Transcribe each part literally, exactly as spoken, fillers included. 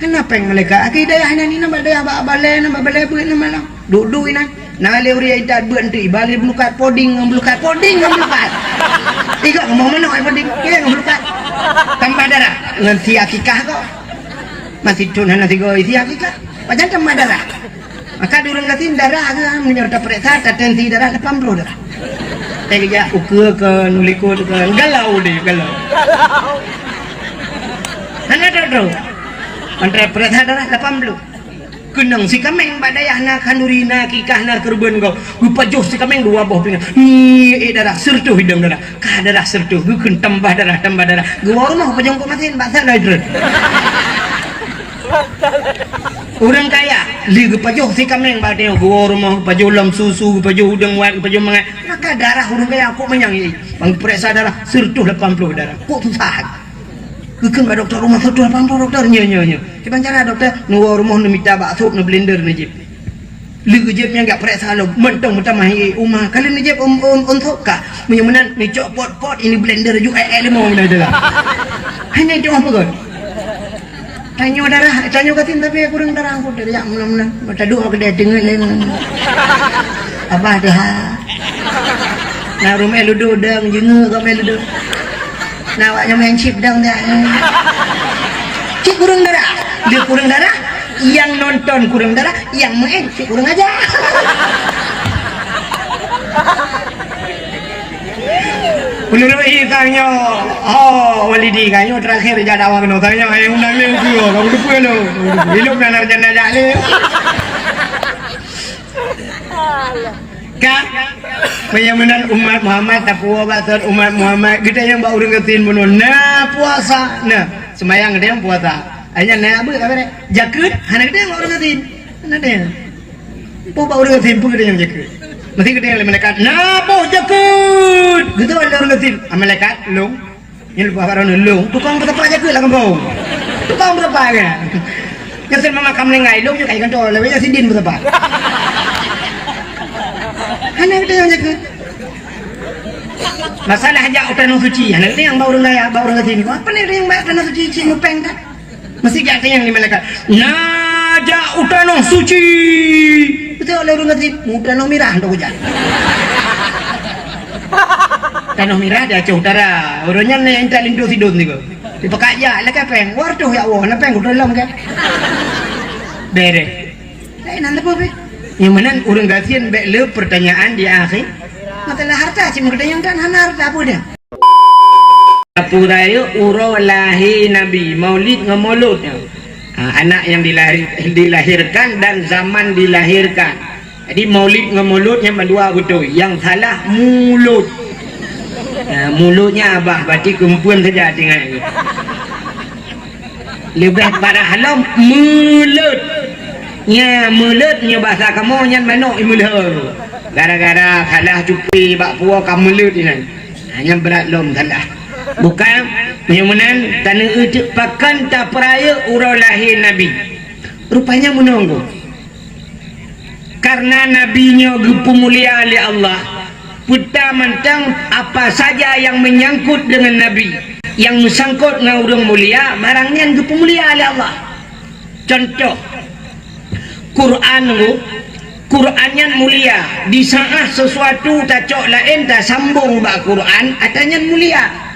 Hana péng malaikat. Akhé dayah inan, inan bak dayah bak balée, inan bak balée beuet inan malam. Duek-duek inan. Na lé ureueng intat beuet eunteuk, iba lé beulukat poding ngon beulukat, poding ngon beulukat. Igoe kamoe manok ai poding, ngon beulukat. Tambah darah ngon si akikah kok. Masih thon hana sigoe si akikah. Pajan tambah darah. Maka di ureueng gasien darah geuh, meunyoe tapeuriksa, tatensi darah lapan ploh darah. Eh, geujak ukeue keu nulikot keu galau deh, galau. Hana trok-trok. Mantong peuriksa darah lapan ploh. Keunong si kaméng bak dayah na khanduri, na akikah, na keureubeuen gob. Geupajoh si kaméng dua boh pingan. Ngiek darah, seureutôh idong darah. Ka darah seureutôh, geukheun tambah darah, tambah darah. Geuwoe rumoh pajoh kok masin bak salai treun. Ureueng kaya, lé geupajoh si kaméng bak tanyoe, geuwoe rumoh, geupajoh lom susu, geupajoh udeueng wat, geupajoh mangat. Maka darah ureueng kaya kok manyang, eh. Bang peuriksa darah, seureutôh lapan ploh darah. Kok susah. Geukheun bak dokto rumoh, seureutôh lapan ploh, dokto. Nyo, nyo, nyo. Kiban cara dokto, neuwoe rumoh, neumita bak sop, neublender, neujieb. Lé geujieb nyan jak peuriksa lom, mantong meutamah, eh, uma. Ka lheueh neujieb, um, um, um, sop ka. Meunyoe meunan, neucok pot-pot, ini blender ju, eh, eh, limong meunan tu lah. Hanya itu apa kot? Tanyoe darah, tanyoe gasien tapi kureueng darah, aku tak jak meunan-meunan. Mata dua kedai teungeut lain. Abah dah. Na rumah ludo dang jengu kau main ludo. Na awak nyang main chip dang dah. Cit kureueng darah. Dia kureueng darah, yang nonton kureueng darah, yang main cit kureueng aja. Menurut I tanyoe, oh, Walidi tanyoe terakhir jak dakwah keunoe, tanyoe ayah undang lé ukeue, kamu depan tu. Hidup dan sarjana jak lé. Ka? Meunyoe meunan umat Muhammad, tapuwoe bak sot umat Muhammad, geutanyoe bak ureueng gasien bunoe, na puasa, na. Seumayang geutanyoe puasa. Hanya na abeuet ka beureh. Jakeuet, hana geutanyoe bak ureueng gasien. Hana geutanyoe. Boh bak ureueng gasien peue geutanyoe jakeuet. Meusti geutanyoe lé malaikat, "Na boh jakeuet!" Geutanyoe lé ureueng gasien. Ah, malaikat, lôn. Nyan leupah barô lôn. Tukang peusapat jakeuet lam gampông. Tukang peusapat kan. Gasien mama ka meuninggai, lôn nyoe kai kantô, lewat nyan sidin peusapat. Hana geutanyoe jakeuet. Masalah jak u Tanoh Suci, hana geutanyoe bak ureueng kaya, bak ureueng gasien. Apa ni yang bak Tanoh Suci, cit mupeng tak? Meusti geutanyong lé malaikat, "Na jak u Tanoh Suci?" Beutôi lé ureueng gasien, "U Tanoh Mirah," untuk hujan. Tanoh Mirah di Aceh Utara. Ureueng nyan nyang intat linto sidon sigoe. Dipakat jak lé kapeng. War tuh ya Allah, na peng ku tolong ke? Beres. Lain hana peue. Nyang meunan ureueng gasien bék le pertanyaan di akhé. Masalah harta cit meugeutanyong kan hana harta peue dah. Peue rayeuk uroe lahé Nabi, Maulid ngon Mulod nyan. Ha, anak yang dilahir-, dilahirkan dan zaman dilahirkan. Jadi Maulid ngon Mulod nyan mandua beutôi. Yang salah Mulod. Ha, Mulod nyan abah, berarti keumpeuen saja tinggai. Leubeh parah lom Mulod. Nya Mulod nyoe bahasa kamoe nyan manok imeulhö. Gara-gara salah cupi bak puwoe ka Mulod inan. Ha, nyan brat lom salah. Bukan, meunyoe meunan, taneueu teuk pakon tapeurayeuk uroe lahé Nabi. Rupanya meunoe gob. Karena Nabi nyoe geupeumulia lé Allah, peue ta mantong apa saja yang menyangkut dengan Nabi, yang meusangkot ngon ureueng mulia, barang nyan geupeumulia lé Allah. Contoh, Quran nyoe, Quran nyan mulia. Di saat sesuatu tacok laén tasambong bak Quran, ata nyan mulia.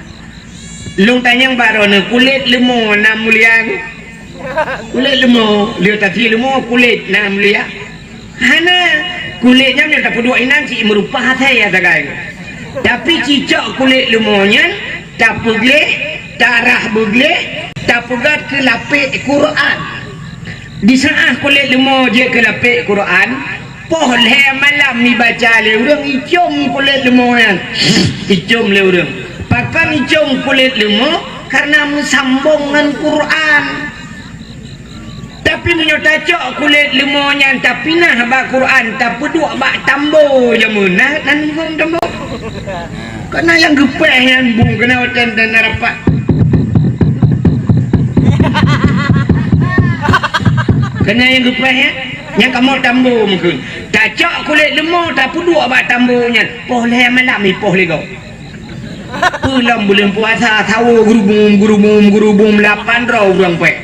Lôn tanyong bak droeneuh, kulét leumo na mulia? Kulét leumo, lheueh tasie leumo kulét na mulia? Hana. Kulét nyan nyang tapeuduek inan cit meurupah asai sagai. Tapi cicok kulét leumo nyan tapeugleh, tarah beugleh, tapeugöt keu lapék Quran. Di saat kulét leumo jeuet keu lapék Quran, poh lhèe malam ibaca lé ureueng, icom kulét leumo nyan. Icom lé ureueng. Pakon icom kulét leumo? Karena meusambong ngon Quran. Tapi meunyoe tacok kulét leumo nyan tapinah bak Quran, tapeuduek bak tambo jameun, na, na leumo tambo. Keunan nyang geupéh nyan bung keunan watèe na rapat. Keunan nyang geupéh nyan, nyang kamoe tambo meukeuen. Tacok kulét leumo tapeuduek bak tambo nyan, poh lhèe malam ipoh lé gob. Peue lom buleuen puasa, sawoe geurubum, geurubum, geurubum, lapan droe ureueng péh.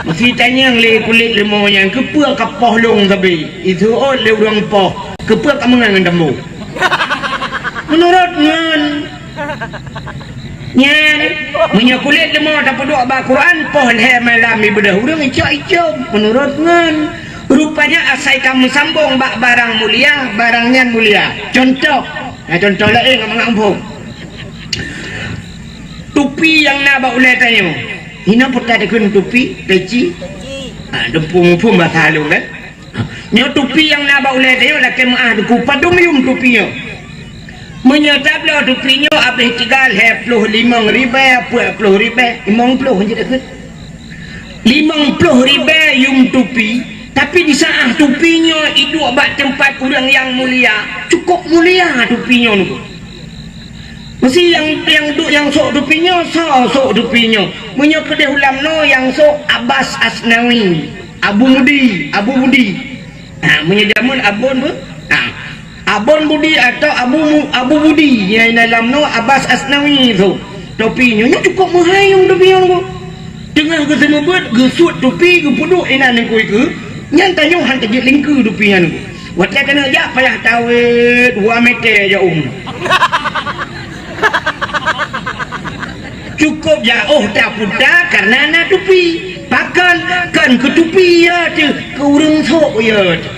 Meusi tanyong lé kulét leumo nyan, keupeue ka poh lông sabe? Iseuôt lé ureuëng poh, keupeue ka meungan ngon tambo? Meunurot ngon nyan, meunyoe kulét leumo tapeuduek bak Quran, poh lhée malam ibeudôh ureuëng icok-icok, meunurot ngon. Rupanya asai ka meusambong bak barang mulia, barang nyan mulia. Contoh, nah, contoh laén ngon mangat muphom. Tupi nyang na bak ulée tanyoe. Hinoe peue takheun tupi, peci? Ah, deumpung muphom basa lôn kan? Nyoe tupi nyang na bak ulée tanyoe lakée meuáh teungku, padum yum tupi nyoe. Meunyoe tabloe tupi nyoe habéh tiga lhée ploh limong ribée, peuet ploh ribée, limong ploh jeuet takheun. Limong ploh ribée yum tupi, tapi di saát tupi nyoe iduek bak teumpat ureuëng nyang mulia, cukôp mulia tupi nyoe nunggu. Meusi nyang, nyang duek nyang sôk tupi nyoe, soe sôk tupi nyoe? Meunyoe keudeh ulam noe nyang sôk Abbas Asnawi, Abu Mudi, Abu Budi. Ha, meunyoe jameun Abon bu? Ha. Abon Budi atau Abu Mu-, Abu Budi nyang na lam noe Abbas Asnawi sôk. Tupi nyoe, nyoe cukôp meuhai yum tupi nyoe nunggu. Teungoh geuseumeubeuet, geusuet tupi, geupeuduek inan ningkui keu, nyan tanyoe han tajeuet lingkeu tupi nyan. Watée taneuk jak payah tawét dua meter jauh. Cukôp jauh taputa kareuna na tupi. Pakon? Kon keu tupi ya teuh, keu ureuëng sôk ya teuh.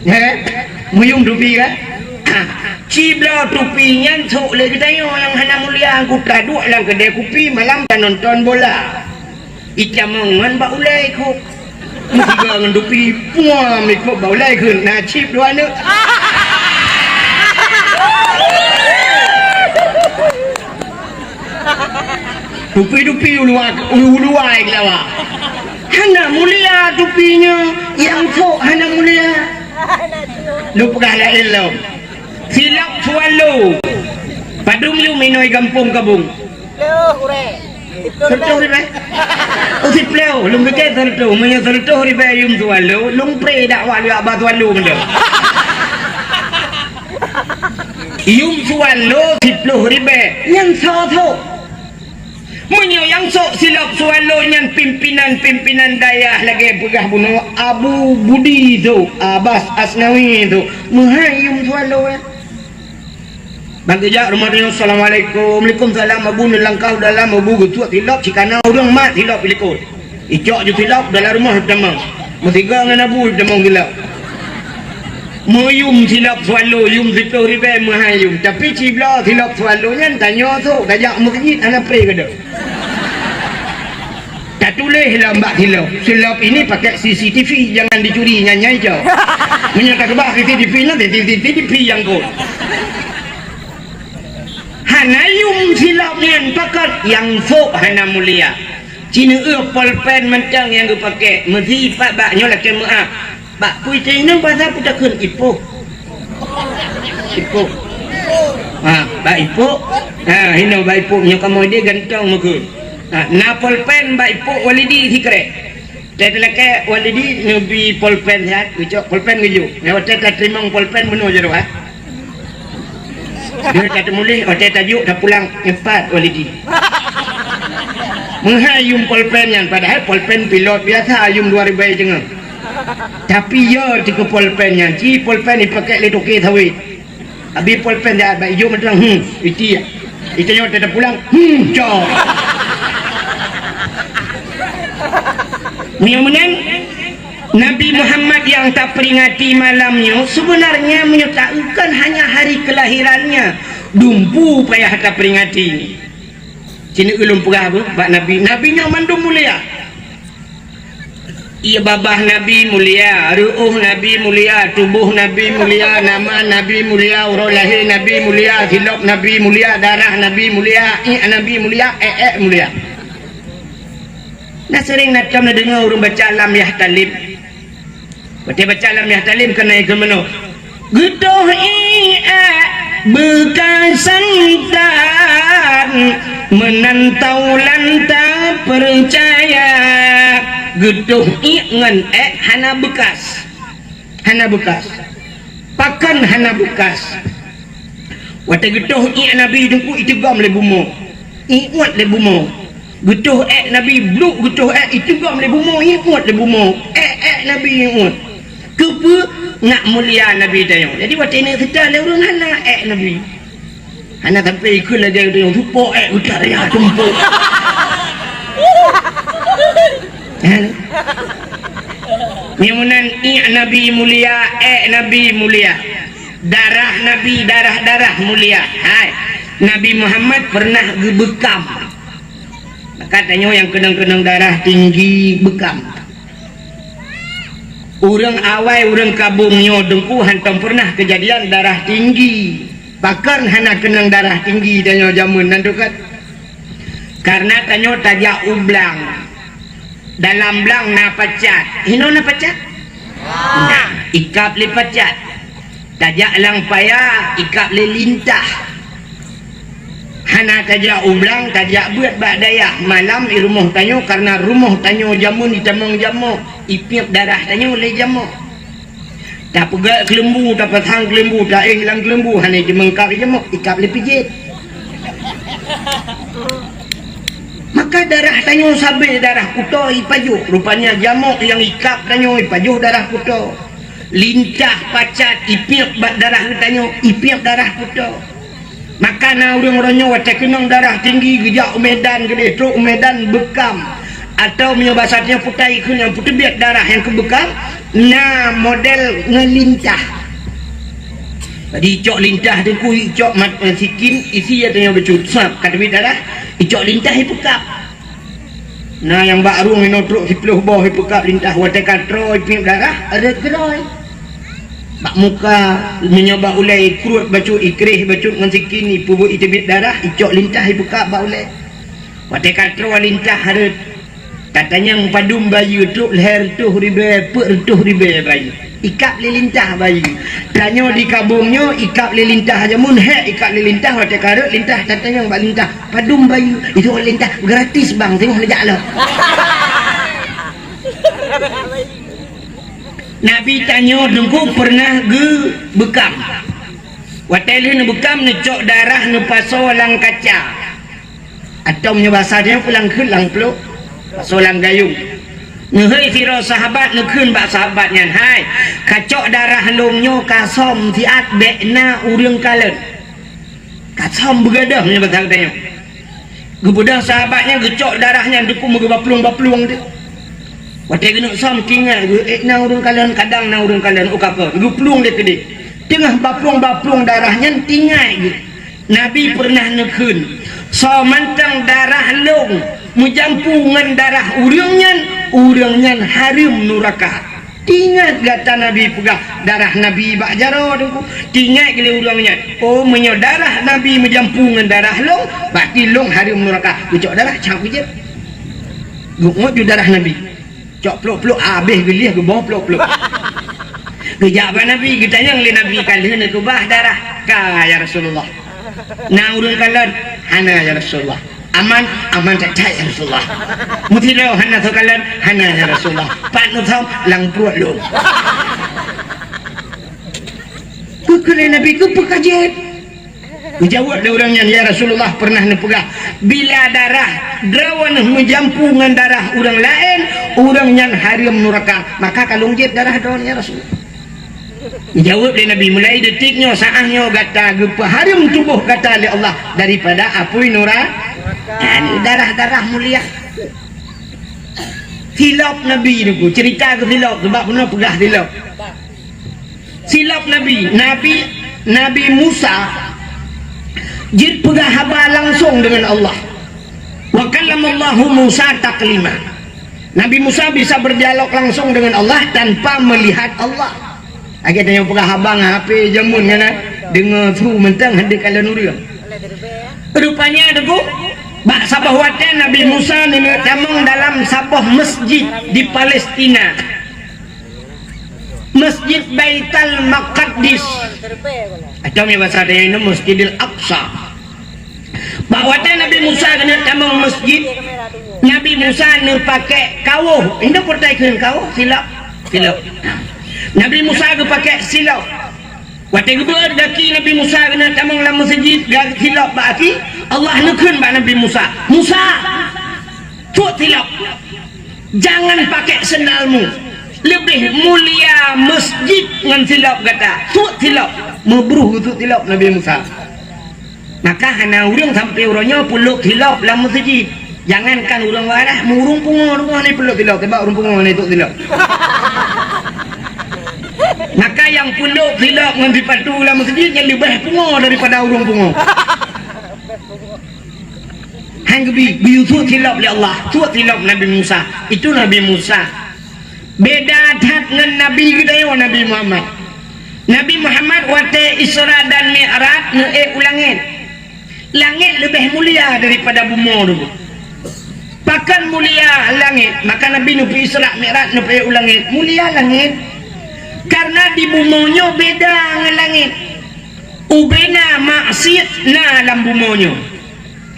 He? Meuyum tupi kan? Ah, cibloe tupi nyan sôk lé geutanyoe nyang hana mulia, kuta duek lam keudée kupi malam tanonton bola. Itamong ngon bak ulée ikôb. Meusigoe ngon tupi, puam ikôb bak ulée kheun, na cib dua aneuk. Tupi-tupi uluwa, ulu-uluwa ikhlawa. Hana mulia tupi nyoe, nyang sôk hana mulia. Lôn peugah laén lom. Silop swallow. Padum yum inoe gampông Kabong? Seureutôh ribée. Oh, siplôh. Lôn pike seureutôh. Meunyoe seureutôh ribée yum swallow, lôn pre dakwah lé Abah Swallow meunan. Yum swallow siplôh ribée. Nyan soe sôk? Meunyoe nyang sôk silop swallow nyan pimpinan-pimpinan dayah lagée peugah bunoe Abu Budi tu, Abbas Asnawi tu, meuhai yum swallow, eh. Ban geujak rumoh tanyoe, "Assalamualaikum." "Waalaikumsalam, Abu." Neulangkah u dalam, Abu geutuek silop, cikana ureuëng mat silop ilikot. Icok ju silop dalam rumoh tamong. Meusigoe ngon Abu tamong silop. Meuyum silop swallow, yum siplôh ribée meuhai yum. Tapi cibloe silop swallow nyan tanyoe sôk, tajak meuseujid hana pre keudeh. Tatuléh lom bak silop, "Silop ini pakai C C T V, jangan dicuri," nyan nyang icok. Meunyoe takeubah C C T V nyan, C C T V nyang kot. Hana yum silop nyan, pakon? Nyang sôk hana mulia. Cineu'euh polpen mantong nyang geupakée, meusipat bak nyoe lakée meuáh. Bak peue teuinong basa peue takheun ipoh. Ipoh. Ha, bak ipoh. Ha, hinoe bak ipoh nyoe kamoe deh gantong meukeue. Ha, na polpen bak ipoh Walidi sikrek. Teuh lakée Walidi neubi polpen siat, geucok polpen geujok. Nyoe watée tateurimong polpen bunoe jaroe, ha. Deuh tateumuléh, watée tajok tapulang, nyepat Walidi. Meuhai yum polpen nyan, padahai polpen pilot biasa yum dua ribée teungoh. Tapi yo teuh keu polpen nyan, ci polpen ipakée lé toke sawét. Abi polpen dak bak ijok mantong, hmm, iti. Ita nyoe teuh tapulang, hmm, cok. Meunyoe meunan, Nabi Muhammad nyang taperingati malam nyoe, seubeunarnya meunyoe taeu kon hanya hari kelahirannya, dumpeue payah taperingati. Sinoe ulôn peugah beuh bak Nabi. Nabi nyoe mandum mulia. Ié babah Nabi mulia, reuôh Nabi mulia, tuboh Nabi mulia, nama Nabi mulia, uroe lahé Nabi mulia, silop Nabi mulia, darah Nabi mulia, iék Nabi mulia, ék-ék mulia. Na seuréng na tom neudeungoe ureuëng baca lam yah talib. Watée baca lam yah talib keunoe keu meunoe, "Geutoh iék beukasan tan, meunan taulan tapeucaya." Geutoh iék ngon ék hana beukas. Hana beukas. Pakon hana beukas? Watée geutoh iék Nabi teungku iteugom lé bumoe, iuet lé bumoe. Geutoh ék Nabi, bluk geutoh ék, iteugom lé bumoe, iék uet lé bumoe. Ék, ék Nabi iék uet. Keupeue? Ngat mulia Nabi tanyoe. Jadi watée neuk seutôt lé ureuëng hana ék Nabi. Hana sampai ikheun lagée tanyoe, tupok ék utak raya tumpok. Hana. Nyang meunan iék Nabi mulia, ék Nabi mulia. Darah Nabi, darah-darah mulia. Hai, Nabi Muhammad pernah geubeukam. Maka tanyoe nyang keunong-keunong darah tinggi beukam. Ureuëng awai, ureuëng kabong nyoe Teungku hántom pernah keujadian darah tinggi. Pakon hana keunong darah tinggi tanyoe jamén nan teukat? Karena tanyoe tajak u blang. Dalam blang na pacat. Hinoe na pacat? Na, ikab lé pacat. Tajak lam paya, ikab lé lintah. Hana tajak u blang, tajak beuet bak dayah. Malam i rumoh tanyoe, karena rumoh tanyoe jamén itamong jamok, ipiep darah tanyoe lé jamok. Tapeugét keuleumbu, tapasang keuleumbu, taéh lam keuleumbu, hana jimeungkab jamok, ikab lé pijet. Maka darah tanyoe sabe darah kuto ipajoh. Rupanya jamok nyang ikab tanyoe ipajoh darah kuto. Lintah pacat ipiep bak darah geutanyoe, ipiep darah kuto. Maka na ureuëng uroe nyoe watée keunong darah tinggi geujak u Medan keudeh, trok u Medan beukam. Atawa meunyoe basa tanyoe putai keu nyang peuteubiet darah nyang keubeukam, na model ngon lintah. Jadi icok lintah Teungku, icok mat, eh, sikin, isi ya tanyoe bacut, sab ka teubiet darah, icok lintah ipeukab. Na nyang bak rueng inoe trok siplôh boh ipeukab lintah, watée ka troe ipiep darah, rhot keudroe. Bak muka, meunyoe bak ulée ikruet bacut, ikréh bacut ngon sikin, ipeubuet iteubiet darah, icok lintah ipeukab bak ulée. Watée ka troe lintah rhot, tatanyong padum bayeue, trok lhée reutôh ribée, peuet reutôh ribée bayeue. Ikab lé lintah bayeue. Tanyoe di kabong nyoe ikab lé lintah jamén, hék ikab lé lintah, watée ka rhot lintah tatanyong bak lintah, "Padum bayeue?" Itu lintah, "Gratis bang, teungoh neujak lom." Nabi tanyoe Teungku pernah geubeukam. Watée lheueh neubeukam, neucok darah neupasoe lam kaca. Atau meunyoe basa tanyoe pulang kheun lam plôk, pasoe lam gayông. Neuhôi sidroe sahabat neukheun bak sahabat nyan, "Hai, kacok darah lôn nyoe kasöm siat bék na ureuëng kalon." Kasöm beugadôh meunyoe basa tanyoe. Geubeudôh sahabat nyan geucok darah nyan Teungku meugeuba plueng-ba plueng teuh. Watée geuneuk söm tingai geuh, ék na ureuëng kalon, kadang na ureuëng kalon, oh ka kon, geuplueng lé keudeh. Teungoh ba plueng-ba plueng darah nyan tingai geuh. Nabi pernah neukheun, "Soe mantong darah lôn meujampu ngon darah ureuëng nyan, ureuëng nyan hareuem nuraka." Tingat gata Nabi peugah, darah Nabi bak jaroe Teungku. Tingat lé ureuëng nyan, "Oh, meunyoe darah Nabi meujampu ngon darah lôn, berarti lôn hareuem nuraka." Geucok darah, cak geuh jép. Geuôt ju darah Nabi. Cok plôk-plôk, habéh geulieh geuboh plôk-plôk. Geujak bak Nabi, geutanyong lé Nabi, "Ka lheueh neukeubah darah?" "Ka, ya Rasulullah." "Na ureuëng kalon?" "Hana, ya Rasulullah." "Aman?" "Aman that-that, ya Rasulullah." "Meusidroe hana soe kalon?" "Hana, ya Rasulullah." "Pat neusöm?" "Lam pruet lôn." Geukheun lé Nabi, "Keupeue ka jép?" Geujaweueb lé ureuëng nyan, "Ya Rasulullah, pernah neupeugah, bila darah droeneuh meujampu ngon darah ureuëng laén, ureuëng nyan hareuem nuraka, maka ka lôn jép darah droeneuh, ya Rasul." Geujaweueb lé Nabi, "Mulai detik nyoe, saát nyoe gata geupeuhareuem tuboh gata lé Allah daripada apui nura-, yani darah-darah mulia." Silop Nabi Teungku, cerita keu silop, sebab bunoe peugah silop. Silop Nabi, Nabi, Nabi Musa jeuet peugah haba langsong deungon Allah. "Wa kallamallahu Musa taklima." Nabi Musa bisa berdialog langsung dengan Allah tanpa melihat Allah. Lagée tanyoe peugah haba ngon H P jameun nyan, deungoe su mantong hana kalon ureuëng. Rupanya Teungku, bak saboh watée Nabi Musa neuneuk tamong dalam saboh masjid di Palestina. Masjid Baitul Maqdis. Atau meunyoe basa tanyoe nyoe Masjidil Aqsa. Bak watée Nabi Musa keuneuk tamong masjid, Nabi Musa neupaké kawoh. Indak peuretai kheun kawoh, silop. Silop. Nabi Musa geupaké silop. Watée geubeuet gaki Nabi Musa keuneuk tamong lam masjid, ga-, silop bak aki, Allah neukheun bak Nabi Musa, "Musa!" Suet silop. Jangan pakai sendalmu. Leubeh mulia masjid ngon silop gata. Suet silop. Meubruh suet silop Nabi Musa. Maka hana ureuëng sampai uroe nyoe peulop silop lam masjid. Jangankan ureuëng waras, ureuëng pungo, ureuëng pungo ni peulop silop, sebab ureuëng pungo ni suet silop. Maka nyang peulop silop ngon sipatu lam masjid nyan leubeh pungo daripada ureuëng pungo. Han geubi, geuyue suet silop lé Allah, suet silop Nabi Musa. Itu Nabi Musa. Beda that ngon Nabi geutanyoe, Nabi Muhammad. Nabi Muhammad watée Isra dan Mi'raj neuék u langét. Langét leubeh mulia daripada bumoe dulu. Pakon mulia langét? Maka Nabi neupeu Isra Mi'raj neupeu u langét. Mulia langét. Karena di bumoe nyoe beda ngon langét. Ubena maksiet na lam bumoe nyoe.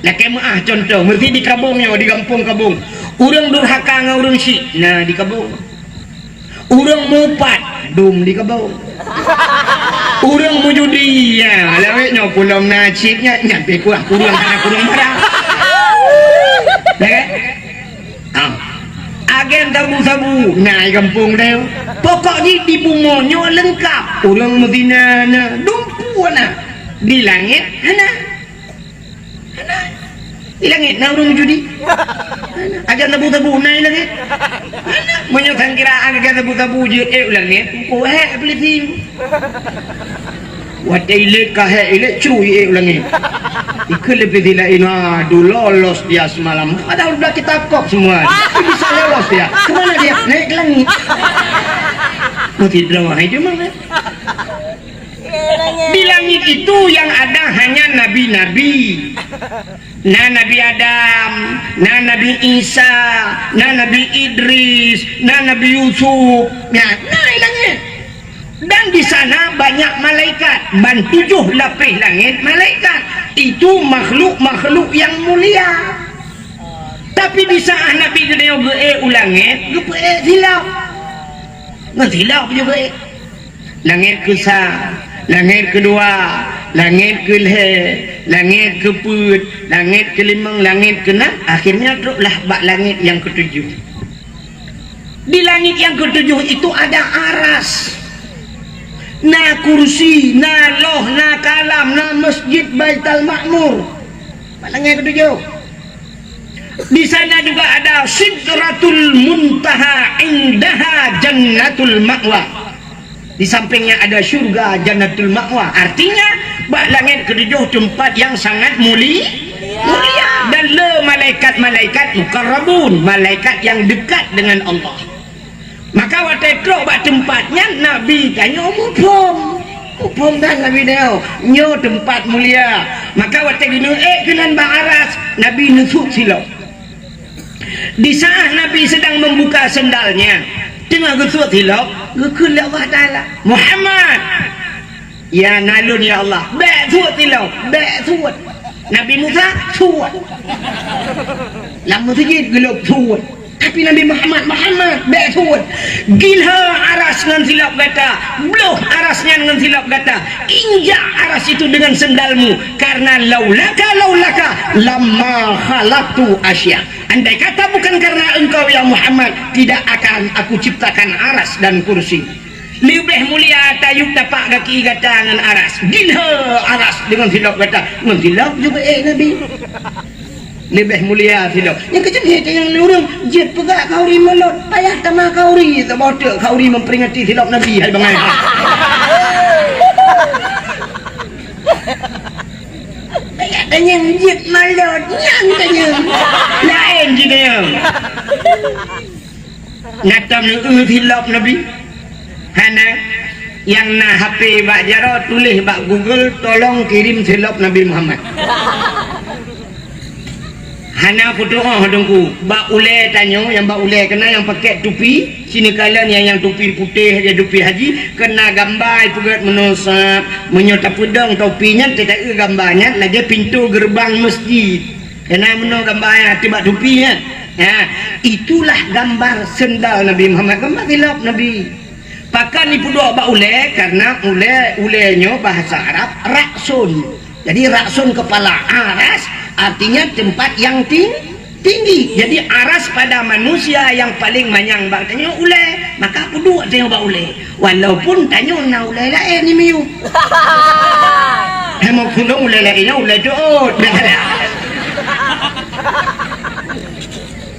Lakée meuáh contoh, meuseuti di Kabong nyoe, di gampông Kabong. Ureuëng durhaka ngon ureuëng syik, na di Kabong. Ureuëng mupat, dum di Kabong. Ureuëng meujudi, ya, lawét nyoe kulom na cit nyan, nyan pih kuah kureueng hana kureueng barang. Ya kan? Ah. Agen sabu-sabu, na di gampông teuh. Pokok jih di bumoe nyoe leungkap. Ureuëng meuzina na, dumpeue na. Di langét hana. Hana. Di langét na ureuëng meujudi? Hana. Agen sabu-sabu na di langét? Hana. Meunyoe sangkira agen sabu-sabu jeuet ék u langét, oh, hék peulisi. Watée ilét ka hék, ilét cru iék u langét. Ikheun lé peulisi laén, "Aduh, lolos dia semalam. Padahal udah kita kop semua. Tapi bisa lolos dia. Kemana dia? Naik ke langit." Mati drama hai cuma kan? Di langit itu yang ada hanya nabi-nabi. Na Nabi Adam, na Nabi Isa, na Nabi Idris, na Nabi Yusuf. Na, na di langét. Dan di sana banyak malaikat, ban tujoh lapéh langét malaikat. Itu makhluk-makhluk yang mulia. Tapi di saat Nabi geutanyoe geuék u langét, geupeuék silop. Ngon silop geupeuék. Langét keusa, langét keudua, langét keulhée, langét keupeuet, langét keulimong, langét keunam, akhirnya troklah bak langét nyang keutujoh. Di langit yang ketujuh itu ada aras, na kursi, na loh, na kalam, na masjid Baitul Ma'mur. Langit ketujuh. Di sana juga ada Sidratul Muntaha, indaha Jannatul Ma'wa. Di sampingnya ada syurga Jannatul Ma'wa. Artinya, bak langit ketujuh tempat yang sangat muli-, mulia. Dan le malaikat-malaikat mukarrabun, malaikat yang dekat dengan Allah. Maka watée trok bak tempat nyan, Nabi tanyoe muphom. Muphom dan Nabi tanyoe, "Nyoe tempat mulia." Maka watée geuneuk ék keunan bak aras, Nabi neusut silop. Di saat Nabi sedang membuka sendalnya, teungoh geusuet silop, geukheun lé Allah Taala, "Muhammad!" "Ya, na lôn, ya Allah." "Bék suet silop, bék suet." Nabi Musa suet. Lam meuseujid geulop suet. Tapi Nabi Muhammad, "Muhammad, bék suet. Gilha aras ngon silop gata, bloh aras nyan ngon silop gata, injak aras itu dengan sendalmu, karena laulaka, laulaka, lamma khalaqtu asya." Andai kata bukan karena engkau, ya Muhammad, tidak akan aku ciptakan aras dan kursi. Leubeh mulia tayub tapak gaki gata ngon aras. Gilha aras deungon silop gata. Ngon silop juga, eh, Nabi. Leubeh mulia silop. Nyang keujeut nyang lé ureueng jeuet peugah khauri mulod. Payah tamah khauri, saboh teuk khauri memperingati silop Nabi, hai bangai. Tanyong jeuet malot, nyan tanyong. Laén jih tanyong. Natan neueu silop Nabi. Hana. Nyang na H P bak jaroe, tuléh bak Google, "Tolong kirim silop Nabi Muhammad." Hana putôh Teungku. Bak ulée tanyoe, nyang bak ulée keunan nyang pakai tupi, sinoe kalon nyang, nyang tupi putéh, nyang tupi haji, keunan gamba ipeugét meunoe sab. Meunyoe tapeudong topi nyan, teuka gamba nyan lagée pintoe geureubang masjid. Keunan meunoe gamba nyan ateueh bak tupi nyan. Ha, itulah gambar sendal Nabi Muhammad, gambar silop Nabi. Pakon ipeuduek bak ulée? Karena ulée, ulée nyoe bahasa Arab raksun. Jadi raksun kepala, aras artinya tempat yang ting-, Tinggi. Jadi, aras pada manusia nyang paleng manyang bak tanyoe ulèe, maka peuduek tanyoe bak ulèe. Walaupun tanyoe na ulèe laén di miyueb. Hai meukeunong ulèe laén nyan ulèe teuôt.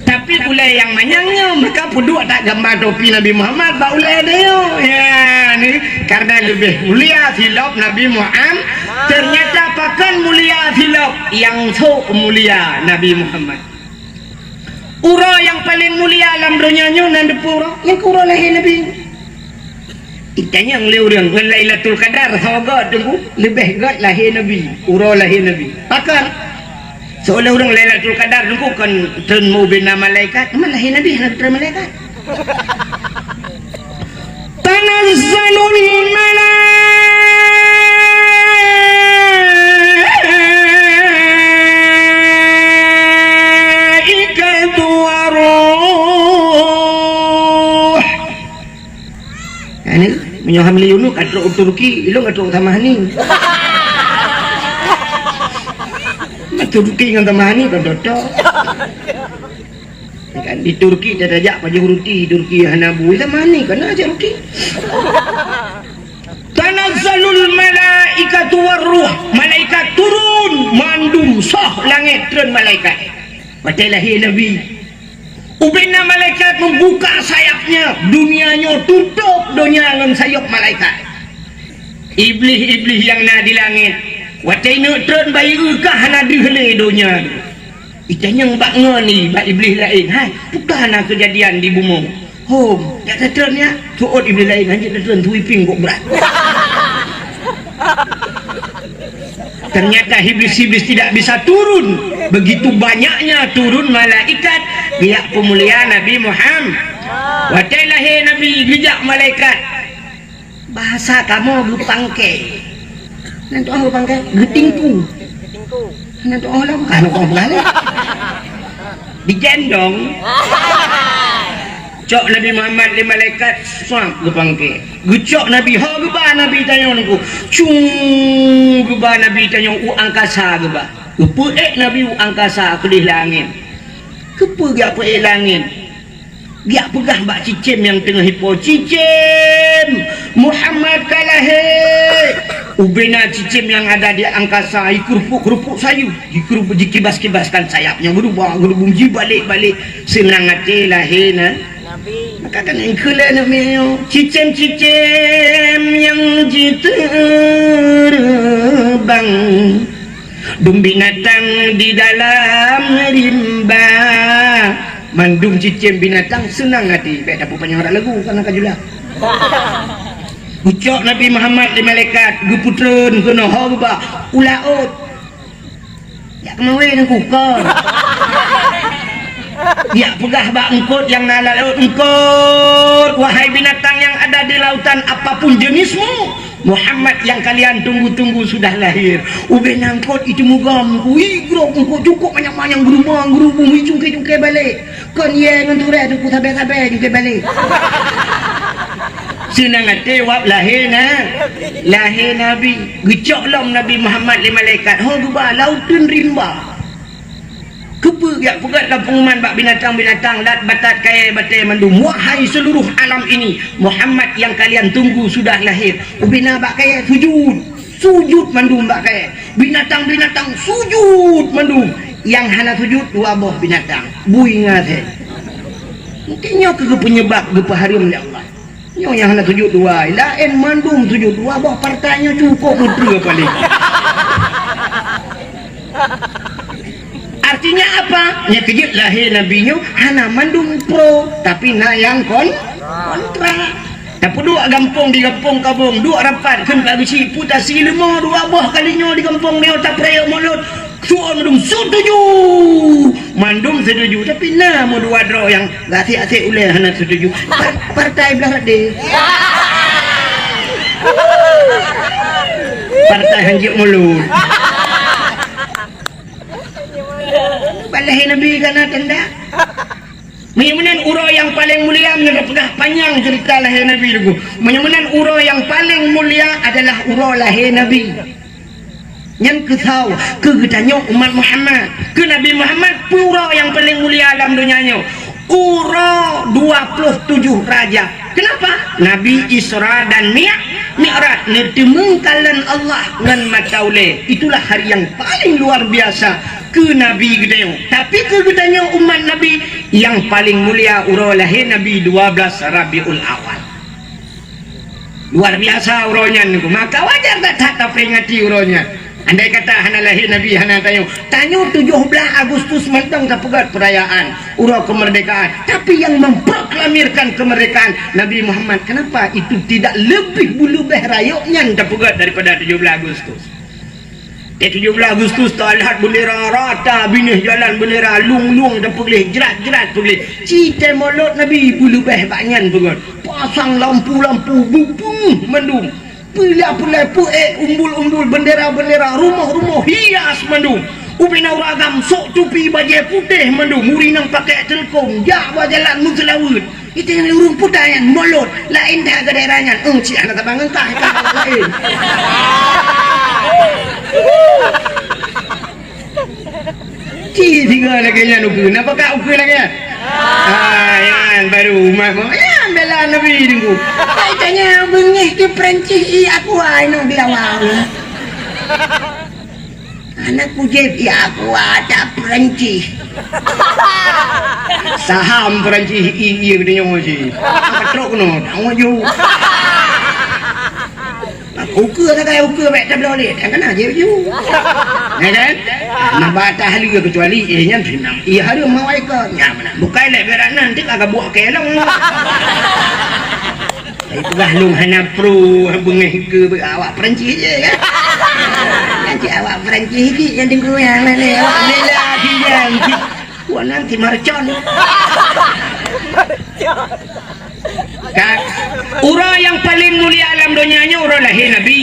Tapi ulèe nyang manyang nyoe, maka peuduek that gamba topi Nabi Muhammad bak ulèe tanyoe. Ya, ni karena leubeh mulia silop Nabi Muhammad. Ternyata pakon mulia silop, nyang sôk mulia Nabi Muhammad. Uroe nyang paleng mulia lam donya nyoe na dipeue uroe? Nyang keuh uroe lahé Nabi. Itanyong lé ureueng ngon Lailatul Qadar, soe göt Teungku? Leubeh göt lahé Nabi, uroe lahé Nabi. Pakon? Soe lé ureueng Lailatul Qadar Teungku kon treun ubena malaikat, teuma lahé Nabi hana treun malaikat. Tanazzalul malaikatu waruh. Ini meunyoe hamli unu ka trok u Turki, ilong ka trok sama ni. Turki ngon sama ni kan cocok. Kan di Turki tajak pajoh ruti, Turki hana bui, sama ni kan aja ruti. Tanazzalul malaikatu waruh, malaikat turun, mandum soh langét treun malaikat. Watèe lahé Nabi, ubena malaikat membuka sayapnya, dunia nyoe tutup donya ngon sayap malaikat. Iblih-iblih nyang na di langét, watèe neuk treun bayeue ka hana deuh lé donya. Itanyong bak ngon ni, bak iblih laén, "Hai, peue ka na keujadian di bumoe?" "Hom, jak tatreun nyan." Seuôt iblih laén, "Hanjeuet tatreun, seuipeng kok brat." Ternyata iblis-iblis tidak bisa turun. Begitu banyaknya turun malaikat, geujak peumulia Nabi Muhammad. Watèe lahé Nabi, geujak malaikat. Bahasa kamoe geupangke. Nan tu'oh geupangke, geutingku. Nan tu'oh lom, ka nan tu'oh beugalak. Digendong. Cok Nabi Muhammad lé malaikat, swab geupangke. Geucok Nabi, ho geuba Nabi tanyoe Teungku. Cung geuba Nabi tanyoe u angkasa geuba. Geupeuék Nabi u angkasa keudéh langét. Keupeue geupeuék langét? Geujak peugah bak cicém nyang teungoh ipo, "Cicém, Muhammad ka lahé!" Ubena cicém nyang ada di angkasa, jikeurupuk-keurupuk sayeup, jikeurupuk, jikibas-kibaskan sayapnya, geurubah-geurubum, jibalek-balek, seunang até lahé na-, Nabi. Maka kan engkeu lé aneuk miet nyoe, cicém-cicém nyang jiteureumbang. Dum binatang di dalam rimba. Mandum cicém binatang seunang até. Bèk tapeupanjang rot lagu, kana ka jula. Geucok Nabi Muhammad lé malaikat, geupeutreun keunoe ho geuba u laôt. Jak keumawé ngon kukon. Jak peugah bak eungkôt nyang na lam laôt, "Eungkôt, wahai binatang yang ada di lautan, apapun jenismu, Muhammad yang kalian tunggu-tunggu sudah lahir." Ubena eungkôt itu mugom, ui, grob eungkôt cukôp manyang-manyang, geurubah, geurubum, ui, cungké-cungké balek. Kon yé ngon tureh Teungku sabé-sabé cungké balek. Seunang até wab lahé na-, lahé Nabi. Geucok lom Nabi Muhammad lé malaikat, ho geuba lauteun rimba. Keupeue geujak peugöt lam peunguman bak binatang-binatang, lat batat kayèe batèe mandum, "Wahai seluruh alam ini, Muhammad yang kalian tunggu sudah lahir." Ubena bak kayèe sujud, sujud mandum bak kayèe. Binatang-binatang sujud mandum. Nyang hana sujud dua boh binatang, bui ngon asèe. Mungken nyoe keuh peunyeubab geupeuhareuem lé Allah. Nyoe nyang hana sujud dua, laén mandum sujud, dua boh partai nyoe cukôp meuteue paléng. Artinya apa? Nyang keujeuet lahé Nabi nyoe hana mandum pro, tapi na nyang kon-, kontra. Tapeuduek gampông di gampông Kabong, duek rapat kheun ka geuchik, peue tasi leumo dua boh kali nyoe di gampông nyoe tapeurayek mulod. Suon mandum setuju. Mandum setuju, tapi na meudua droe nyang gasik-asik ulèe hana setuju. Par-, partai blah deh. Partai hanjeuet mulod. Bak lahé Nabi ka na tanda. Meunyoe meunan uroe nyang paleng mulia, meunyoe tapeugah panyang ceurita lahé Nabi lagoe. Meunyoe meunan uroe nyang paleng mulia adalah uroe lahé Nabi. Nyan keuh saboh keu geutanyoe umat Muhammad, keu Nabi Muhammad, peue uroe nyang paleng mulia lam donya nyoe. Uroe dua ploh tujoh Rajab. Keunapa? Nabi Isra dan Mi-, Mi'raj, neuteumeung kalon Allah ngon mata ulée. Itulah hari nyang paleng luar biasa keu Nabi geutanyoe. Tapi keu geutanyoe umat Nabi, nyang paleng mulia uroe lahé Nabi dua belas Rabiul Awal. Luar biasa uroe nyan, maka wajar that-that taperingati uroe nyan. Andai kata hana lahé Nabi, hana tanyoe, tanyoe tujoh blaih Agustus mantong tapeugét peurayaan uroe keumeurdekaan. Tapi nyang memproklamirkan keumeurdekaan Nabi Muhammad. Kenapa itu tidak lebih beuleubeh rayeuk nyan tapeugét daripada tujoh blaih Agustus? Di tujoh blaih Agustus, talat beundera rata, binéh jalan beundera, lueng-lueng tapeugleh, jrat-jrat peugleh. Ci tée molot Nabi beuleubeh bak nyan peugét. Pasang lampu-lampu, bubung mandum. Peula-peula peuék, umbul-umbul, beundera-beundera, rumoh-rumoh hias mandum. Ubena ureuëng agam sok tupi bajée putéh mandum, ureuëng nyang pakai teulkom, jak bak jalan meuseulaweuet. Itu nyang ureuëng puta nyan molot, laén that keu daerah nyan. Eng, cit hana saban ngon kah, kah laén. Ci sigoe lagée nyan ukeue. Napa ka ukeue lagée nyan? Ah, nyan baru umat mu. Nyan bela Nabi Teungku. Hai tanya beungéh ke Perancis i aku ai nang di awal. Anak kujép, ya aku ada Perancis. Saham Perancis i, i geutanyoe ci. Angkat trok keunoe, tanggung jawab. Ukeue sagai ukeue bék tabloe lé, kan kana jép ju. Ya kan? Nah, bak tahli kecuali, eh, nyan senang. Iya harus mawai ke, nyan mana? Bukai lé berat nan, tik agak buah kelong. Tapi peugah lôn hana pro beungéh keu awak Perancis je, kan? Nanti awak Perancis je yang tengok yang mana, awak bela hilang. Wah, nanti marcon. Kan? Uroe nyang paleng mulia alam donya nyoe uroe lahé Nabi.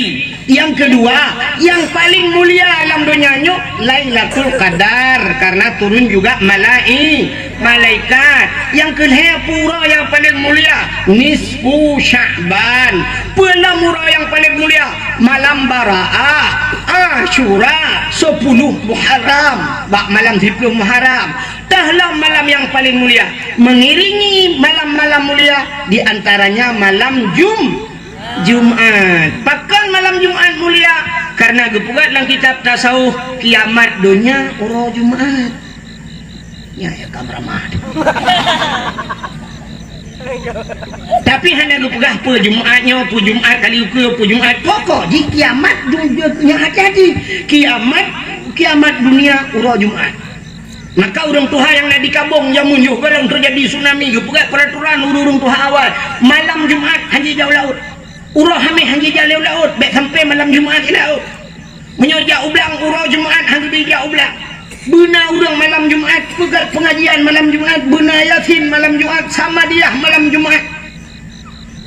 Nyang keudua, nyang paleng mulia alam donya nyoe Lailatul Qadar, karena turun juga malai-, malaikat. Nyang keulhée peue uroe nyang paleng mulia, nisfu Sya'ban. Peue lom uroe nyang paleng mulia, malam Baraah, Asyura, sepuluh Muharram, bak malam siploh Muharram. Teuh lom malam nyang paleng mulia, mengiringi malam-malam mulia, di antaranya malam Jum-, Jumat. Pakon malam Jumat mulia? Karena geupeugah lam kitab tasawuf, kiamat donya uroe Jumat. Nyan ya kam ramah. Tapi hana geupeugah peue Jumat nyoe, peue Jumat kali ukeue, peue Jumat. Pokok jih kiamat du-, du-, nyan hati-hati. Kiamat, kiamat dunia uroe Jumat. Maka ureuëng tuha nyang na di Kabueng jameun yoh, barang teujadi tsunami, geupeugah peuraturan ureuëng-ureuëng tuha awai, malam Jumat hana jijak u laôt. Uroe Hameh hana jijak lé u laôt, bék sampoe malam Jumat i laôt. Meunyoe jak u blang uroe Jumat hana jijak u blang. Beuna ureuëng malam Jumat peugét peungajian malam Jumat, beuna Yasin malam Jumat, Samadiyah malam Jumat.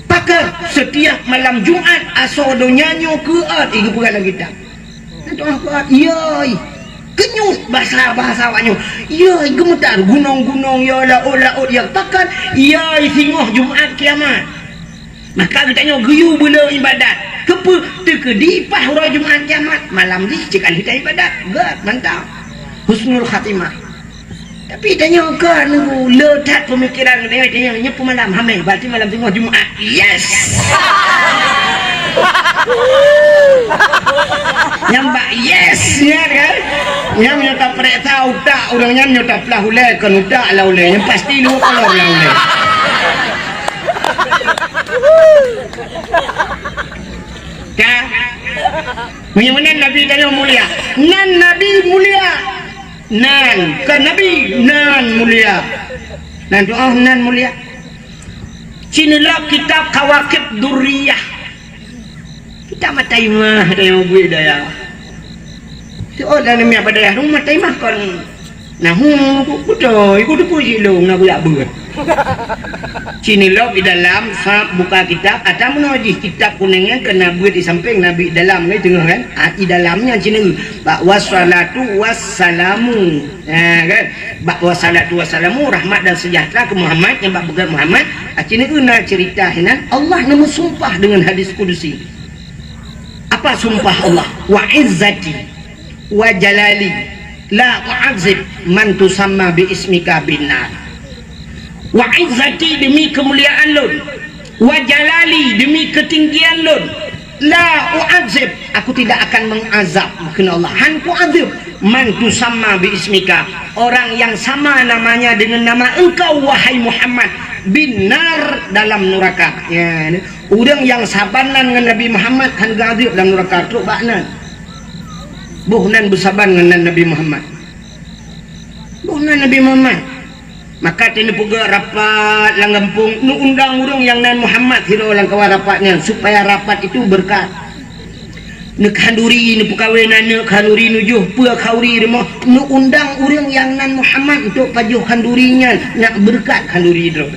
Pakon setiap malam Jumat asoe donya nyoe keuôt, i geupeugah lam kitab. Doa kuat, yoi. Keunyut bahasa-bahasa awak nyoe. Yoi, geumeutar gunong-gunong, ya laôt-laôt, ya pakon, yoi, singoh Jumat kiamat. Maka geutanyoe geuyue beu le ibadat. Keupeue? Teukeudi paih uroe Jumat kiamat, malam jih cit ka lheueh ibadat. Gét, mantap. Husnul khatimah. Tapi tanyoe ka nunggu le that peumikiran geutanyoe, tanyoe nyoe peumalam Hameh, berarti malam singoh Jumat. Yes! Nyang bak yes nyan kan? Nyang nyoe tapeuriksa utak ureuëng nyan, nyoe taplah ulée kon utak lah ulée. Nyang pasti luwa kolor lah ulée. Ka? Meunyoe meunan Nabi tanyoe mulia. Nan Nabi mulia. Nan, kon Nabi, nan mulia. Nan doa nan mulia. Ci neulok kitab Kawakib Durriyah. Kitab Mataimah, ada nyang buet daya. Teuôt lam namiet bak dayah rumoh Mataimah kon. Nah, hu, beutôi, ku teupeue cit lôn na kuyak beuet. Ci neulok di dalam, sa-, buka kitab, ata meunoe jih kitab kunéng nyan keu na beuet di sampéng, na beuet dalam, kan, teungoh, kan? Ah, di dalam nyan ci neulok. Bak wassalatu wassalamu. Ha, kan? Bak wassalatu wassalamu, rahmat dan sejahtera keu Muhammad, nyang bak peugét Muhammad, ah, ci neulok na ceurita hinan, Allah neumeusumpah deungon hadis kudusi. Apa sumpah Allah? Wa izzati. Wa jalali la u'adzib man tusamma bi ismika bin nar. Wa izzati, demi keumuliaan lôn, wa jalali, demi keutinggian lôn, la u'adzib, aku tidak akan mengazab, kheun Allah, han kuazab, man tusamma bi ismika, orang yang sama namanya dengan nama engkau, wahai Muhammad, bin nar, dalam neraka. Ya, ureuëng nyang saban nan ngon Nabi Muhammad han geuazab dalam neraka, trok bak nan. Boh nan beusaban ngon nan Nabi Muhammad. Boh nan Nabi Muhammad. Maka teuh neupeugah rapat lam gampông, neuundang ureuëng nyang nan Muhammad sidroe lam kawan rapat nyan, supaya rapat itu beureukat. Neukhanduri, neupeukawen aneuk khanduri, neujoh peue khanduri rumoh, neuundang ureuëng nyang nan Muhammad untuk pajoh khanduri nyan, nak beureukat khanduri droe.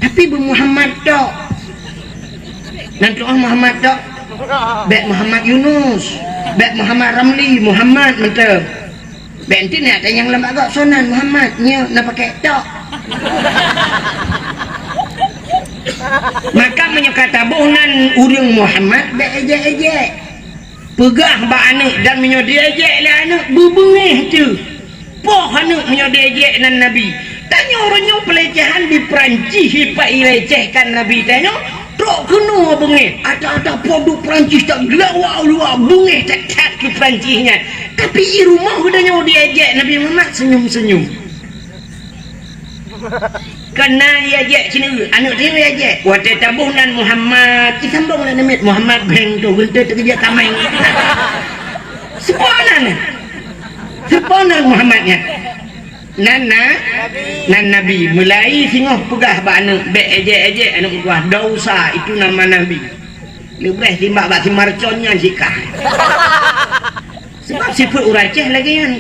Tapi beu Muhammad tok. Nan tu'oh Muhammad tok. Bék Muhammad Yunus, bék Muhammad Ramli, Muhammad mantong. Bék enti na tanyong lam agok sonan Muhammad, nyoe na pakai tok. Maka meunyoe ka taboh nan ureuëng Muhammad, bék ejek-ejek. Peugah bak aneuk, dan meunyoe diejek lé aneuk, beubeungéh teuh. Poh aneuk meunyoe diejek nan Nabi. Tanyoe uroe nyoe peulecehan di Peurancih, ipat ilecehkan Nabi tanyoe, trok keunoe beungéh. Ata-ata po duek Peurancih, tageulawa luwa beungéh that-that keu Peurancih nyan. Tapi i rumoh geutanyoe diejek Nabi Muhammad, senyum-senyum. Kana ya jek sini, aneuk dia ya jek. Watée taboh nan Muhammad, disambong lé namiet Muhammad beng tu, geuntée teukeujak kameng. Seupôt nan. Seupôt nan Muhammad nyan. Nan na, nan Nabi. Mulai singoh peugah bak aneuk, bék ejek-ejek aneuk meutuah, dosa itu nama Nabi. Leubeh timbak bak si Marcon nyan sikah. Sebab sifeuet ureuëng Aceh lagée nyan.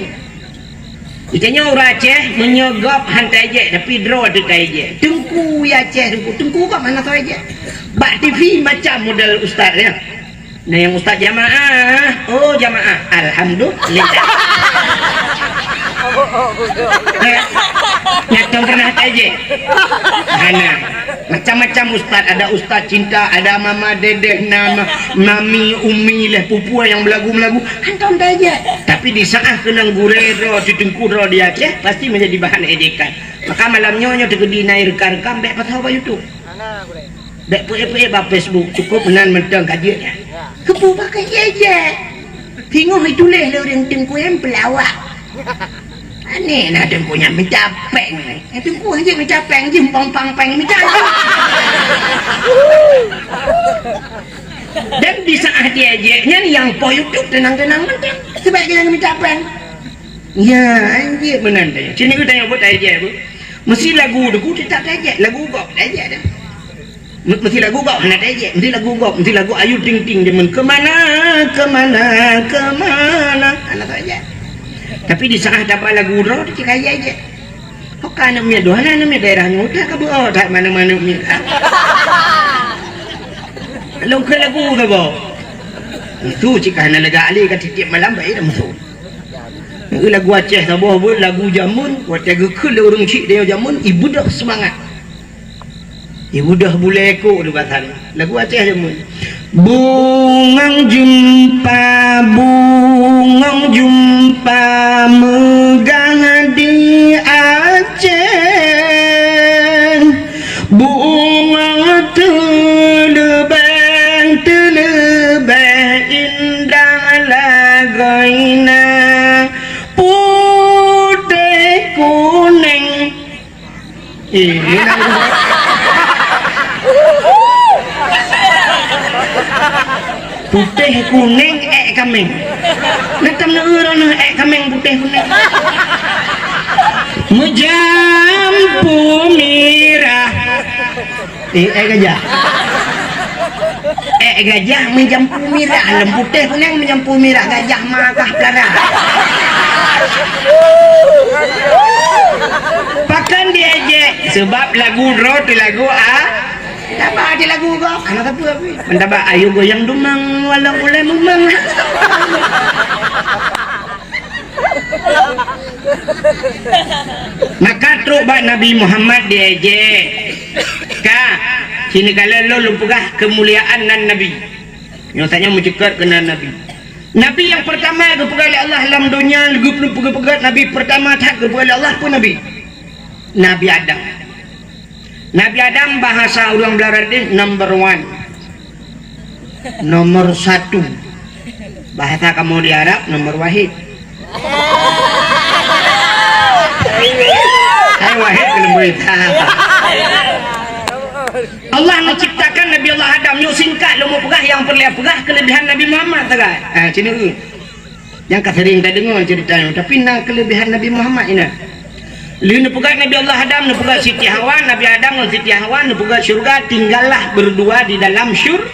Geutanyoe ureuëng Aceh, meunyoe gob han taejek, tapi droe teuh taejek. Teungku ya Aceh, teungku, teungku gob hana taejek. Bak T V macam model ustaz ya. Nah, yang ustaz jamaah, oh jamaah, alhamdulillah. Nyatong pernah taejek. Hana. Macam-macam ustaz, ada ustaz cinta, ada mama dedeh, nama mami, umi, leh pupua yang belagu-belagu, hantom taejek. Tapi di saat keunong gurée droe, teungku droe di Aceh, pasti menjadi bahan ejekan. Maka malam nyoe, nyoe teukeudi na reka-reka, bék pasoe bak YouTube. Bék peuék-peuék bak Facebook, cukup nan mantong ka jeuet nyan. Keupeue pakai ejek? Singoh ituléh lé ureuëng teungku nyan peulawak. Aneh na teungku nyan mita péng. Eh, teungku hana mita péng, jih pang-pang péng mita. Dan di saat diejek nyan nyang poh YouTube teunang-teunang mantong. Sebab dia mita péng. Ya, anjir meunan tanya. Sini ku tanya buat taejek bu. Mesti lagu deku tetap taejek, lagu gob taejek dah. Me-, mesti lagu gob hana taejek, mesti lagu gob, mesti lagu Ayu Ting Ting jameun, "Kemana, kemana, kemana?" Hana taejek. Tapi di saat dapat lagu droe, cit kaya je. Hoka aneuk miet dua, hana aneuk miet daerah nyoe, udah ka beuo that mana-mana miet. Lôn keu lagu saboh. Itu cit ka hana lega ale ka tiep-tiep malam bae dah musuh. Lagu Aceh saboh buet lagu jameun, watée geukheun lé ureuëng chik dia jameun, ibeudôh seumangat. Ibeudôh bulée kok di batan. Lagu Aceh jameun. Bungong jeumpa, bungong jeumpa meugah di Aceh. Bungong teuleubeh, teuleubeh indah lagoina. Putéh kuneng. Eh, dia nak putéh kuneng ék kaméng. Nak tam na ureuëng ék kaméng putéh kuneng. Meujampu mirah. Eh, ék gajah. Ék gajah meujampu mirah, lom putéh kuneng meujampu mirah, gajah ma kah pelara. Pakon diejek? Sebab lagu droe teuh lagu a-, taba di lagu gob. Hana sapeue pih. Mantaba ayo goyang dumang, walau ulée mumang. Maka trok bak Nabi Muhammad diejek. Ka, sini kala lôn lôn peugah keumuliaan nan Nabi. Nyoe tanyoe meucukot keunan Nabi. Nabi nyang peurtama geupeugah lé Allah lam donya, geupeugah Nabi peurtama that geupeugah lé Allah peue Nabi? Nabi Adam. Nabi Adam bahasa ureuëng Barat deh number one. Nomor satu. Bahasa kamoe di Arab nomor wahid. Hai wahid keuneuk beurita. Allah menciptakan Nabi Allah Adam. Nyoe singkat lôn peugah nyang peureulée peugah keulebihan Nabi Muhammad sagai. Ha, sini. Nyang ka sering tadeungoe ceurita nyoe, tapi na keulebihan Nabi Muhammad inan. Lheueh neupeugah Nabi Allah Adam, neupeugah Siti Hawa, Nabi Adam ngon Siti Hawa neupeugah syurga, tinggallah berdua di dalam syur-,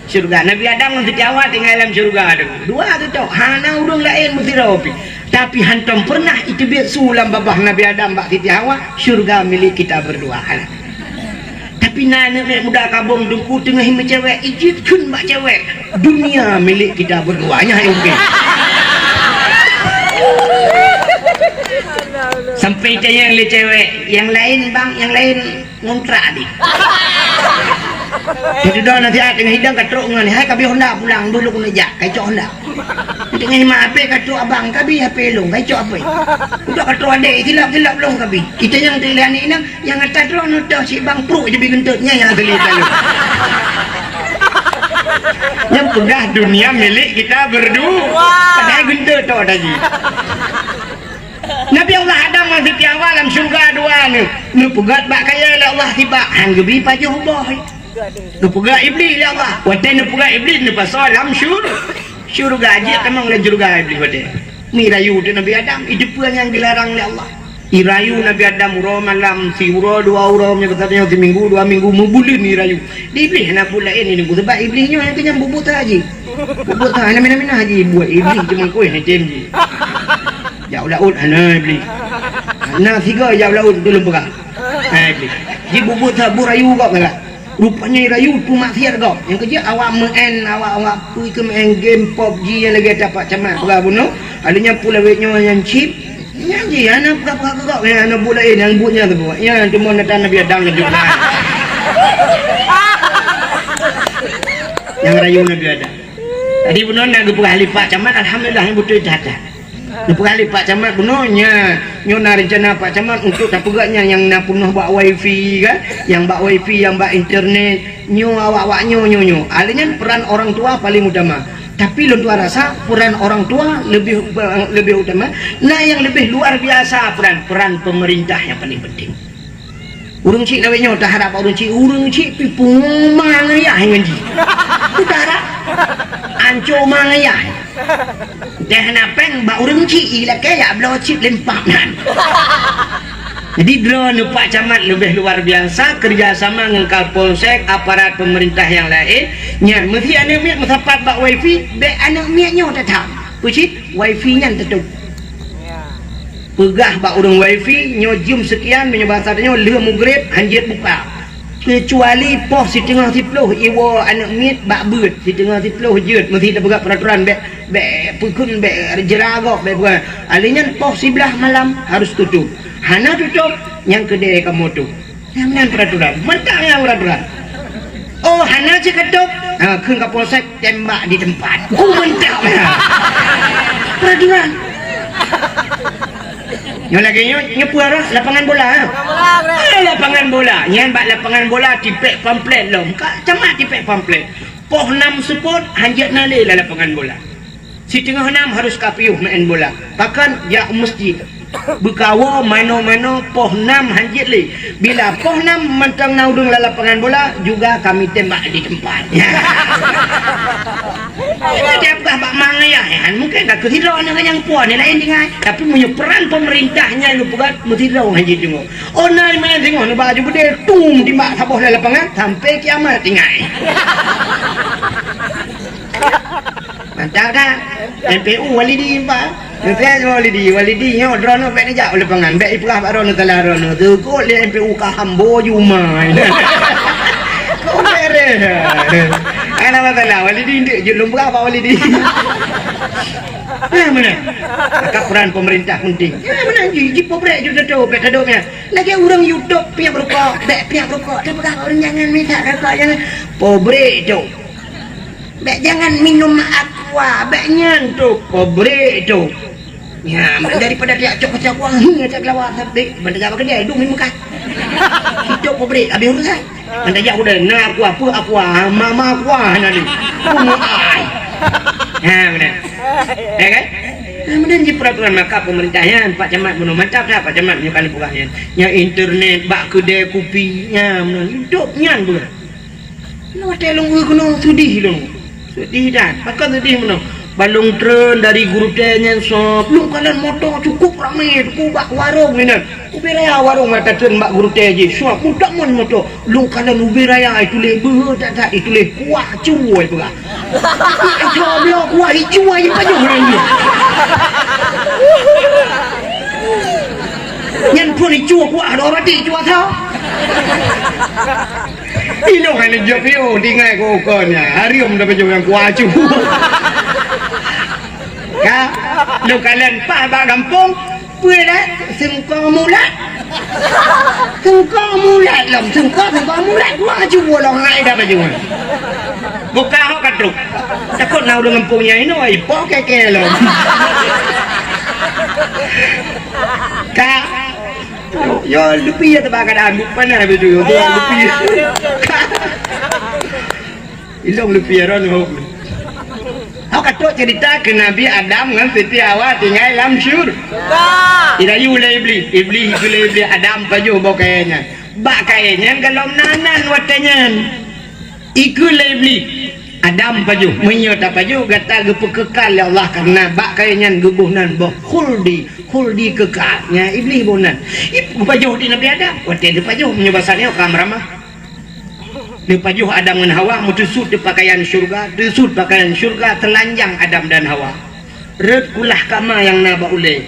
syurga. Nabi Adam ngon Siti Hawa tinggai lam syurga tu. Dua tu tok, hana ureuëng laén meusidroe pih. Tapi hantom pernah iteubiet su lam babah Nabi Adam bak Siti Hawa, syurga milik kita berdua. Hana. Tapi na aneuëk miet muda kabong teungku teungoh meucewek, ijeuet kheun bak cewek, "Dunia milik kita berdua." Nyan hai oke. Sampai tanyong lé cewek, "Nyang laén bang, nyang laén ngontrak deh." Jadi dah nasihat teungoh hidang ka trok ngon, "Hai ka bie Honda pulang dulu keuneuk jak, ka icok Honda." Teungoh imat HP ka trok abang, ka bie HP lôn, ka icok HP. Udah ka trok adek, silap-silap lôn ka bie. Itanyong teuk lé aneuëk inong, nyang ata droeneuh toh si bang pruk jibi geuntot, nyan nyang asli taloe. Nyang peugah dunia milik kita berdua. Padahai geuntot toh tadi. Nabi Allah Adam ngon Siti Hawa lam syurga dua neuh. Neupeugét bak kayée lé Allah sibak, han geubi pajoh boh. Neupeugét Iblih lé Allah. Watée neupeugét Iblih neupasoe lam syur-, syurga, jeuet tamong lam syurga Iblih watée. Meurayu teuk Nabi Adam, itu peue nyang dilarang lé Allah. Irayu Nabi Adam uroe malam, siuroe dua uroe, meunyoe gata nyoe siminggu dua minggu, meubuleuen irayu. Di Iblih hana buet laén ini, sebab Iblih nyoe nyang keunyan bubuet that jih. Bubuet that, hana minah-minah jih buet Iblih, cuma kue hana tem jih. Jak u laôt hana Iblih. Hana sigoe jak u laôt, tu lôn peugah. Ha, Iblih. Jibubuet that, buet rayu kok, kata. Rupanya rayu tu maksiat gob. Nyang keujeuet awak meu'en, awak, awak peue keu meu'en game PUBG nyang lagée tapak camat peugah bunoe. Ada nyang pula wet nyoe nyang chip. Nyan jih, hana peugah-peugah keu gob. Nyang hana buet laén, nyang buet nyan teubuet. Nyan teuma natan Nabi Adam laju. Nyang rayu Nabi Adam. Jadi bunoe na geupeugah lé Pak Camat, alhamdulillah, nyang beutôi that-that. Neupeugah lé Pak Camat bunoe nyan, nyoe na reuncana Pak Camat untuk tapeugét nyan nyang na peunoh bak wifi kan, nyang bak wifi, nyang bak internet, nyoe awak-awak nyoe, nyoe, nyoe. Alèh nyan peran orang tua paling utama. Tapi lôn tuan rasa peran orang tua lebih, lebih utama. Na nyang lebih luar biasa peran, peran pemerintah nyang paling penting. Ureueng chik lawét nyoe taharap bak ureueng chik, ureueng chik pih pungo ma ngon yah ngon jih. Taharap anco ma ngon yah. Deh na péng bak ureueng chik, ilakée yak bloe chip lempap nan. Jadi droeneuh Pak Camat leubeh luar biasa, kerjasama ngon Kapolsek, aparat pemerintah nyang laén. Nyan, meusé aneuk miet meusapat bak wifi, bék aneuk miet nyoe tatham. Peucit, wifi nyan teutup. Peugah bak ureueng wifi, nyoe jeuem seukian, meunyoe basa tanyoe, lheueh mugreb, hanjeuet buka. Keucuali poh siteungoh siploh iwoe aneuk miet bak beuet, siteungoh siploh jeuet, meusti tapeugah peraturan bék, bék peukheun, bék jeura gob, bék peugah. Alèh nyan poh siblaih malam harus tutup. Hana tutup, nyang keudè kamoe tutup. Nyan, nyan peraturan. Mantap nyan peraturan. Oh, hana cit ka tutup. Ha, kheun Kapolsek tembak di tempat. Oh, mantap nyan. Peraturan. Nyoe lagèe nyoe, nyoe peue arah lapangan bola, ha? Lapangan bola, Bre. Ah, lapangan bola. Nyan bak lapangan bola tipék pamflet lom. Ka, camat tipék pamflet. Poh nam seupôt, hanjeuet na lé lam lapangan bola. Siteungoh nam harus ka piôh meu'en bola. Pakon? Jak u meuseujid. Beukawoe manoe-manoe poh nam hanjeuet lé. Bila poh nam mantong na ureueng lam lapangan bola, juga kami tembak di tempat. Nyan. Tiep-tiep bak ma ngon yah, nyan mungken ka keuh sidroe nyan nyang puon, nyang laén tinggai. Tapi meunyoe peran pemerintah nyan neupeugah, meusidroe hanjeuet deungoe. Oh, na meu'en singoh neuba aju beudé, tum, timbak saboh lam lapangan, sampai kiamat tinggai. Mantap dah. M P U Walidi, Pak. Meusiat ngon Walidi. Walidi nyoe droeneuh bék neujak u lapangan. Bék ipeugah bak droeneuh salah droeneuh. Teukot lé M P U ka hambo jumai. Kok beres. Hana masalah. Walidi ndeuk jeuet lôn peugah bak Walidi. Nah, meunan. Maka peran pemerintah penting. Nah, meunan jih. Jih pobrek jih teutup. Bék teutup nyan. Lagèe ureueng YouTube piep rukok. Bék piep rukok. Teupeugah bak ureueng jangan minta rukok. Jangan. Pobrek tu. Bék jangan minum aku. Wah, abék nyan tu, pabrik tu. Nya, daripada tiak cok kacau kuah, hi, cak lawa sabé, benda jaga kedai, dum meukat. Itu pabrik, habis urusan. Benda jak udah, na aku apa, aku ah, mama aku ah, na ni. Aku mau ai. Ha, benar. Ya kan? Nah, kemudian di peraturan maka pemerintah nyan, Pak Camat bunoe mantap dah, Pak Camat nyoe kali peugah nyan. Nya internet, bak kedai kupi, nya, benar. Hidup nyan benar. Lôn watèe lôn eu keunoe seudeh lôn. Seudeh that. Pakon seudeh meunoe? Ban lôn treun dari Geurutèe nyan sôb, lôn kalon moto cukup ramé, cukup bak warong inan. Ubé raya warong mata treun bak Geurutèe jih, sôb, mudak mon moto. Lôn kalon ubé raya ituléh beuhe that-that, ituléh kuah cue peugah. Ijô bloe kuah icue pajoh lôn jih. Nyan phôn icue kuah, dua roti icue tho. Ilong hana jaweueb yo, tinggai keu ukeue nyan. Hareuem dah pajoh nyang kuacu. Ka, lôn kalon paih bak gampông, peue lé? Seungko mulat. Seungko mulat lom, seungko, seungko mulat. Kuacu lom hai dah pajoh. Buka hok ka trok. Takot na ureueng gampông nyan inoe, ipo kèe-kèe lom. Ka, Yo, yo, lupi ya teuba keadaan, bukan ada betul. Yo, lupi. Ilong lupi ya, Ron, ho. Ho katok cerita ke Nabi Adam ngan Siti Hawa tinggai lam syur. Irayu lé Iblis, Iblis ikeu lé Iblis Adam pajoh boh kayèe nyan. Bak kayèe nyan galom nan-nan watèe nyan. Ikeu lé Iblis, Adam pajoh, meunyoe tapajoh gata geupeukeukai lé Allah, kareuna bak kayèe nyan geuboh nan boh khuldi, khuldi keukai. Nyan Iblis boh nan. Ib-, geupajoh di Nabi Adam. Watèe geupajoh, meunyoe basa nyoe ka meuramah. Geupajoh Adam ngon Hawa, meuteusut di pakaian syurga, teusut pakaian syurga, teulanjang Adam dan Hawa. Rhot kulah kama nyang na bak ulèe.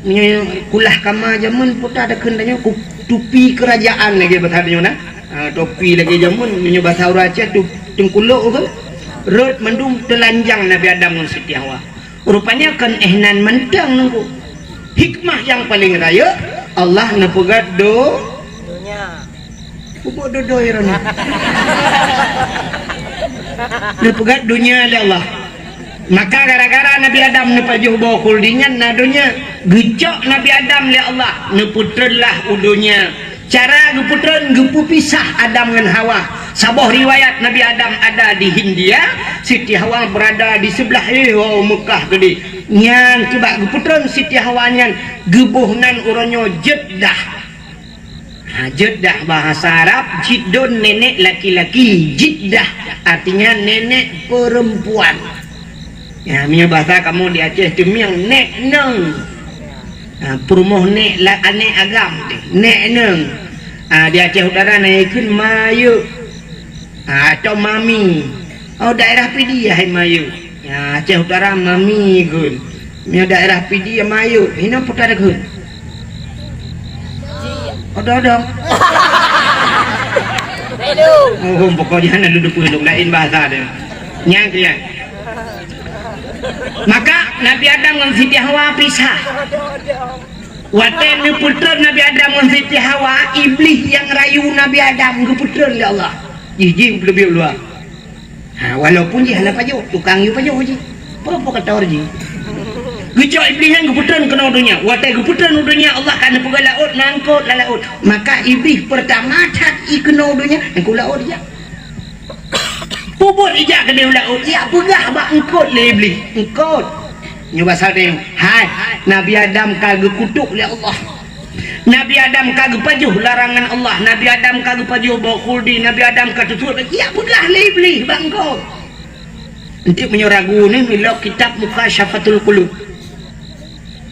Meunyoe kulah kama jameun peue takheun tanyoe, ku-, tupi keurajaan lagèe basa tanyoe na. Ha, tupi lagèe jameun, meunyoe basa ureueng Aceh tu teungkulok ke. Rhot mandum teulanjang Nabi Adam ngon Siti Hawa. Rupanya kon éh nan mantong nunggu. Hikmah nyang paleng rayeuk, Allah neupeugèt do-, Pupuk dodoi roh nyan. Neupeugèt donya lé Allah. Maka gara-gara Nabi Adam neupajoh boh khuldi nyan na donya, geucok Nabi Adam lé Allah, neupeutreun lah u donya. Cara geupeutreun, geupeupisah Adam ngon Hawa. Saboh riwayat Nabi Adam ada di Hindia, Siti Hawa berada di sebelah, eh, oh, Mekah keudeh. Nyan kiban geupeutreun Siti Hawa nyan geuboh nan uroe nyoe Jeddah. Ha, Jeddah bahasa Arab, Jiddun nenek laki-laki, Jiddah artinya nenek perempuan. Ya, meunyoe bahasa kamoe di Aceh Teumieng, nek nong. Ha, peurumoh nek la-, aneuk agam teuh, nek nong. Ha, di Aceh Utara na ikheun mayuk. Ha, atau mami. Oh, daerah Pidie hai mayuk. Ya, Aceh Utara mami ikheun. Meunyoe daerah Pidie mayuk, hino peue takheun. Odong-odong. Oh, pokoknya hana lôn teupeu lôn laén bahasa dia. Nyang keu nyan. Maka Nabi Adam ngon Siti Hawa pisah. Watèe neupeutreun Nabi Adam ngon Siti Hawa, Iblih nyang rayu Nabi Adam geupeutreun lé Allah. Jih, jih leubeh luwa. Ha, walaupun jih hana pajoh, tukang yue pajoh jih. Peue-peue kata jih. Geucok Iblih nyan geupeutreun keunoe donya. Watèe geupeutreun u donya, Allah ka neupeugah laôt, na eungkôt lam laôt. Maka Iblih peurtama that i keunoe donya, eungkôt laôt ijak. Peubuet ijak keudéh u laôt, ijak peugah bak eungkôt lé Iblih. Eungkôt. Nyoe basa teuh, hai, Nabi Adam ka geukutok lé Allah. Nabi Adam ka geupajoh larangan Allah, Nabi Adam ka geupajoh boh khuldi, Nabi Adam ka teusut, ijak peugah lé Iblih bak eungkôt. Enteuk meunyoe ragu nyoe, ilok kitab Mukasyafatul Qulub.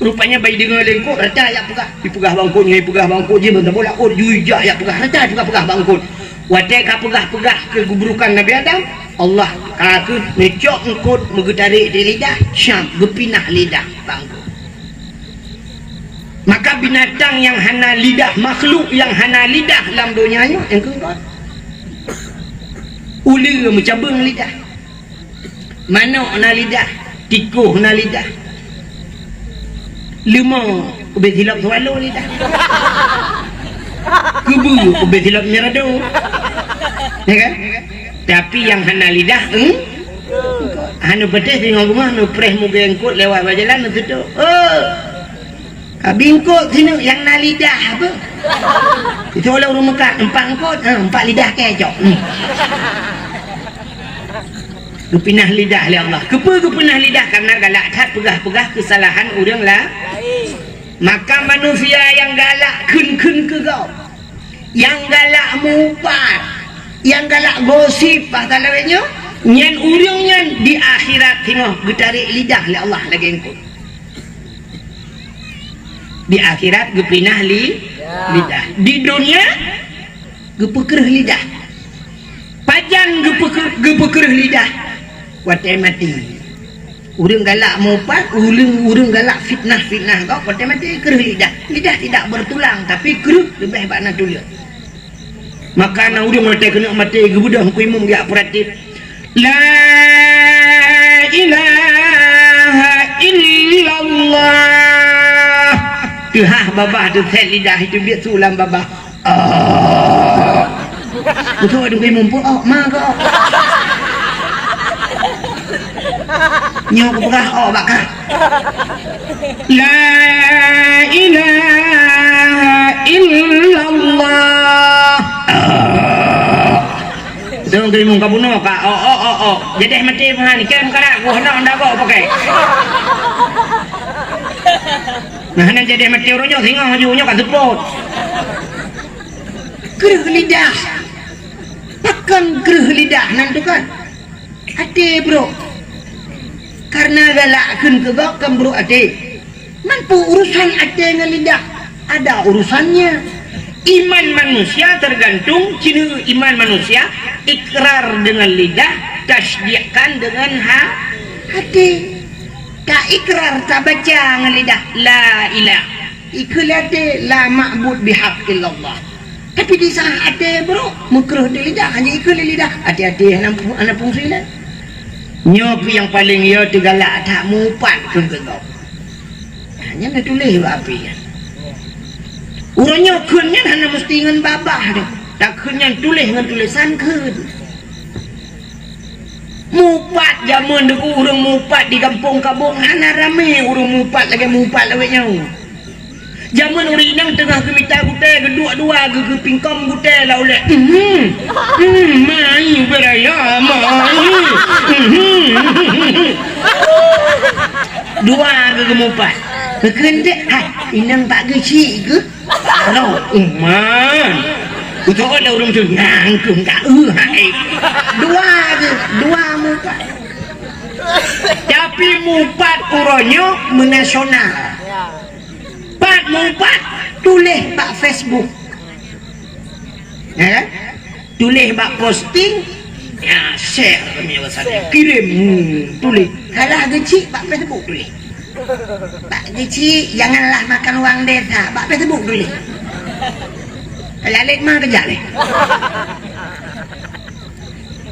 Rupanya bai deungoe lé eungkôt, rata ijak peugah. Ipeugah bak eungkôt, nyan ipeugah bak eungkôt, jih meutabôh laôt, jih ijak ijak peugah, rata ipeugah-peugah bak eungkôt. Watèe ka peugah-peugah keu keburukan Nabi Adam, Allah ka kheun neucok eungkôt meugeutarek di lidah, syam, geupinah lidah bak eungkôt. Maka binatang nyang hana lidah, makhluk nyang hana lidah lam donya nyoe, nyang keungkôt. Uleue meucabeueng lidah. Manok na lidah, tikôh na lidah. Leumô ubé silop swallow lidah. Keubeue ubé silop nyerado. Ya kan? Tapi nyang hana lidah, eungkôt. Hana patéh singoh beungoh neupreh mugengkot lewat bak jalan neututoe. Oh. Ka bingkot sineuk nyang na lidah apa? Itu oleh ureuëng Mekah, empat engkot, ha, empat lidah kecok. Hmm. Geupinah lidah lé Allah. Keupeue geupinah lidah? Karena galak that peugah-peugah keusalahan ureuëng la-, maka manusia nyang galak kheun-kheun keu gob, nyang galak mupat, nyang galak gosip, bahasa lawét nyoe, nyan ureuëng nyan di akhirat singoh geutarek lidah lé Allah lagée engkot. Di akhirat geupinah li-, lidah. Di dunia geupeukreuh lidah. Pajan geupeukreuh, geupeukreuh lidah? Watée maté. Ureuëng galak mupat, ureuëng, ureuëng galak fitnah-fitnah gob, watée maté kreuh lidah. Lidah tidak bertulang, tapi kreuh leubeh bak na tuleueng. Maka na ureuëng watée keuneuk maté geubeudôh Teungku Imum geujak peuratéb, "La ilaha illallah." Teuhah babah teusét lidah itu biet su lam babah. Oh. Beutôi Teungku Imum peuok ma keu ok. Nyoe kupeugah ok bak kah. La ilaha illallah. Dong geurimong ka bunoe ka, oh, oh, oh, oh. Jadeh maté meuhan, ikan karak, buah nak anda kok pakai. Nah, nan jadeh maté uroe nyoe, singoh ju nyoe ka seupôt. Kreuh lidah. Pakon kreuh lidah nan tu kan? Até brok. Karena galak kheun keu gob kan brok até. Man peue urusan até ngon lidah? Ada urusannya. Iman manusia tergantung, cina iman manusia, ikrar dengan lidah, tasdikkan dengan ha-, hati. Tak ikrar, tak baca ngon lidah, la ilah. Ikheun lé até, la ma'bud bihaq illallah. Tapi di saat até brok, meukreuh di lidah, hanya ikheun lé lidah. Hati-hati, hana, hana fungsi lé. Nyoe keuh nyang paleng yo teugalak that mupat kheun keu gob. Nyan neutuléh bak api nyan. Uroe nyoe kheun nyan hana musti ngon babah deh. Takheun nyan tuléh ngon tulésan kheun. Mupat jameun deuku ureuëng mupat di gampông Kabong hana ramé ureuëng mupat lagée mupat lawét nyoe. Jameun ureuëng inong teungoh geumita gutée geuduek dua geu-, geupingkong gutée lam ulée. Mhm. Mhm, mai beraya, mai. Mhm. Dua geu-, geumupat. Geukheun dek, hai, inong Pak Geuchik geuh. Aroh, uman. Utoe lé ureuëng tu nyang keu tak eu hai. Dua geu-, dua mupat. Tapi mupat uroe nyoe meunasional. Pat mupat, tuléh bak Facebook. Ya kan? Tuléh bak posting, ya, share kami WhatsApp. Kirim, hmm, tuléh. Kalah Geuchik bak Facebook tuléh. Pak Geuchik, janganlah makan uang desa. Bak Facebook tuléh. Lalet ma keujak lé.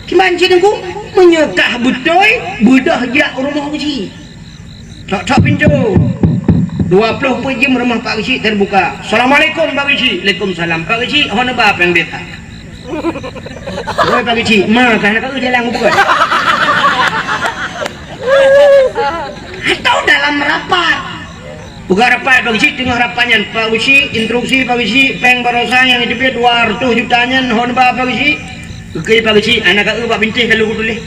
Kiban cit Teungku, meunyoe kah beutôi, beudôh jak u rumoh Geuchik. Tok-tok pintoe. Dua ploh peuet jeuem rumoh Pak Geuchik teubuka. "Assalamualaikum, Pak Geuchik." "Waalaikumsalam." "Pak Geuchik, hana ba péng desa?" "Woi, Pak Geuchik, ma kah na ka eu jalan bukan?" Atau dalam rapat. Peugah rapat Pak Geuchik, teungoh rapat nyan. "Pak Geuchik, instruksi Pak Geuchik, péng barosa nyang jiteubiet dua ratus juta nyan, hana ba Pak Geuchik?" "Oke, Pak Geuchik, hana ka eu bak bintéh ka lôn tuléh."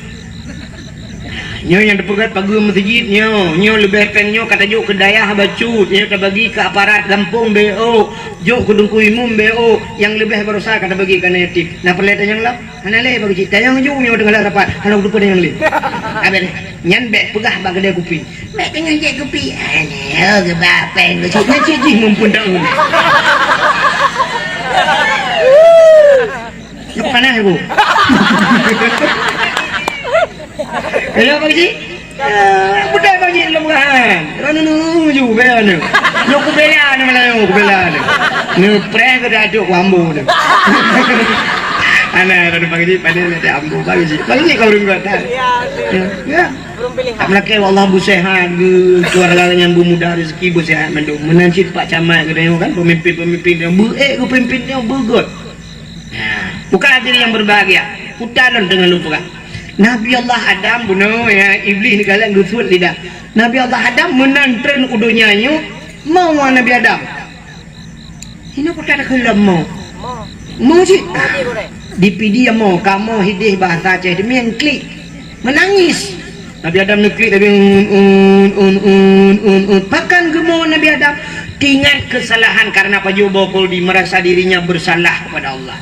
Nyoe nyang teupeugah pageue meuseujid nyoe, nyoe leubeh péng nyoe ka tajok keu dayah bacut, nyoe tabagi keu aparat gampông B O, jok keu Teungku Imum B O, nyang leubeh barosa ka tabagi keu aneuk yatim. Na peureulée tanyong lom? Hana lé Pak Geuchik, tanyong ju nyoe teungoh lam rapat, hana kuteupeu tanyong lé. Abéh nyan bék peugah bak keudè kupi. Bék teungoh jép kupi, aneuk geuba péng Geuchik, nyan cit jih muphom taun. Nyok panas, Bu. Ayo, Pak Geuchik. Eh, budai Pak Geuchik lom kan. Lom nuju, bela ni. Nyok kubela ni malam nyok kubela ni. Ni preh ke dah duk wambu ni. Ana ada Pak Geuchik, pada nanti ambu Pak Geuchik. Pak Geuchik kau ringgit dah. Ya, ya. Ya. Belum pilihan. Tak melakèe, Allah beusehat, keluarga nyang beumudah rezeki beusehat mandum. Meunan cit Pak Camat geutanyoe kan, pemimpin-pemimpin nyang beuék geupimpin nyoe beugöt. Nah, bukan hadirin yang berbahagia. Kuta lôn teungoh lôn peugah. Nabi Allah Adam bunoe, ya, Iblih neukalon geusuet lidah. Nabi Allah Adam meunan treun u donya nyoe, mo Nabi Adam. Hino kota takheun lom mo. Mo cit. Di Pidie mo, kamoe hideh bahasa Aceh demian klik. Menangis. Nabi Adam neuklik, Nabi un, un, un, un, un, un. Pakon geumo Nabi Adam? Teuingat kesalahan karena pajoh boh kuldi, merasa dirinya bersalah kepada Allah.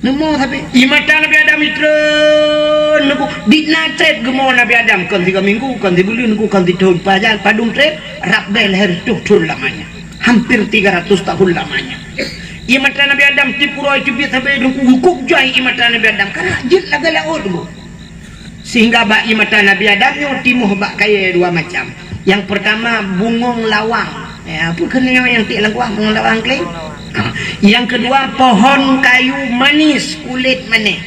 Neumo sabe. Ie mata Nabi Adam itreun neuku. Di na treb geumo Nabi Adam, kon sigoe minggu, kon sibuleuen neuku, kon sithon. Pajan padum treb, rab bèe leher tuh thon lamanya. Hampir tiga ratus tahun lamanya. Ie mata Nabi Adam tiep uroe teubiet sabe neuku, geukup jai ie mata Nabi Adam. Karena jeuet lagèe laôt neuku. Sehingga bak ie mata Nabi Adam nyoe timoh bak kayèe dua macam. Yang pertama, bungong lawang. Ya, apa keuneuk nyang tiek lam kuah bungong lawang, Kling? Ha. Yang kedua, pohon kayu manis, kulit manis.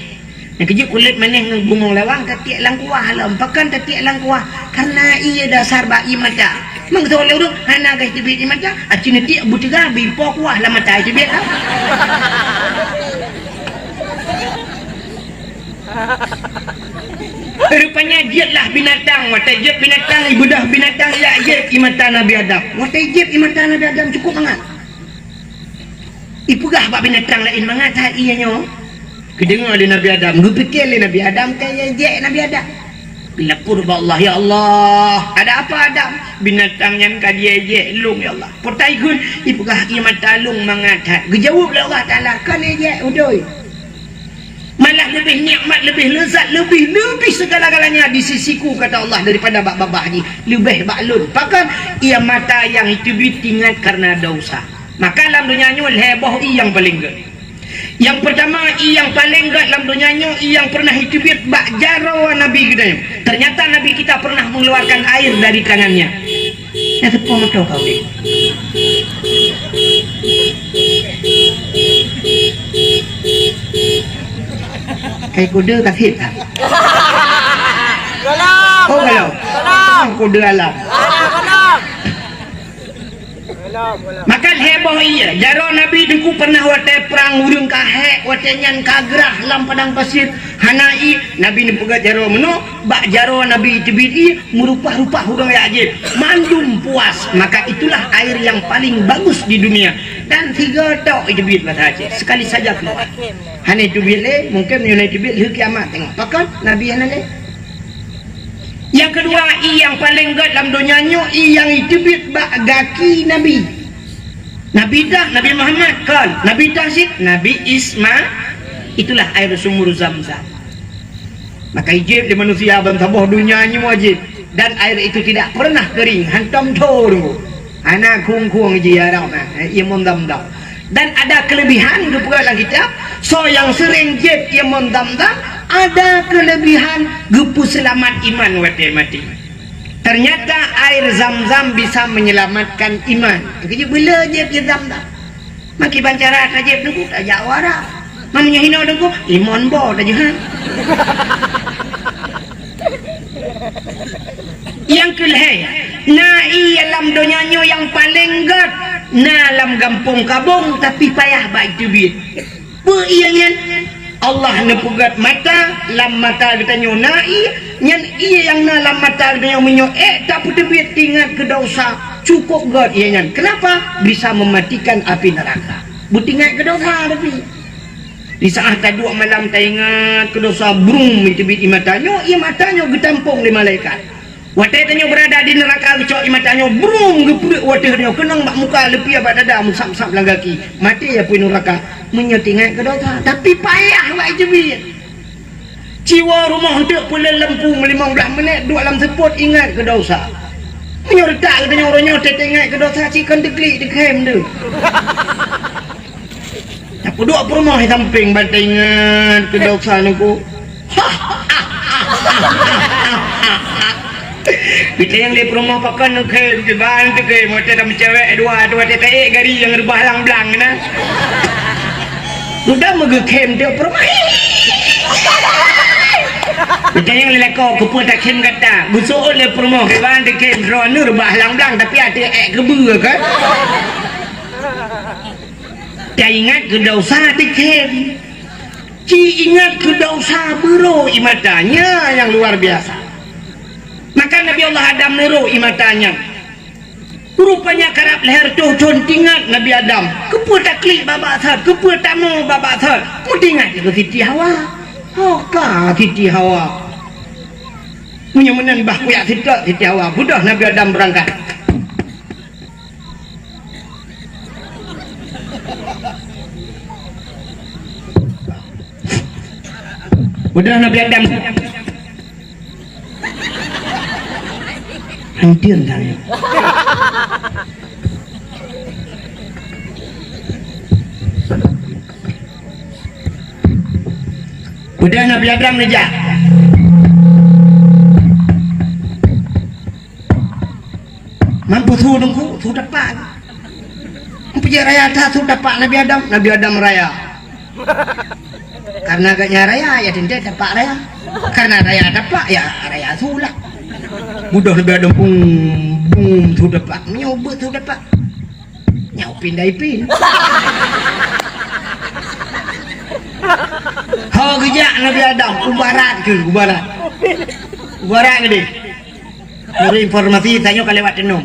Nyang keujeuet kulit manis ngon bungong lawang tatiek lam kuah lom. Pakon tatiek lam kuah? Karena ie dasar bak ie mata. Meunyoe lé ureueng hana gaih teubiet ie mata, aci neutiek beuteuga bipo kuah lam mata teubiet lah. Rupanya jeuetlah binatang, watèe jeuet binatang, ibeudôh binatang, ijak jép ie mata Nabi Adam. Watèe jép ie mata Nabi Adam cukup mangat. Ipeugah bak binatang laén mangat that ie nyoe. Geudeungoe lé Nabi Adam, geupike lé Nabi Adam ka ijak jép Nabi Adam. Geulapor bak Allah, "Ya Allah, ada apa Adam?" "Binatang nyan ka jijak jép lôn, ya Allah." "Peue takheun?" "Ipeugah ie mata lôn mangat that." Geujaweueb lé Allah Taala, "Kon ijak jép, udoi." Malah leubeh nikmat, leubeh leuzat, leubeh, leubeh segala-galanya di sisiku, kata Allah, daripada bak babah jih, leubeh bak lôn. Pakon? Ie mata nyang iteubiet teuingat karena dosa. Maka lam donya nyoe lhèe boh ie nyang paleng gèt. Nyang peurtama, ie nyang paleng gèt lam donya nyoe, ie nyang pernah iteubiet bak jaroe Nabi geutanyoe. Ternyata Nabi kita pernah mengeluarkan air dari tangannya. Nyang teupeue meutoe ka udép. Kai kuda ka sit. Galak. Oh, galak. Galak. Kuda alam. Galak, galak. Maka lhèe boh ie, jaroe Nabi Teungku pernah watèe prang ureueng ka hék, watèe nyan ka grah lam padang pasir, hana ie, Nabi neupeugah jaroe meunoe, bak jaroe Nabi teubiet ie, meurupah-rupah ureueng jak jép, mandum puas. Maka itulah air yang paling bagus di dunia. Dan sigoe tok iteubiet basa Aceh, sekali saja keluar. Hana iteubiet lé, mungken meunyoe na iteubiet lheueh kiamat teungoh. Pakon? Nabi hana lé. Nyang keudua, ie nyang paleng gèt lam donya nyoe, ie nyang iteubiet bak gaki Nabi. Nabi dah, Nabi Muhammad, kon. Nabi dah cit, Nabi Isma-, itulah air sumur Zam-Zam. Maka ijép lé manusia ban saboh donya nyoe jép. Dan air itu tidak pernah kering, hantom tho deungoe. Hana khueng-khueng jih, ya Rabb, eh, ie mon Zam-Zam. Dan ada kelebihan geupeugah lam kitab, soe nyang seuréng jép ie mon Zam-Zam, ada kelebihan geupeuseulamat iman watèe maté. Ternyata air Zam-Zam bisa menyelamatkan iman. Keujeuet beu le jép ie Zam-Zam. Maki ban cara tajép deungoe tajak wara. Meunyoe hinoe deungoe, imon bo tajeuhan. Nyang keulhèe, na ie lam donya nyoe nyang paleng gèt, na lam gampông Kabong, tapi payah bak iteubiet. Peue ie nyan? Allah neupeugèt mata, lam mata geutanyoe na ie, nyan ie nyang na lam mata geutanyoe meunyoe ék tapeuteubiet teuingat keu dosa, cukôp gèt ie nyan. Kenapa? Bisa mematikan api neraka. Beuteuingat keu dosa tapi. Di saat taduek malam taingat keu dosa, brum, iteubiet ie mata nyoe, ie mata nyoe geutampông lé malaikat. Watèe tanyoe beurada di neuraka geucok ie mata nyoe, brum, geupeureuet u ateueh nyoe, keunong bak muka, leupie bak dada, meusab-sab lam gaki. Maté apui neuraka, meunyoe teuingat keu dosa. Tapi payah bak iteubiet. Ci woe rumoh eunteuk peuleueh lampu limong blaih minèt, duek lam seupôt ingat keu dosa. Meunyoe reutak geutanyoe uroe nyoe teuingat keu dosa, ci kon teuklik teukhém deuh. Tapeuduek peurumoh di sampéng ban taingat keu dosa neuku. Geutanyoe lé peurumoh pakon neukhém, kiban teukhém, watèe tameucewek dua, watèe taék gari nyang reubah lang-blang na. Sudah meugeukhém teuh peurumoh. Geutanyoe lé lakoe keupeue takhém gata, geuseuôt lé peurumoh, kiban teukhém, droeneuh reubah lang-blang, tapi até ék keubeue kan. Taingat keu dosa teukhém. Ci ingat keu desya beurô ie mata nyan nyang luar biasa. Maka Nabi Allah Adam neurô ie mata nyan. Rupanya karab lhèe reutôh thôn teuingat Nabi Adam. Keupeue taklik bak-bak thot, keupeue tamoe bak-bak thot. Meutingat keu Siti Hawa. Ho ka Siti Hawa. Meunyoe meunan bah kujak seutôt Siti Hawa. Beudôh Nabi Adam beurangkat. Beudôh Nabi Adam. Hantieng tanyoe. Beudôh Nabi Adam neujak. Mampu su teungku, su tapak. Mampu jeuet raya that su tapak Nabi Adam, Nabi Adam raya. Karena agaknya raya, ya teuntèe tapak raya. Karena raya tapak, ya raya su lah. Beudôh Nabi Adam, bum, bum, su tapak. Meunyoe beuet su tapak. Nyoe pindah ipin. Ho geujak Nabi Adam, u barat keuh, u barat. U barat keudeh. Meunurot informasi, tanyoe ka lewat teunong.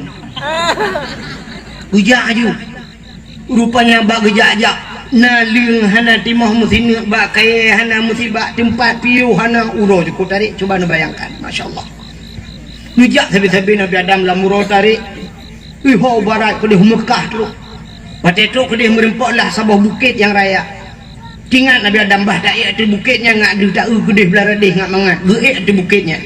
Geujak aju. Rupanya bak geujak-jak, naleueng hana timoh meusineuk bak kayèe, hana meusibak teumpat piôh, hana uroe jukôt tarek. Cuba neubayangkan, masya Allah. Geujak sabe-sabe Nabi Adam lam uroe tarek. Iho barat keudeh Meukah trok. Watèe trok keudeh meureumpok lah saboh bukét nyang raya. Teuingat Nabi Adam bah taék ateueh bukét nyan ngat deuh taeu keudeh blah radeh ngat mangat. Geuék ateueh bukét nyan.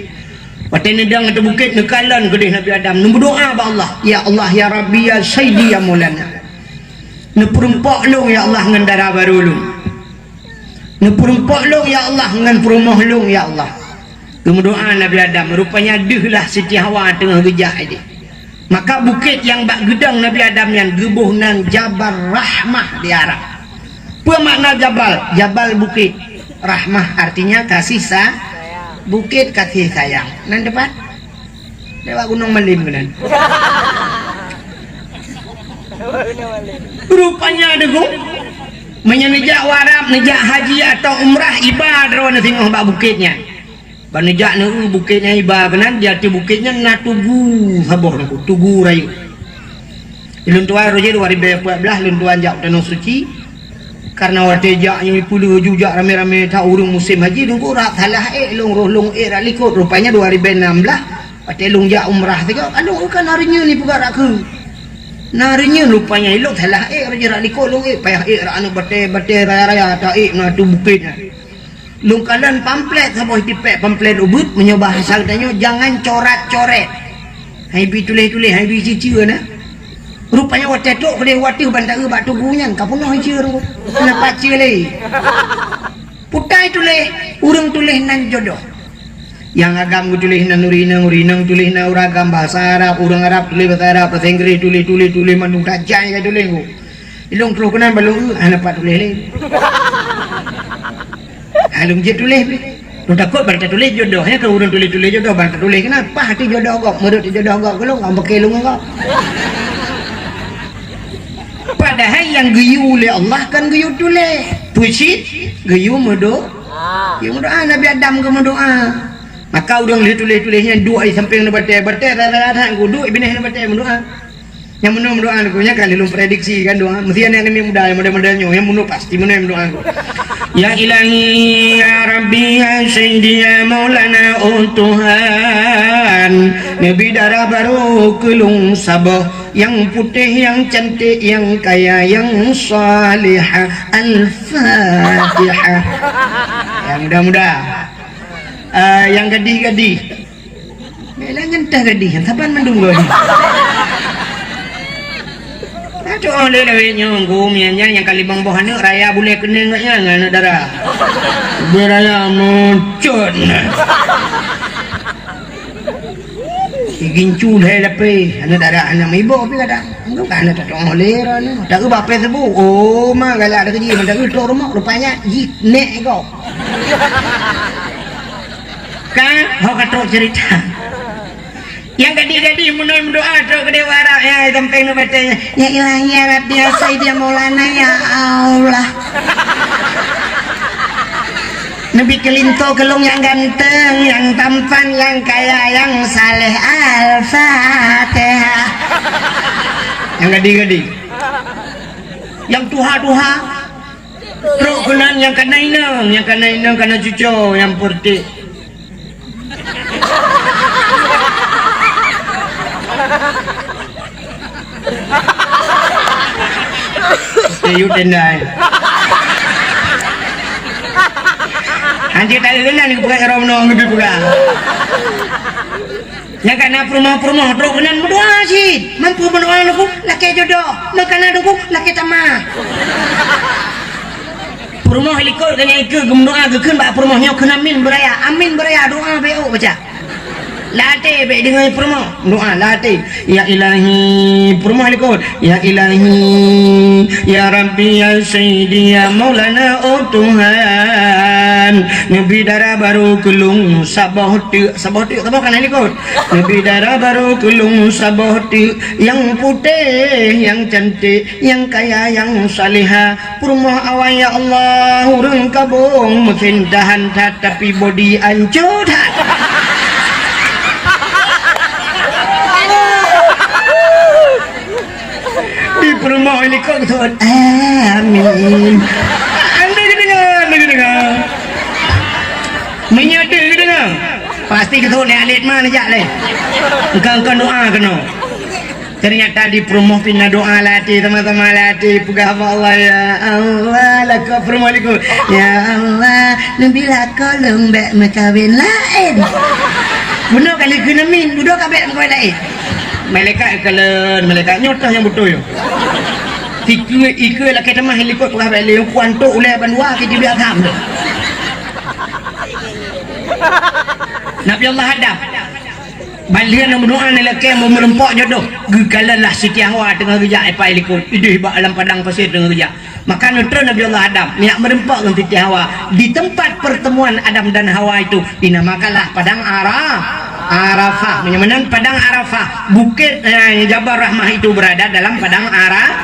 Watèe neudong ateueh bukét neukalon keudeh Nabi Adam. Neumeudoa bak Allah. Ya Allah, ya Rabbi, ya Sayyidi, ya Maulana. Neupeureumpok lôn, ya Allah, ngon dara barô lôn. Neupeureumpok lôn, ya Allah, ngon peurumoh lôn, ya Allah. Geumeudoa Nabi Adam, rupanya deuh lah Siti Hawa teungoh geujak idéh. Maka bukét nyang bak geudong Nabi Adam nyan geuboh nan Jabal Rahmah di Arab. Peue makna jabal? Jabal bukét. Rahmah artinya kasih sa-, bukét kasih sayang. Nan teupat? Lewat Gunong Malim keunan. Rupanya deungoe, meunyoe neujak u Arab, neujak haji atau umrah, iba droeneuh singoh bak bukét nyan. Ban neujak neu-eu bukét nyan iba keunan, di ateueh bukét nyan na tugu saboh nangku, tugu rayeuk. Lôn tuan roh jih dua ribèe empat belas lôn tuan jak u Tanoh Suci. Karena watèe jak nyoe peuleueh ju jak ramé-ramé that ureueng musém haji, nunggu rab salah ék lôn roh lôn ék rab likôt. Rupanya dua ribèe enam belas watèe lôn jak umrah sigoe, ka lôn eu ka na reunyeuen ipeugah rab keu. Na reunyeuen rupanya ilôn salah ék roh jih rab likôt lôn ék, payah ék rab aneuk batèe, batèe raya-raya that ék na ateueh bukét nyan. Lôn kalon pamflet saboh tipék pamflet ubeut, meunyoe bahasa geutanyoe, jangan corat-coret. Hai bi tuléh-tuléh, hai bi ciceu na. Rupanya watèe trok keudeh u ateueh ban taeu bak tugu nyan, ka peunoh ciceu. Na pat ciceu lé. Putai tuléh, ureueng tuléh nan jodoh. Nyang agam geutuléh nan ureueng inong, ureueng inong tuléh nan ureueng agam, bahasa Arab, ureueng Arab tuléh bahasa Arab, bahasa Inggris tuléh, tuléh, tuléh mandum tajai ka tuléh. Ilôn troh keunan ban lôn eu, hana pat tuléh lé. Ha, lôn jeuet tuléh pih. Lôn takot ban tatuléh jodoh, nyan keu ureueng tuléh-tuléh jodoh, ban tatuléh keunan, paih teuh jodoh gob, meureuet teuh jodoh gob keu lôn, ka meuke lôn ngon gob. Padahai nyang geuyue lé Allah kon geuyue tuléh. Peue cit? Geuyue meudo-, geuyue meudoa, Nabi Adam geumeudoa. Maka ureueng lheueh tuléh-tuléh nyan duek di sampéng ngon batèe, batèe rara that, duek binéh ngon batèe meudoa. Nyang meunoe meudoa lagèe nyan ka lheueh lôn prediksi kan doa. Meusti aneuk-aneuk muda nyang model-model nyoe, nyang meunoe pasti meunoe meudoa lagèe nyan. Ya Ilahi, ya Rabbi, ya Sayyidi, ya Maulana, oh Tuhan, neubi dara barô keu lôn saboh, nyang putéh, nyang cantik, nyang kaya, nyang salihah. Al-Fatihah. Nyang muda-muda. Ah, nyang gadih-gadih. Bèk lagèe nyan teuh gadih, saban mandum gadih. Aduh, lé lawét nyoe, gum nyan, nyan nyang ka limong boh aneuk, raya bulèe keuneung nyan, aneuk dara. Bèk raya meucot. Igincu lhèe lapéh, aneuk dara, aneuk meuiboh pih kadang. Aneuk ka aneuk tatong lé droeneuh. Taeu bak Facebook, oh, ma galak dak jih, taeu trok rumoh, rupanya jih nèk gob. Ka, ho ka trok cerita. Nyang gadih-gadih meunoe meudoa trok keudeh u Arab, ya, sampéng ngon batèe nyan. Ya Ilahi, ya Rabbi, ya Sayyidi, ya Maulana, ya Allah. Neubi keulinto keu lôn nyang ganteng, nyang tampan, nyang kaya, nyang saleh. Al-Fatihah. Nyang gadeng-gadeng. Nyang tuha-tuha. Trok keunan nyang kana inong, nyang kana inong kana cuco, nyang peuretik. Setuju tendai. Anjing tak kenal ni bukan orang menong lebih bukan. Nyang kana peurumoh-peurumoh trok keunan meudoa cit. Mampu meudoa leuku lakée jodoh, meukanan leuku lakée tamah. Peurumoh likot geuh nyang ikeue geumeudoa geukheun bak peurumoh nyoe kheun amin beuraya. Amin beuraya doa bék ôk baca. Lam até bék deungoe peurumoh doa lam até. Ya Ilahi, peurumoh likot. Ya Ilahi, ya Rabbi, ya Sayyidi, ya Maulana, oh Tuhan, neubi dara barô keu lôn saboh teuk, saboh teuk saboh kana likot. Neubi dara barô keu lôn saboh teuk nyang putéh, nyang cantik, nyang kaya, nyang salihah. Peurumoh awai ya Allah, ureuëng kabong meusintahan that tapi bodi ancô that. Di peurumoh likot thon. Amin. Anda kedengar, anda kedengar. Meunyoe deuh kedengar. Pasti keu thon ni alit ma neujak lé. Engkau-engkau doa keunoe. Ternyata di peurumoh pih na doa lam até, sama-sama lam até peugah bak Allah, "Ya Allah, lakoe peurumoh likot. Ya Allah, neubi lakoe lôn bék meukawen laén." Bunoe kali keunemin, dudoe ka bék meukawen laén. Malaikat kalon, malaikat nyoe toh nyang beutôi. Tikeue ikeue lakée tamah likot peugah bék lé, kuantok ulée bandua ke jibiak tham tu. Nabi Allah Adam. Ban lheueh na meudoa ngon lakée meumeureumpok jodoh, geukalon lah Siti Hawa teungoh geujak ipai likot, ideh bak lam padang pasé teungoh geujak. Maka neutron Nabi Allah Adam, neujak meureumpok ngon Siti Hawa. Di tempat pertemuan Adam dan Hawa itu dinamakanlah Padang Ara-, Arafah. Meunyoe meunan Padang Arafah, bukét, eh, Jabal Rahmah itu berada dalam Padang Ara-,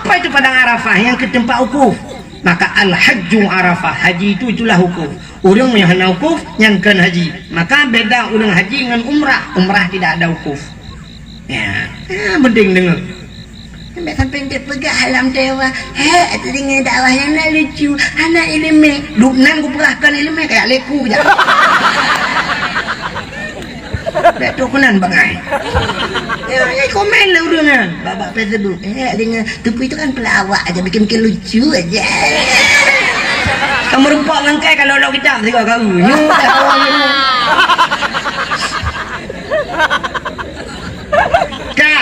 apa itu Padang Arafah? Nyang keu teumpat wukuf. Maka al-hajju Arafah, haji itu itulah wukuf. Ureuëng nyang hana wukuf, nyan kon haji. Maka beda ureuëng haji ngon umrah. Umrah tidak ada wukuf. Ya, ya penting deungoe. Sampai-sampai dia peugah alam dewa, "Hé, teungoh dakwah nyang na lucu, hana ileumé." Duek nan kupeugah kon ileumé, kayak leku je. Bék trok keunan bangai. Ya, ya komen lah ureuëng kan. Bak-bak Facebook. Eh, deungoe Teungku itu kan pelawak aja, bikin-bikin lucu aja. Kamu rempok ngon kai kalau lok kitab sigoe kau. Nyoe dah kawan nyoe. Ka.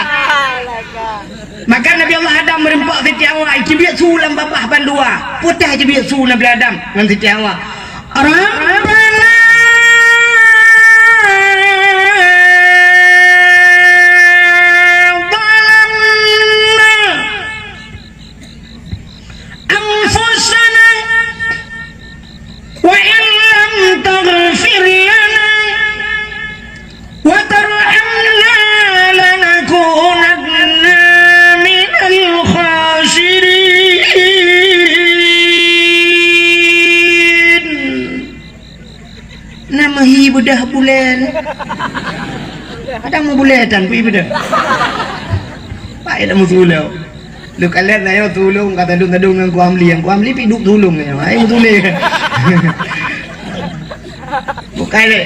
Maka Nabi Allah Adam meureumpok Siti Hawa, icibiet su lam babah bandua. Putéh icibiet su Nabi Adam ngon Siti Hawa. Rabbana zalamna anfusana wa in lam taghfir lana wa tarhamna lanakunanna minal khasirin. Na meuhi beudah bulen. Kadang meubulen tan pih beudah. Baik dah meusuloe. Leukalon ayo tulông ka tadong-tadong ngon Ku Amli. Ku Amli pih duek tulông nyoe. Hai meusuloe. Bukai lé.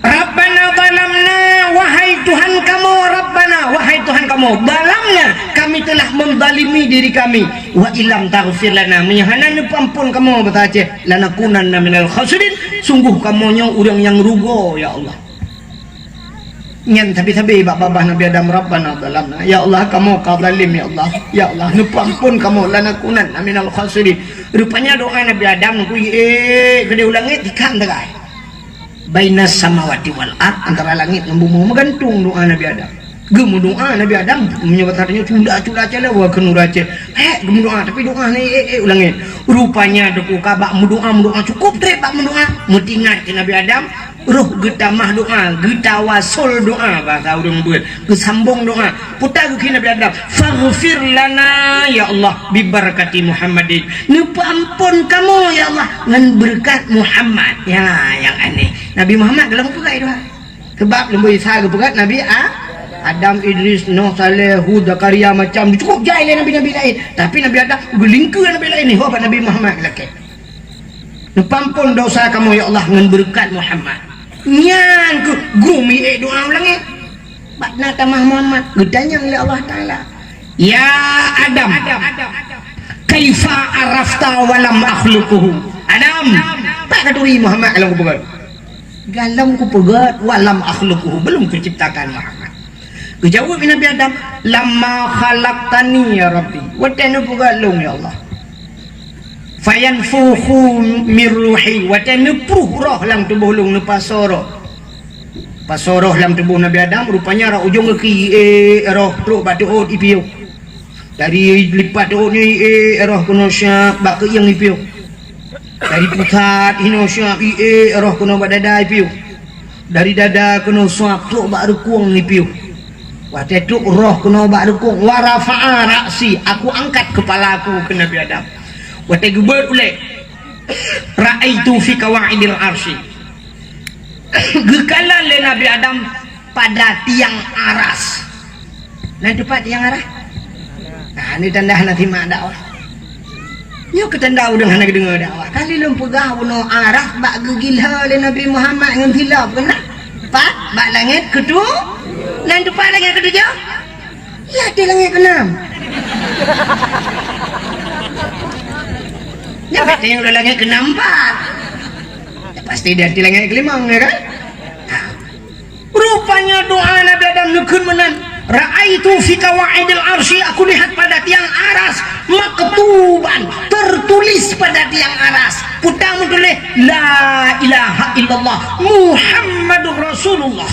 Rabbana zalamna, wahai Tuhan kamoe, Rabbana, wahai Tuhan kamoe, zalamna, kami telah menzalimi diri kami, wa illam taghfir lana, meunyoe hana neupeuampon kamoe basa Aceh, lanakunanna minal khasirin, sungguh kamoe nyoe ureuëng nyang rugoe, ya Allah. Nyan sabe-sabe bak babah Nabi Adam, Rabbana zalamna, ya Allah, kamoe ka zalim, ya Allah, ya Allah, neupeuampon kamoe, lanakunanna minal khasirin. Rupanya doa Nabi Adam nangku, eh, keudeh u langét, tikam tagai. Bainas samawati wal ard, antara langit ngon bumoe, meugantung doa Nabi Adam. Geumeudoa Nabi Adam, meunyoe basa tanyoe cula-cula caleue keu nura Aceh. Hék geumeudoa, tapi doa ni ék-ék u langét. Rupanya teungku ka bak meudoa, meudoa cukôp trép bak meudoa. Meutingat keu Nabi Adam, Roh geutamah doa, geutawasol doa, bahasa ureuëng beuet, geusambong doa. Peue geukheun Nabi Adam, "Faghfir lana, ya Allah, bibarakati Muhammadin." Neupeuampon kamoe, ya Allah, ngon beureukat Muhammad. Ya, nyang aneh. Nabi Muhammad golom peugah doa. Sabab leumbô Isa geupeugah Nabi A-, Adam, Idris, Nuh, Saleh, Hud, Zakaria, macam cukôp jai lé nabi-nabi laén. Tapi Nabi Adam geulingkeue nabi laén, nyoe bak Nabi Muhammad lakée. Neupeuampon dosa kamoe, ya Allah, ngon beureukat Muhammad. Nyan keuh geumiék doa u langét. Bak na tamah Muhammad, geutanyong lé Allah Taala, "Ya Adam, kaifa arafta wa lam akhluquhu?" Adam, pat katuri Muhammad golom kupeugét? Golom kupeugét, "Wa lam akhluquhu," belum kuciptakan Muhammad. Geujaweueb Nabi Adam, "Lamma khalaqtani ya Rabbi," watée neupeugét lôn, ya Allah. "Fayanfukhu mir ruhi," watée neupruh roh lam tuboh lôn, neupasoe roh. Pasoe roh lam tuboh Nabi Adam, rupanya rot ujong gaki, eh, roh trok bak teuôt ipiôh. Dari lipat teuôt nyoe, eh, roh keunoe siab bak keuieng ipiôh. Dari pusat inoe siab, eh, roh keunoe bak dada ipiôh. Dari dada keunoe siab trok bak reukueng ipiôh. Watée trok roh keunoe bak reukueng, "Wa rafa'a ra'si," aku angkat kepala aku, kheun Nabi Adam. Watée geubeuet ulée, "Ra'aitu fi qawaidil arsy," geukalon lé Nabi Adam pada tiang aras. Na teupat tiang aras? Nah, nyoe tanda hana simak dakwah. Nyoe keuh tanda ureuëng hana geudeungoe dakwah. Kali lôn peugah bunoe aras bak geugila lé Nabi Muhammad ngon silop keunan. Pat bak langét keutu-, na teupat langét keutujoh? Ya, di langét keenam. Ya, pasti nyang di langét keenam pat. Ya, pasti di, di langét kelimong, ya kan? Rupanya doa Nabi Adam neukheun meunan, "Ra'aitu fi qawaidil arsy," aku lihat pada tiang aras, "maktuban," tertulis pada tiang aras. Peue meutuléh, "La ilaha illallah Muhammadur Rasulullah."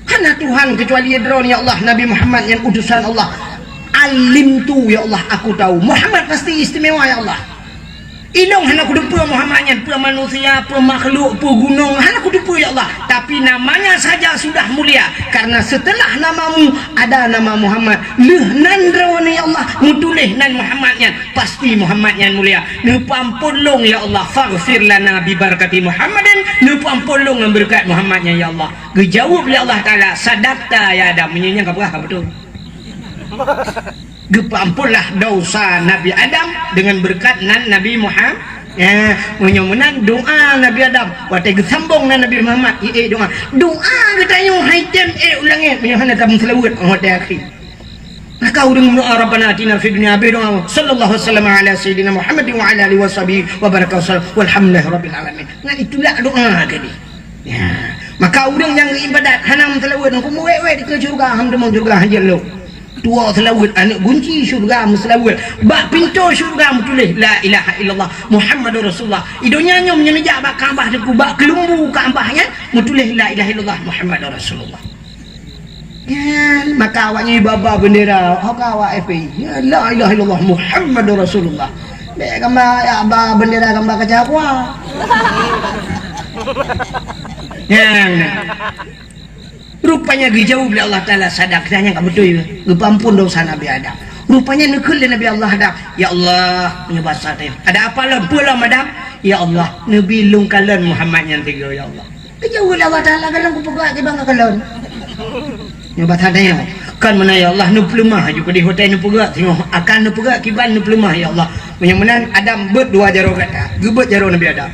Hana Tuhan kecuali Droe, ya Allah, Nabi Muhammad nyan utusan Allah. Alimtu, ya Allah, aku tahu Muhammad pasti istimewa, ya Allah. Inong hana kuteupeue Muhammad nyan, peue manusia, peue makhluk, peue gunong, hana kuteupeue, ya Allah. Tapi namanya saja sudah mulia, karena setelah namamu ada nama Muhammad. Lheueh nan Droeneuh, ya Allah, meutuléh nan Muhammad nyan, pasti Muhammad nyan mulia. Neupeuampon lôn, ya Allah, faghfir lana bi barakati Muhammadin, neupeuampon lôn ngon beureukat Muhammad nyan, ya Allah. Geujaweueb lé Allah Taala, "Sadaqta ya Adam," meunyoe nyan ka peugah ka beutôi. Geupeuamponlah dosa Nabi Adam dengan beureukat nan Nabi Muhammad. Ya, meunyoe meunan doa Nabi Adam, watée geusambong nan Nabi Muhammad, ié doa. Doa geutanyoe hai tem ék u langét meunyoe hana tameuseulaweuet watée akhé. Maka ureuëng meudoa, "Rabbana atina fid dunya," habéh doa, "Sallallahu wasallam ala sayyidina Muhammadin wa ala alihi wa sahbihi wa baraka wasallam. Walhamdulillahi rabbil alamin." Nyan itulah doa tadi. Ya. Maka ureuëng nyang ibadat hana meuseulaweuet, engkau meuwét-wét dikeue syeuruga, han teumong syeuruga, hanjeuet lom. Tuwoe seulaweuet, aneuëk gunci syeuruga meuseulaweuet. Bak pintoe syeuruga meutuléh, "La ilaha illallah Muhammadur Rasulullah." Di donya nyoe meunyoe neujak bak Ka'bah teungku, bak keulumbu Ka'bah nyan meutuléh, "La ilaha illallah Muhammadur Rasulullah." Nyan, maka awak nyan ba-ba bendera, ho ka awak F P I. Ya, "La ilaha illallah Muhammadur Rasulullah." Bék gamba, ya, ba bendera gamba kaca aqua. Nyan. Rupanya geujaweueb lé Allah Taala, "Sadaqta," nyan ka beutôi. Geupeuampon dosa Nabi Adam. Rupanya neukheun lé Nabi Allah Adam, "Ya Allah, meunyoe basa teuh, ada apa lom, peue lom Adam?" "Ya Allah, neubi lôn kalon Muhammad nyan tiga, ya Allah." Geujaweueb lé Allah Taala, "Golom kupeugah kiban ka kalon." Nyoe basa teuh, "Kon meunan ya Allah, neupeuleumah aju keudeh watée neupeugah singoh, akan neupeugah kiban neupeuleumah ya Allah." Meunyoe meunan Adam beuet dua jaroe gata, geubeuet jaroe Nabi Adam.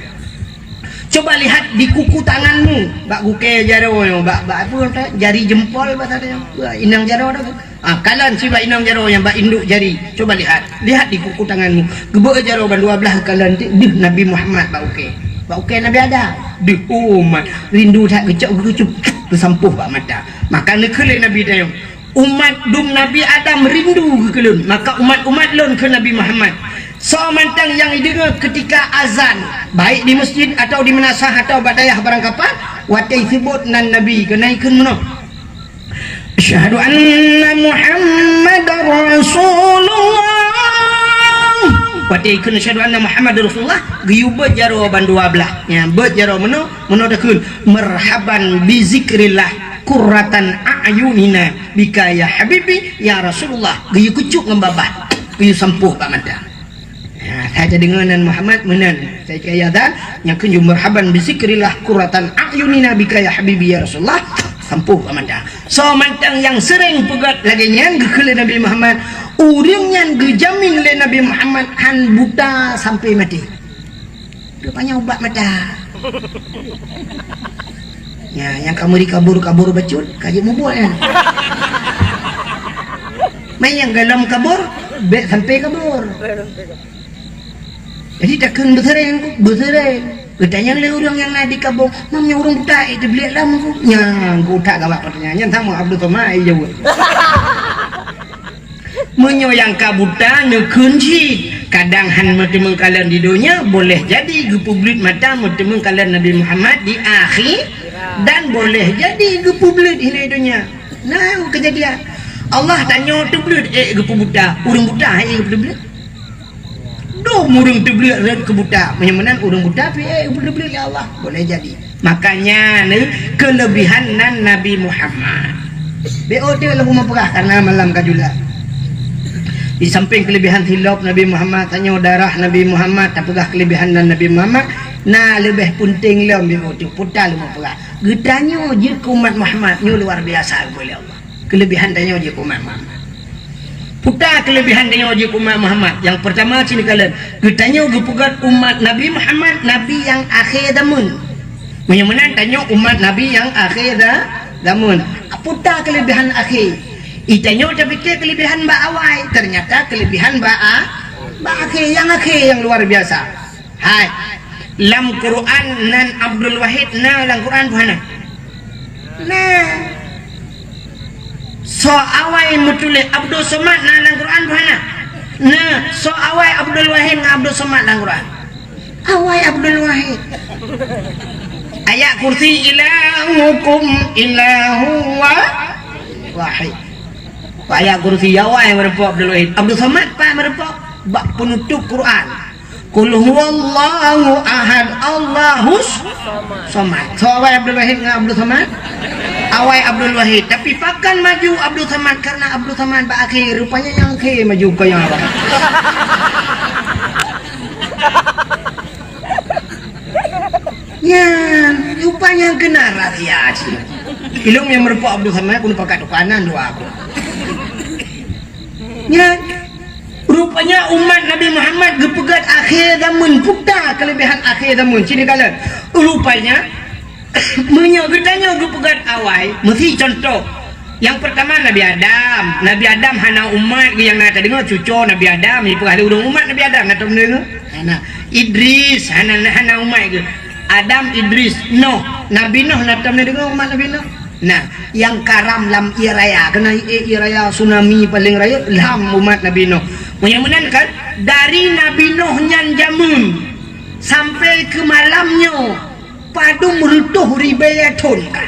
Coba lihat di kuku tanganmu, bak gukée jaroe nyoe, bak, bak apa kata, jari jempol basa teuh nyoe. Inong jaroe dah. Ah, kalon sibak inong jaroe nyang bak induk jari. Coba lihat. Lihat di kuku tanganmu. Geubeuet jaroe ban dua blaih kalon ti, deuh Nabi Muhammad bak ukée. Bak ukée Nabi Adam. Deuh umat. Rindu that geucok geucup. Geusampôh bak mata. Maka neukheun lé Nabi tanyong, "Umat dum Nabi Adam rindu geukeulon. Maka umat-umat lôn keu Nabi Muhammad." Soe mantong nyang ideungoe keutika azan, baik di masjid atau di meunasah atau bak dayah barangkapan, watée seubot nan Nabi keunan ikheun meunoe. Asyhadu anna Muhammadar Rasulullah. Watée ikheun asyhadu anna Muhammadar Rasulullah, geuyue beuet jaroe bandua blaih. Nya, beuet jaroe meunoe, meunoe takheun, "Marhaban bi zikrillah qurratan a'yunina bika ya habibi ya Rasulullah." Geuyue kucok ngon babah, geuyue sampôh bak mata. Ha, sai tadeungoe nan Muhammad meunan. Sai keu azan, nyang kheun, "Marhaban bi zikrillah qurratan a'yunina bika ya habibi ya Rasulullah." Sampôh bak mata. Soe mantong nyang seuréng peugét lagée nyan geukheun lé Nabi Muhammad, ureuëng nyan geujamin lé Nabi Muhammad han buta sampai maté. Rupanya ubat mata. Ya, nyang ka meuri kabur-kabur bacut, ka jeuet mubuet nyan. Manyang golom kabur, bék sampai kabur. Jadi takheun beuseuréng, beuseuréng. Geutanyong lé ureuëng nyang na di kampung, "Mam, nyoe ureuëng buta, eh, teubliek lam ku?" Nyang buta gawat peutanyaan nyan, sama Abdul Somad jaweueb. Meunyoe nyang ka buta neukheun cit, kadang han meuteumeung kalon di donya, boleh jadi geupeubleuet mata meuteumeung kalon Nabi Muhammad di akhé, dan boleh jadi geupeubleuet hinoe donya. Nah, keujadian. Allah tanyoe teubleuet ék geupeubuta, ureuëng buta ék geupeubleuet. Dum ureuëng teubleuet rot keu buta. Meunyoe meunan ureuëng buta pih ék geupeubleuet lé Allah. Boleh jadi. Makanya ni kelebihan nan Nabi Muhammad. Bék ote lom umat peugah karena malam ka jula. Di samping kelebihan silop Nabi Muhammad, tanyoe darah Nabi Muhammad, tapeugah kelebihan nan Nabi Muhammad, na leubeh peunteng lom bék ote puta lom umat peugah. Geutanyoe jeuet keu umat Muhammad nyoe luar biasa geubri lé Allah. Kelebihan tanyoe jeuet keu umat Muhammad. Puta kelebihan tanyoe jeuet keu umat Muhammad. Nyang pertama sini kalon, geutanyoe geupeugét umat Nabi Muhammad, Nabi nyang akhé zaman. Meunyoe meunan tanyoe umat Nabi nyang akhé za-, zaman. Puta kelebihan akhé. Itanyoe tapike kelebihan bak awai, ternyata kelebihan bak a-, bak akhé. Nyang akhé nyang luar biasa. Hai, lam Quran nan Abdul Wahid na lam Quran peue hana? Na. Soe awai meutuléh Abdul Somad na lam Quran peue hana? Na. Soe awai Abdul Wahid ngon Abdul Somad lam Quran? Awai Abdul Wahid. Ayat kursi, "Ilahukum ilahu wa-, wahid." Ayat kursi awai meureumpok Abdul Wahid. Abdul Somad pat meureumpok bak peunutôp Quran. "Qul huwallahu ahad, Allahus somad." Soe awai Abdul Wahid ngon Abdul Somad? Awai Abdul Wahid. Tapi pakon maju Abdul Somad? Karena Abdul Somad bak akhé, rupanya nyang akhé maju keu nyang awai. Nyan, rupanya keunan rahsia cit. Ilôn nyang meureumpok Abdul Somad, keuneuk pakat tukanan dua aku. Nyan, rupanya umat Nabi Muhammad geupeugét akhé zaman, puta kelebihan akhé zaman. Sini kalon. Rupanya, meunyoe geutanyoe geupeugét awai, meusi contoh. Nyang pertama Nabi Adam. Nabi Adam hana umat, nyang na tadeungoe cuco Nabi Adam, jipeugah lé ureuëng umat Nabi Adam, na tadeungoe? Hana. Idris hana, hana umat geuh. Adam, Idris, Noh. Nabi Noh na tadeungoe umat Nabi Noh? Nah, nyang karam lam ié raya, keunan ié, ié raya tsunami paleng rayeuk lam umat Nabi Noh. Meunyoe meunan kan, dari Nabi Noh nyan jameun sampai keu malam nyoe, padum reutôh ribée thon ka.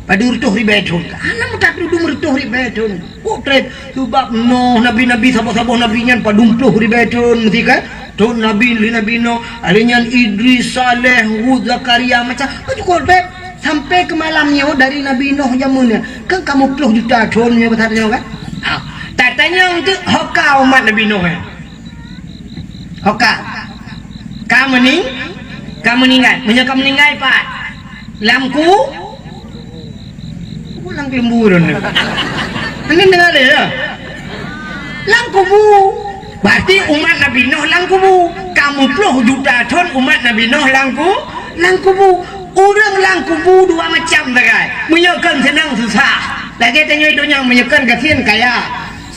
Padum reutôh ribée thon ka. Hana meutatudum reutôh ribée thon. Kok treb, sabab Noh, nabi-nabi, saboh-saboh nabi nyan padum ploh ribée thon meusi kan? Thon Nabi, lé Nabi Noh, lheueh nyan Idris, Saleh, Hud, Zakaria, macam, oh, cukôp treb. Sampai keu malam nyoe dari Nabi Noh jameun nyan. Kan kamoe ploh juta thon nyoe, basa nyoe kan? Ha. Tatanyong teuk, ho ka umat Nabi Noh nyan? Ho ka. Ka meuning-, ka meuninggai. Meunyoe ka meuninggai pat? Lam ku-, lam keumbu lôn. Hana deungoe lé, ya? Lam kubu. Berarti umat Nabi Noh lam kubu. Kamoe ploh juta thon umat Nabi Noh lam ku-, lam kubu. Ureuëng lam kubu dua macam sagai. Meunyoe kon seunang susah. Lagée tanyoe donya meunyoe kon gasien kaya.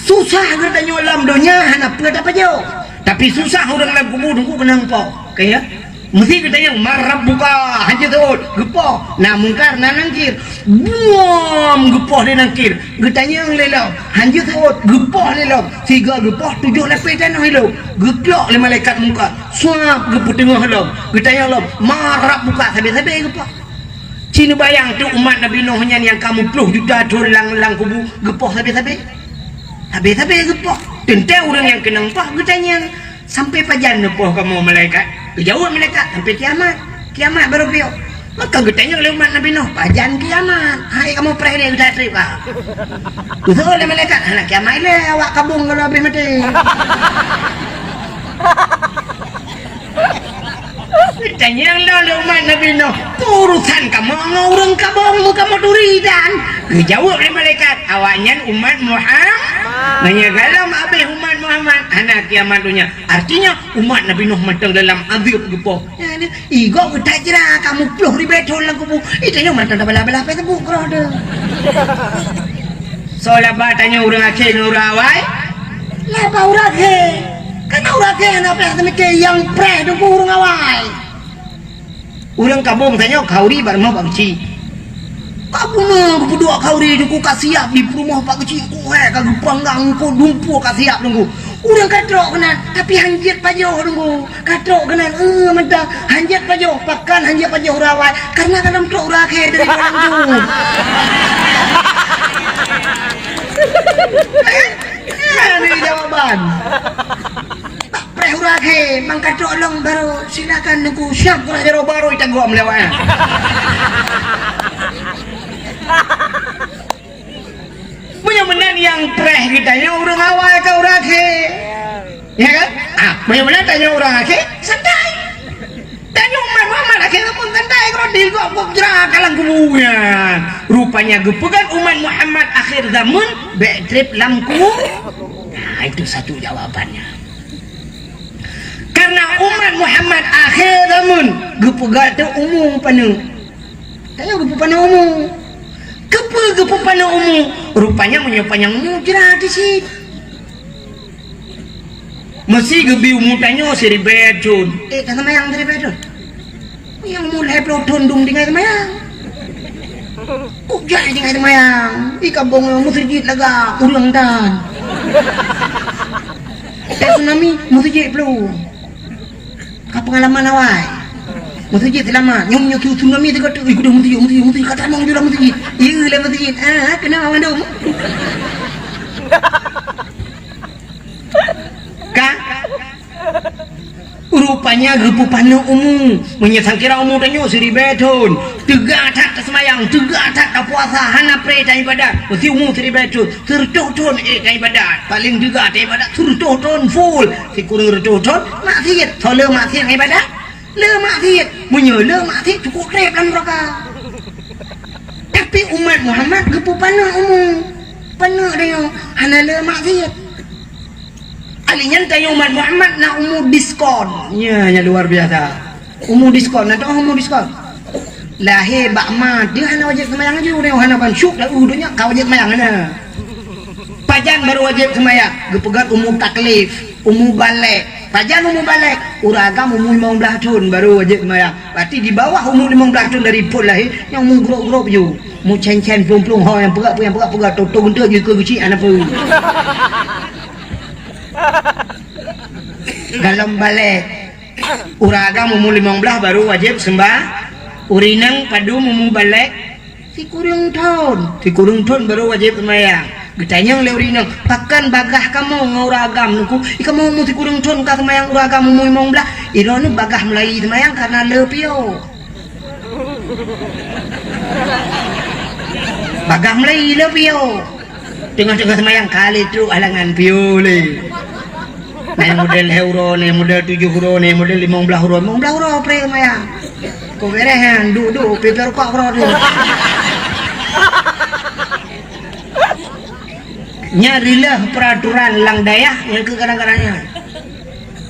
Susah geutanyoe lam donya hana peue tapajoh. Tapi susah ureuëng lam kubu teungku keunong po. Ka ya? Meusi geutanyong, "Man rabbuka?" Hanjeuet seuôt, geupoh. Na Mungkar, na Nangkir. Buam geupoh lé Nangkir. Geutanyong lé lom. Hanjeuet seuôt, geupoh lé lom. Sigoe geupoh, tujoh lapéh tanoh ilong. Geuklok lé malaikat Mungkar. Suab geupeuteungoh lom. Geutanyong lom, "Man rabbuka?" Sabe-sabe geupoh. Ci neubayang teuk umat Nabi Noh nyan nyang ka meuploh juta thon lam, lam kubu geupoh sabe-sabe. Sabe-sabe geupoh. Teuntée ureuëng nyang keunong poh geutanyong, "Sampai pajan neupoh kamoe malaikat?" Geujaweueb malaikat, "Sampai kiamat. Kiamat barô piôh." Maka geutanyong lé umat Nabi Nuh, "Pajan kiamat? Hai kamoe preh lé geuda treb ka." Geuseuôt lé malaikat, "Hana kiamat ilée, awak kabong ka lheueh habéh maté." Tanyong lom lé umat Nabi Nuh, "Peue urusan kamoe ngon ureuëng kabong, meu kamoe turi dan?" Geujaweueb lé malaikat, "Awaknyan umat Muhammad. Meunyoe galom habéh umat Muhammad, hana kiamat donya." Artinya, umat Nabi Nuh mantong dalam azab geupoh. Igoe geutajra kamoe ploh ribée thon lam kubu. Itanyoe mantong tabalah-balah Facebook keudroe teuh. Soe laba tanyoe ureuëng akhé ngon ureuëng awai? Laba ureuëng akhé. Karena ureuëng akhé hana payah teumike nyang preh teungku ureuëng awai. Ureuëng kabong tanyoe khauri bak rumoh bak keuchik. Ka beuna geupeuduek khauri teungku ka siap di peurumoh bak keuchik, kuhée ka geupanggang, ku dumpeue ka siap teungku. Ureuëng ka trok keunan, tapi hanjeuet pajoh teungku. Ka trok keunan, eh, mantong hanjeuet pajoh, pakon hanjeuet pajoh ureuëng awai, karena ka lom trok ureuëng akhé dari ureuëng tu. Ini jawaban. Preh ureuëng akhé, mang ka trok lom baru silakan teungku siap ureuëng jaroe baru itagok meulewat. Meunyoe meunan nyang preh geutanyoe ureuëng awai ka ureuëng akhé. Ya kan? Ah, meunyoe meunan tanyoe ureuëng akhé, santai. Tanyoe umat Muhammad akhé pun santai, kalau digok-gok jra ka lam kubu nyan. Rupanya geupeugah umat Muhammad akhir zaman bék treb lam kubu. Nah, itu satu jawabannya. Karena umat Muhammad akhé zaman geupeugah teu umu paneuk. Tanyoe geupeupaneuk umu. Keupeue geupeupaneuk umu? Rupanya meunyoe panyang umu jra di sit. Meusi geubi umu tanyoe siribée thon. Eh, ka seumayang siribée thon. Nyang umu lhée ploh thon dum tinggai seumayang. Kok jak tinggai seumayang? Ih, kabong meuseujid lagak ureuëng tan. Eh, tsunami meuseujid ploh. Ka peungalaman awai. Meuseujid seulamat. Nyoe, nyoe, tsunami teuka tu. Ih, kudu meuseujid, meuseujid, meuseujid. Ka tamong jula meuseujid. Iya, lah meuseujid. Ah, kena mandum. Ka? Rupanya geupeupaneuk umu. Meunyoe sangkira umu tanyoe siribée thon. Teuga that taseumayang, teuga that tapuasa, hana preh taibadat. Meusi umu siribée thon. Sireutoh thon, eh, taibadat. Paléng teuga taibadat sireutoh thon full. Sikureueng reutoh thon maksiet. Soe le maksiet ngon ibadat? Le maksiet. Meunyoe le maksiet, cukup treb lam neuraka. Tapi umat Muhammad geupeupaneuk umu. Paneuk tanyoe hana le maksiet. Ali nyan tanyoe umat Muhammad na umu diskon. Nya, nya luar biasa. Umu diskon, na teuh umu diskon. Lahé bak ma deuh hana wajéb seumayang laju, nyoe hana ban syuk lam donya ka wajéb seumayang hana. Pajan baru wajéb seumayang? Geupeugah umu taklif, umu balek. Pajan umu balek? Ureuëng agam umu limong blaih thon baru wajéb seumayang. Berarti di bawah umu limong blaih thon dari phon lahé, nyang umu grob-grob ju. Umu cen-cen, plueng-plueng, ho nyang peugah, nyang peugah, peugah, toto geunteuk ju keu geuchik hana peue. Galom balek. Ureuëng agam umu limong blaih baru wajéb seumba-, ureuëng inong padum umu balek? Sikureueng thon. Sikureueng thon baru wajéb seumayang. Geutanyong lé ureuëng inong, "Pakon bagaih kamoe ngon ureuëng agam?" Neuku, "Ih, kamoe umu sikureueng thon ka seumayang, ureuëng agam umu limong blaih." Inoe bagah meulayi seumayang karena le piôh. Bagah meulayi le piôh. Teungoh-teungoh seumayang kali trok halangan piôh lé. Na nyang model lhée uroe, na nyang model tujoh uroe, na nyang model limong blaih uroe. Limong blaih uroe preh seumayang. Kok beres nyan, duek-duek, pipée rukok uroe tu. Nyan rilah peraturan lam dayah nyang keu kadang-kadang nyan.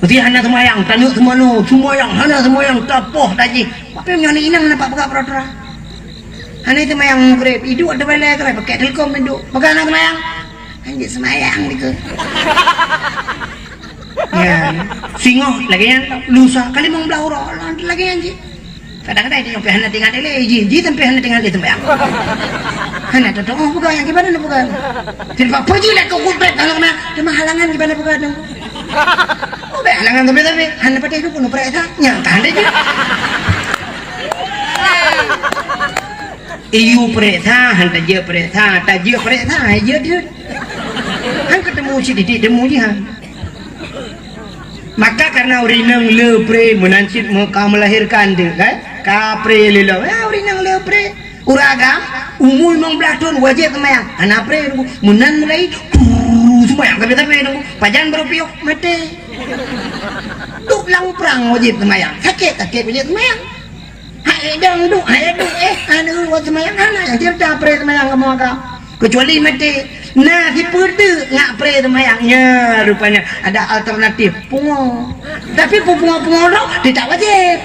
Meusti hana seumayang, taneuk teumanoe, seumayang, hana seumayang, tapoh tajih. Tapi meunyoe inong nampak peugah peraturan. Hana seumayang Maghrib, iduek ateueh balai keurai, pakai telkom iduek. Peugah hana seumayang. Hanjeuet seumayang dikeue. Ya, singoh lagée nyan, lusa ka limong blaih uroe, lagée nyan jih. Kadang-kadang dia sampai hana teuingat lé, jih, jih sampai hana teuingat lé seumayang. Hana teutuoh peugah nyang kiban na peugah. Jadi apa jih lé keu kutrek kalau kena cuma halangan kiban na peugah tu. Oh, baik halangan sampai-sampai hana patéh tu pun pereksa. Nyang tahan deh jih. Iyu pereksa, han tajeuet pereksa, tajeuet pereksa, jeuet jeuet. Han ketemu Cit titik temu jih, ha. Maka karena ureueng inong le pre meunan cit me-, ka melahirkan tu, kan? Ka pre lé lom. Ya, ureueng inong le pre. Ureueng agam, umu limong blaih thon wajéb seumayang. Hana pre, meunan mulai, brrr, seumayang tapi-tapi, pajan baru piôh, maté. Duek lam prang wajéb seumayang. Sakét-sakét wajéb seumayang. Hai dang duek, hai duek, eh, anu, wat seumayang hana nyang cerita pre seumayang kamoe ka. Kecuali maté. Nah, sipeue teuk ngat pre seumayang. Nya, rupanya ada alternatif. Pungo. Tapi peupungo-pungo droe, tidak wajéb.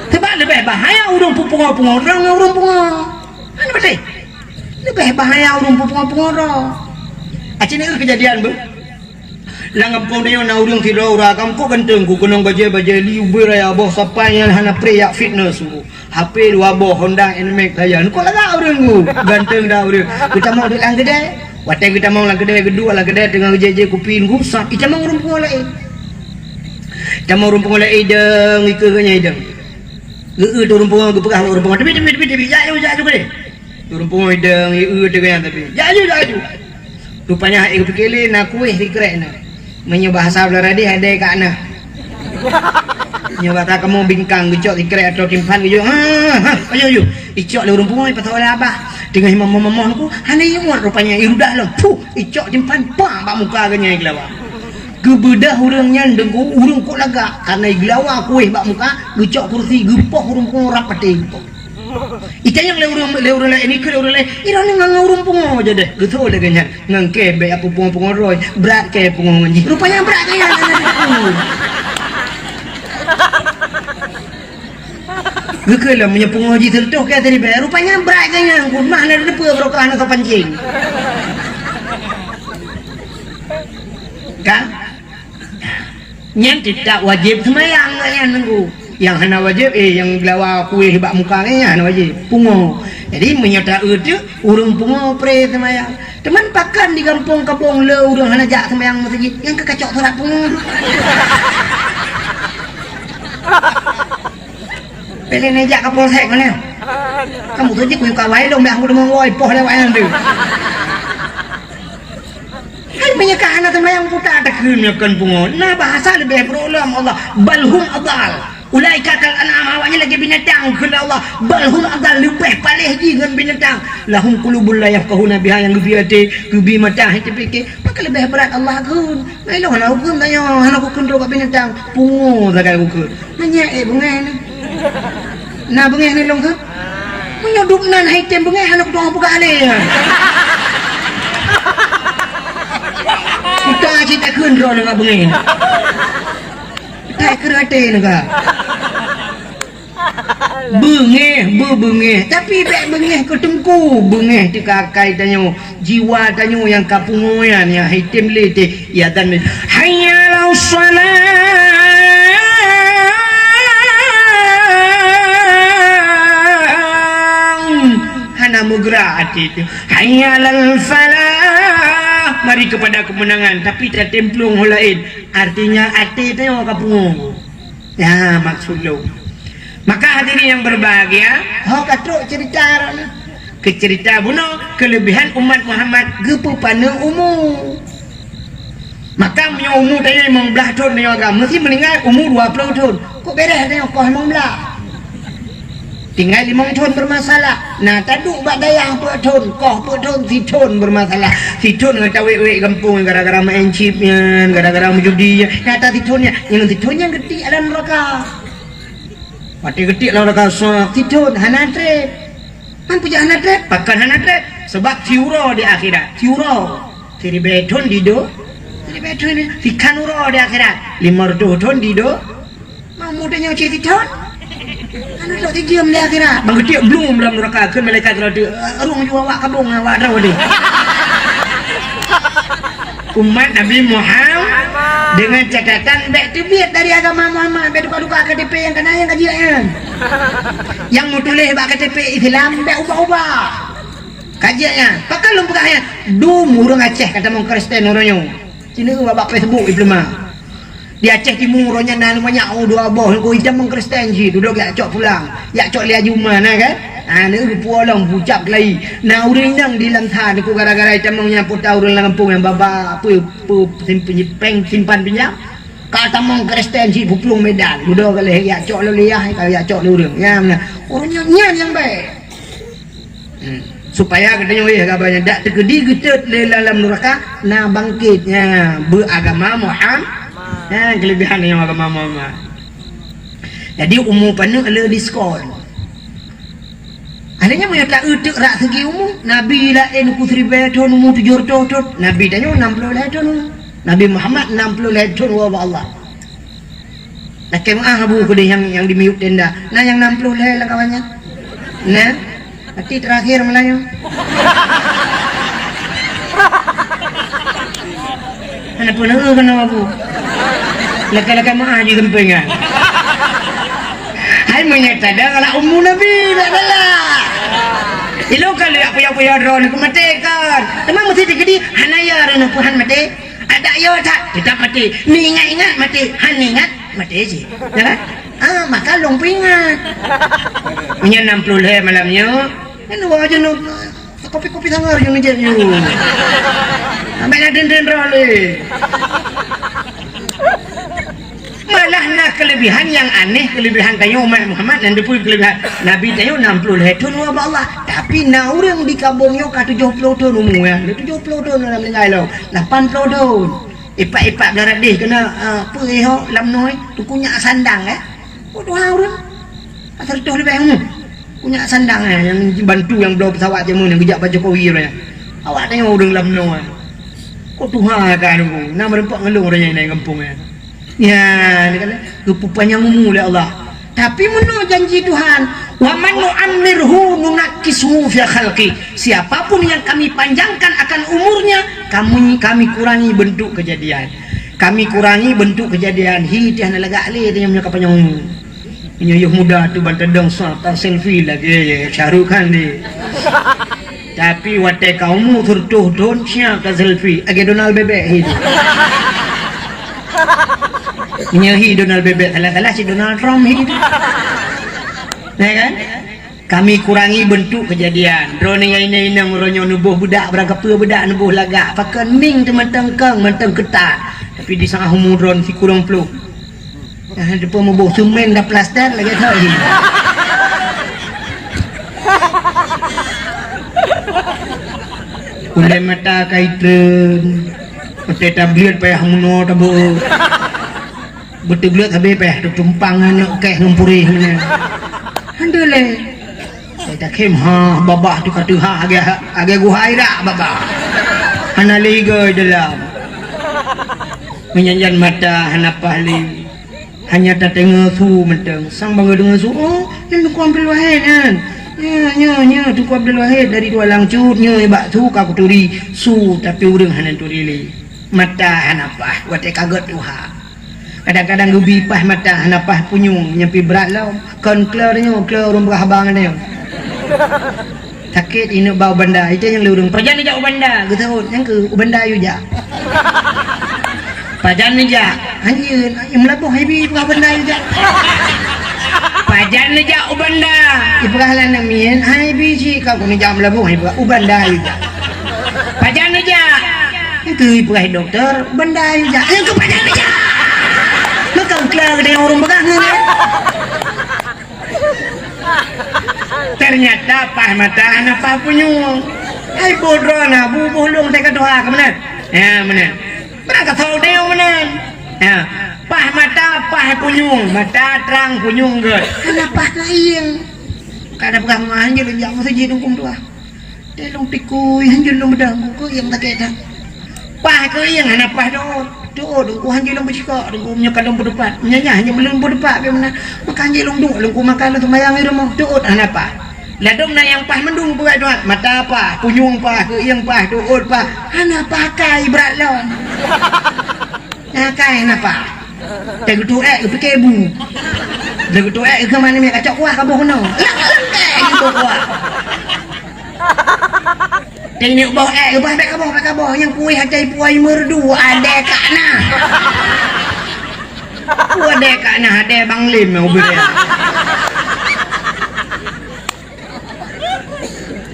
Sebab leubeh bahaya ureueng peupungo-pungo droe ngon ureueng pungo. Mana betul? Leubeh bahaya ureueng peupungo-pungo droe. Aceh ni kejadian, Bu. Lam gampông tanyoe na ureueng sidroe ureueng agam, kok ganteng, ku keunong bajée-bajée li ubé raya boh sapai nyang hana pre jak fitness ku. H P dua boh, Honda N max sajan. Kok lagak ureueng ku. Ganteng dah ureueng. Geutamong duek lam keudè. Watèe geutamong lam keudè, geuduek lam keudè teungoh geujép-jép kupi ku, sat itamong ureueng pungo laén. Itamong ureueng pungo laén idong, ikeue geuh nyan idong. Geu-eu ureueng pungo, geupeugah ureueng pungo, "Teubiet, teubiet, teubiet, teubiet. Jak ju, jak ju keudè." Ureueng pungo idong, i-eu teuh geuh nyan tapi. "Jak ju, jak ju." Rupanya hai geupike lé na kueh sikrek na. Meunyoe bahasa Beularadeh adèe kak na. Nyoe bahasa kamoe bingkang geucok sikrek atau timphan geuyue. Ha, ha, ayo, ayo. Icok lé ureueng pungo pasal oleh abah. Teungoh imam mamah ku, hana ingat rupanya irudah lom. Puh, icok timphan pang bak muka geuh nyan geulawa. Geubeudoh ureueng nyan deungon ureueng kok lagak. Karena geulawa kueh bak muka, geucok kursi, geupoh ureueng pungo rab patéh geupoh. Itanyong lé ureueng, lé ureueng laén, ikheun lé ureueng laén, "Ih, droeneuh ngon, ngon ureueng pungo jadeh." Geutho lagèe nyan, "Ngon kèe bèk apui pungo-pungo droe, brat kèe pungo ngon jih." Rupanya brat kèe nyan. Geukheun lom, meunyoe pungo jih seureutoh kèe tadi bèk, rupanya brat kèe nyan, ku mah na teupeue barokah na soe pancing. Kan? Nyan teutap wajéb seumayang nyan nunggu. Nyang hana wajéb, eh, nyang geulawa kueh bak muka nyan hana wajéb. Pungo. Jadi, meunyoe ta-eu teuk, ureueng pungo pre seumayang. Teuma pakon di gampông-gampông le ureueng hana jak seumayang meuseujid, nyang ka kacok surat pungo. Pélén jak ka polsek mana? Kamu tu je kuyuka wai dong, dah aku deungon wai, poh lewat nyan tu. Hai meunyoe ka hana seumayang buta takheun nyoe kon pungo. Na bahasa leubeh brok lom Allah. "Bal hum adal. Ulaika kal an'am," awaknyan lagèe binatang kheun Allah. "Bal hum adal," leubeh paléh jih ngon binatang. "Lahum qulubun la yafqahuna biha," nyang geubri até, geubri mata, hai teupike. Maka leubeh brat Allah kheun. Nah, ilôn hana kukheun tanyoe, hana kukheun droe bak binatang. Pungo sagai kukheun. Meunyo ék beungéh ni. Na beungéh ni lôn kheun. Meunyoe dum nan hai tem beungéh hana kutu'oh peugah lé. Kuta cit takheun droe ngon beungéh. Takheun até ngon ka. Beungéh, beubeungéh. Tapi bèk beungéh keu teungku, beungéh teuka akai tanyoe, jiwa tanyoe nyang ka pungo nyan, nyang hai tem lé teuh. Ya dan, "Hayya 'alas shalah." Hana meugeura até teuh. "Hayya 'alal falah." Mari kepada kemenangan, tapi tatem plueng ho laén. Artinya até tanyoe ka pungo. Ya, maksud lôn. Maka hadirin yang berbahagia, ho ka trok cerita droeneuh. Keu cerita bunoe, kelebihan umat Muhammad geupeupaneuk umu. Maka meunyoe umu tanyoe limong blaih thon tanyoe agam, meusi meuninggai umu dua ploh thon. Kok beres tanyoe koh limong blaih? Tinggai limong thon bermasalah. Nah, taduek bak dayah peuet thon, koh peuet thon, sithon bermasalah. Sithon ngon tawét-wét gampông gara-gara main chip nyan, gara-gara meujudi nyan. Nyata sithon nyan, nyan sithon nyan geutiek lam neuraka. Watèe geutiek lam neuraka sa sithon hana trép. Man peue jak hana trép? Pakon hana trép? Sebab siuroe di akhirat. Siuroe. Siribèe thon di do-, siribèe thon di, sikhan uroe di akhirat. Limong reutôh thon di do-, Mau muda nyoe cit thon. Anu tok tijeuem di akhirat. Bang geutiek blum lam neuraka kheun malaikat rot, "Rueng ju awak kabong awak droe deh." Umat Nabi Muhammad dengan catatan bèk teubiet dari agama Muhammad, bèk tuka-tuka K T P nyang kana nyang ka jeuet nyan. Nyang meutuléh bak K T P Islam bèk ubah-ubah. Ka jeuet nyan. Pakon lôn peugah nyan? Dum ureueng Aceh ka tamong Kristen uroe nyoe. Cina bak Facebook dipeuleumak. Di Aceh Timu uroe nyan na banyak, oh, dua boh, nyoe itamong Kristen cit, dudoe jak cok pulang. Jak cok lé Haji Uma na kan? Ha, nyoe geupuwoe lom, geucab keulayi. Na ureueng inong di Langsa nyoe gara-gara itamong nyan, peue ta ureueng lam gampông nyan ba, ba, peue, peue, sim-, péng simpan pinjam. Ka tamong Kristen cit, peuplueng Medan. Dudoe ka lheueh jak cok lom lé yah, ka jak cok lé ureueng. Nyan na. Uroe nyan, nyan nyang bèk. Hmm. Supaya geutanyoe éh, ka banyak dak teukeudi geutot lé lam, lam nuraka, na bangkét, nya, beuagama Muhammad. Nya, keulebihan nyang agama Muhammad. Jadi, umu paneuk le diskon. Akhirnya, meunyoe ta-eu teuk rak segi umu, Nabi laén uku siribèe thon, umu tujoh reutôh thon. Nabi tanyoe nam ploh lhèe thon umu. Nabi Muhammad nam ploh lhèe thon woe bak Allah. Lakèe meu'ah Abu keudeh nyang, nyang di miyueb tenda. Na nyang nam ploh lhèe lam kawan nyan? Na? Berarti terakhir Melayu. Hana peureulèe keunoe Abu. Lakèe-lakèe meu'ah jih geumpéngan. Hai meunyoe tada galak umu Nabi, bèk galak. Ilôn ka lheueh puyah-puyah droeneuh keu maté kan. Teuma meusti teukeudi hana ya droeneuh peuhan maté. Adak yo that, teutap maté. Meuingat-ingat maté, han ingat, maté cit. Ya kan? Ah, maka lôn peuingat. Meunyoe nam ploh lhèe malam nyoe, nyan dua jeuet nyoe, kopi-kopi sangar jeuet nyoe. Sampai na den-den roh lé. Malah na keulebihan nyang aneh, keulebihan tanyoe umat Muhammad, nyan dipeue keulebihan. Nabi tanyoe nam ploh lhèe thon woe bak Allah. Tapi na ureueng di kamoe nyoe ka tujoh ploh thon umu, ya. Tujoh ploh thon lam ninggai lom. Lapan ploh thon. Ipak-ipak beularang deh keunoe, ah, peue ho lam noe, teungku nyak sandang, eh. Oh, tuha ureueng. Asai tujoh leubeh umu. Teungku nyak sandang, eh, nyang bantu nyang bloe pesawat jameun nyang geujak bak Jokowi, eh. Awak tanyoe ureueng lam noe, eh. Kok tuha ka teungku, na meureumpok ngon lôn ureueng nyang inong gampông, eh. Ya, ni kan, geupeupanjang umu lé Allah. Tapi meunoe janji Tuhan, "Wa man nu'ammirhu nunakkishu fil khalqi." Siapapun yang Kami panjangkan akan umurnya, Kami, Kami kurangi bentuk kejadian. Kami kurangi bentuk kejadian. Hi, teuh hana lagak lé, teuh nyoe ka panyang umu. Nyoe yôh muda tu ban teudong sa ta selfie lagèe Shah Rukh Khan deh. Tapi watèe ka umu sireutoh thon, sia ka selfie, lagèe Donald Bebek hi tu. Nyoe hi Donald Bebek, salah-salah cit Donald Trump hi tu. Ya kan? Kami kurangi bentuk kejadian. Droeneuh nyang inong-inong uroe nyoe neuboh beudak, barang kapeue beudak neuboh lagak. Pakon mieng teuh mantong kong, mantong keutat. Tapi di saat umu droeneuh sikureueng ploh. Ah, depan meuboh semen dan plaster lagèe thon. Ulèe mata ka itreun, watèe tableuet payah meunoe tabeuet. Beuteubleuet sabé payah teutumpang aneuk kèh ngon puréh meunan. Alhamdulillah. Sai takhém, ha, babah tu ka teuhah agèe, agèe guhai dak babah. Hana lé igoe dalam. Meunyan-nyan mata hana paih lé. Hanya tateungoe su mantong. Sang bangai deungoe su, "Oh, nyan Teungku Abdul Wahid nyan. Nyo, nyo, nyo, Teungku Abdul Wahid dari Tualang Cut, nyo bak su ka kuturi." Su, tapi ureueng hana turi lé. Mata hana paih, watèe ka gèt tuha. Kadang-kadang geubi paih mata, hana paih punyueng, nyan pih brat lom. Kon kleur nyoe, kleur ureueng peugah haba ngon nyoe. Sakét ineuk ba u Banda, itée nyang lé ureueng, "Pajan neujak u Banda?" Geuseuôt, "Nyang keuh, u Banda yue jak." "Pajan neujak?" "Hanjeuet, meulaboh hai bi peugah Banda yue jak." "Pajan neujak u Banda?" Ipeugah lé aneuk miet, "Hai bi cit, ka keuneuk jak meulaboh," ipeugah, "U Banda yue jak." "Pajan neujak?" "Nyang keuh," ipeugah dokto, "Banda yue jak." "Nyang keuh pajan neujak?" Meukeue kla geutanyoe ureueng peugah nyan. Ternyata paih mata hana paih punyueng. Hai boh droe na, bu boh lôn teuka tuha keu meunan. Ya, meunan. Meunan ka thok deueng meunan. Ya. Paih mata, paih punyueng, mata trang punyueng gèt. Hana paih keuieng. Ka na peugah meu'ah jeuet lôn jak meuseujid huköm tuha. Teuh lôn tikui, hanjeuet lôn beudang, keuieng sakét that. Paih keuieng hana paih teuôt. Teuôt, Teungku, hanjeuet lôn beucikak, Teungku, meunyoe ka lôn beuteupat. Meunyoe nyan hanjeuet lôn beuteupat, pih meunan. Maka hanjeuet lôn duek, Teungku, maka lôn seumayang di rumoh. Teuôt hana paih. Ladôm na nyang paih mandum peugah Tuhan. Mata paih, punyueng paih, keuieng paih, teuôt paih. Hana pakai brat lom. Nyan kai napa? Teuh geutuek geupike bu. Teuh geutuek keu mana miet kacok kuah kaboh keunoe. Lang-lang teh geuboh kuah. Teuh ni boh ék geuboh bèk kaboh, bèk kaboh. Nyang kueh atai puai merdu, adé kak na. Wadai ka na hadai Bang Lim nyang ubit.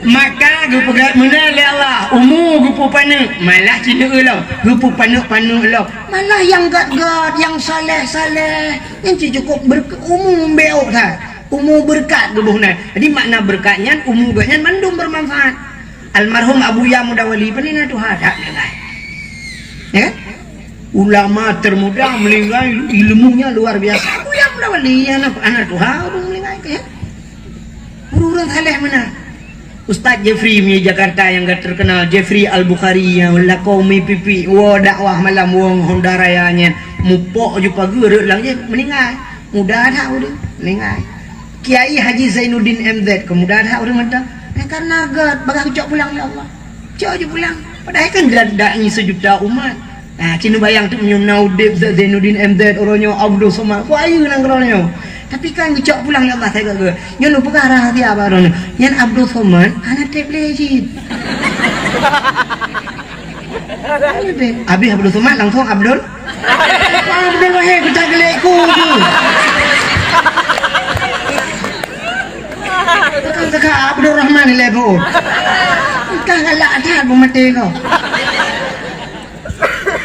Maka geupeugah meunan lé Allah, umu geupeupaneuk, malah ci neueu lom, geupeupaneuk-paneuk lom. Malah nyang gét-gét, nyang saleh-saleh, nyan ci cukôp berk-, umu beuk that. Umu beureukat geuboh nyan. Jadi makna beureukat nyan, umu geuh nyan mandum bermanfaat. Almarhum Abuya Mudawali, pane na tuha that meuninggai. Ya kan? Ulama termuda meuninggai, ilmunya luar biasa. Abuya Mudawali, aneuk, aneuk tuha, ureueng meuninggai, ya. Ureueng-ureueng saleh meunan. Ustaz Jeffrey di Jakarta nyang ka terkenal, Jeffrey Al-Bukhari nyang lakoe mi pipi, woe dakwah malam, woe ngon Honda Raya nyan, mupok ju pageue rot lam jih, meuninggai. Muda that ureueng, meuninggai. Kiai Haji Zainuddin M Z, keu muda that ureueng mantong. Eh, karena gét, bagah geucok pulang lé Allah. Cok ju pulang. Padahai kan geudak da'i sejuta umat. Nah, ci neubayang teuk meunyoe na udeb Zainuddin M Z uroe nyoe Abdul Somad. Ku ayeue nanggroe nyoe. Tapi kan geucok pulang lé Allah sagai geuh. Nyoe neupeugah rahsia bak uroe nyoe. Nyan Abdul Somad hana treb lé cit. Habis Abdul Somad langsung Abdul. Abdul Wahid peucah geulék ku tu. Teuka-teuka Abdul Rahman ilée beuôt. Entah galak that beumaté kau.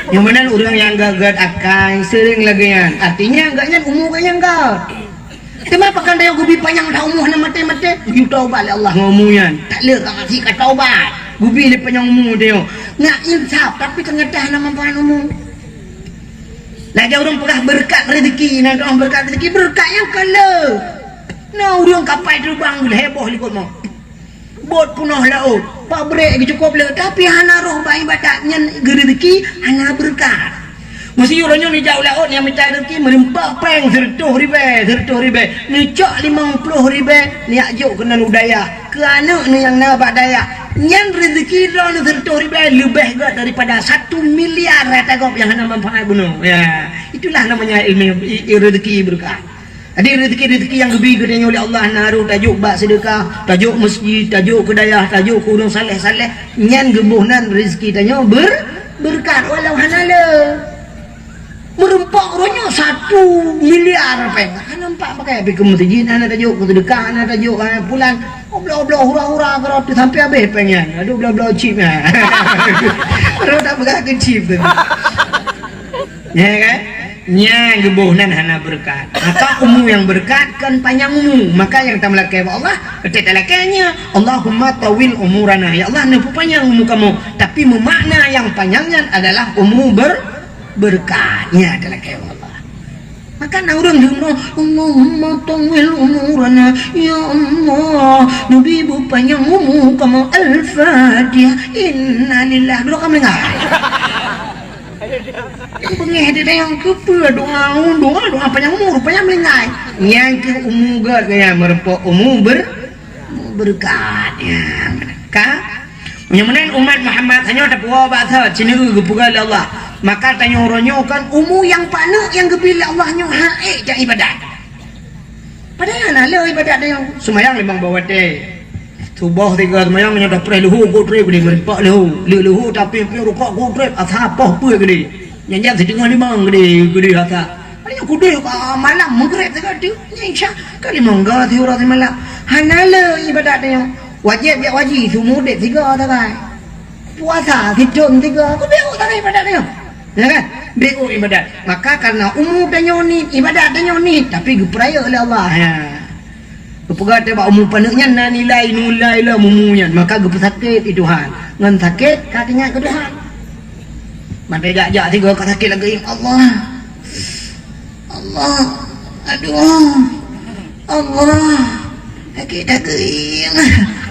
Nyang meunan ureueng nyang gét-gét akai seuring lagée nyan. Artinya gét nyan umu gét nyang gét. Teuma pakon tanyoe geubi panyang that umu hana maté-maté? Geuyue taubat lé Allah ngon umu nyan. Tak lé ka mati ka taubat. Geubi lé panyang umu tanyoe. Ngat insaf, tapi teunyata hana manfaat umu. Lagée ureueng peugah beureukat rezeki, na doa beureukat rezeki, beureukat nyang ka le. Na ureueng kapai teubang heboh likot mo. Bot peunoh laôt, pabrék geucukôp le, tapi hana roh bak iébadat, nyan geureuzeki hana beureukat. Meusiyuroe nyoe neujak u laôt nyang mita reuzeki meurumpok péng sireutôh ribée, sireutôh ribée, neucok limong ploh ribée, neujak jok keunan u dayah, keu aneuk neuh nyang na bak dayah. Nyan reuzeki droeneuh sireutôh ribée leubeh gét daripada satu miliar hareuta gob nyang hana manfaat bunoe. Ya, itulah namanya ilmu, i-, i-, reuzeki beureukat. Jadi reuzeki-reuzeki nyang geubi keu tanyoe lé Allah na roh tajok bak seudeukah, tajok meuseujid, tajok keu dayah, tajok keu ureueng saleh-saleh, nyan geuboh nan reuzeki tanyoe ber-, beureukat walau hana le. Meurumpok uroe nyoe satu miliar péng. Hana nampak pakai, pi keu meuseujid hana tajok, keu seudeukah hana tajok, hana pulan. Obloh-obloh hura-hura keurot sampai habéh péng nyan. Aduh, bloe-bloe chip nyan. Rot tak peugah keu chip tu. Ya kan? Nyang geuboh nan hana beureukat. Maka umu nyang beureukat kon panyang umu. Maka nyang tameulakée bak Allah, teutalakée nyan, "Allahumma tawil umurana." Ya Allah, neupeupanyang umu kamoe. Tapi meumakna nyang panyang nyan adalah umu ber-, beureukat. Nyan talakée bak Allah. Maka na ureueng deungoe, "Allahumma tawil umurana." Ya Allah, neubi beupanyang umu kamoe. Al-Fatihah. Innalillah. Dua kali mendengar. Beungéh di dayang keupeue doa, doa, doa panyang umu, rupanya meuninggai. Nyang keu umu gét, nyang meurumpok umu ber-, umu beureukat. Ya, ka? Meunyoe meunan umat Muhammad tanyoe tapuwoe bak soe, ci neueu geupeugah lé Allah. Maka tanyoe uroe nyoe kon umu nyang paneuk nyang geubi lé Allah nyoe han ék jak iébadat. Padahai hana le iébadat tanyoe. Seumayang limong boh watée. Suboh tiga seumayang nyoe tapreh leuhô, ku treb geude, meurimpak leuhô. Le leuhô tapi piôh rukok ku treb, asa poh peuet geude. Nyan jam siteungoh limong geude, geude asa. Padahai nyoe kudeh ka malam, meugreb sigoe teuk. Nyan isya ka limong ga siuroe simalam. Hana le iébadat tanyoe. Wajéb jak haji, seumeu udeb sigoe sagai. Puasa sithon sigoe, kudeh sagai iébadat tanyoe. Ya kan? Beu iébadat. Maka karena umu tanyoe niet, iébadat tanyoe niet, tapi geupeurayeuk lé Allah. Ya. Geupeugah teuh bak umu paneuk nyan na nilai, nilai lom umu nyan, maka geupeusakét lé Tuhan. Ngon sakét ka teuingat keu Tuhan. Mantong jak-jak sigoe ka sakét lagée, "Allah. Allah. Aduh. Allah. Sakét lagée."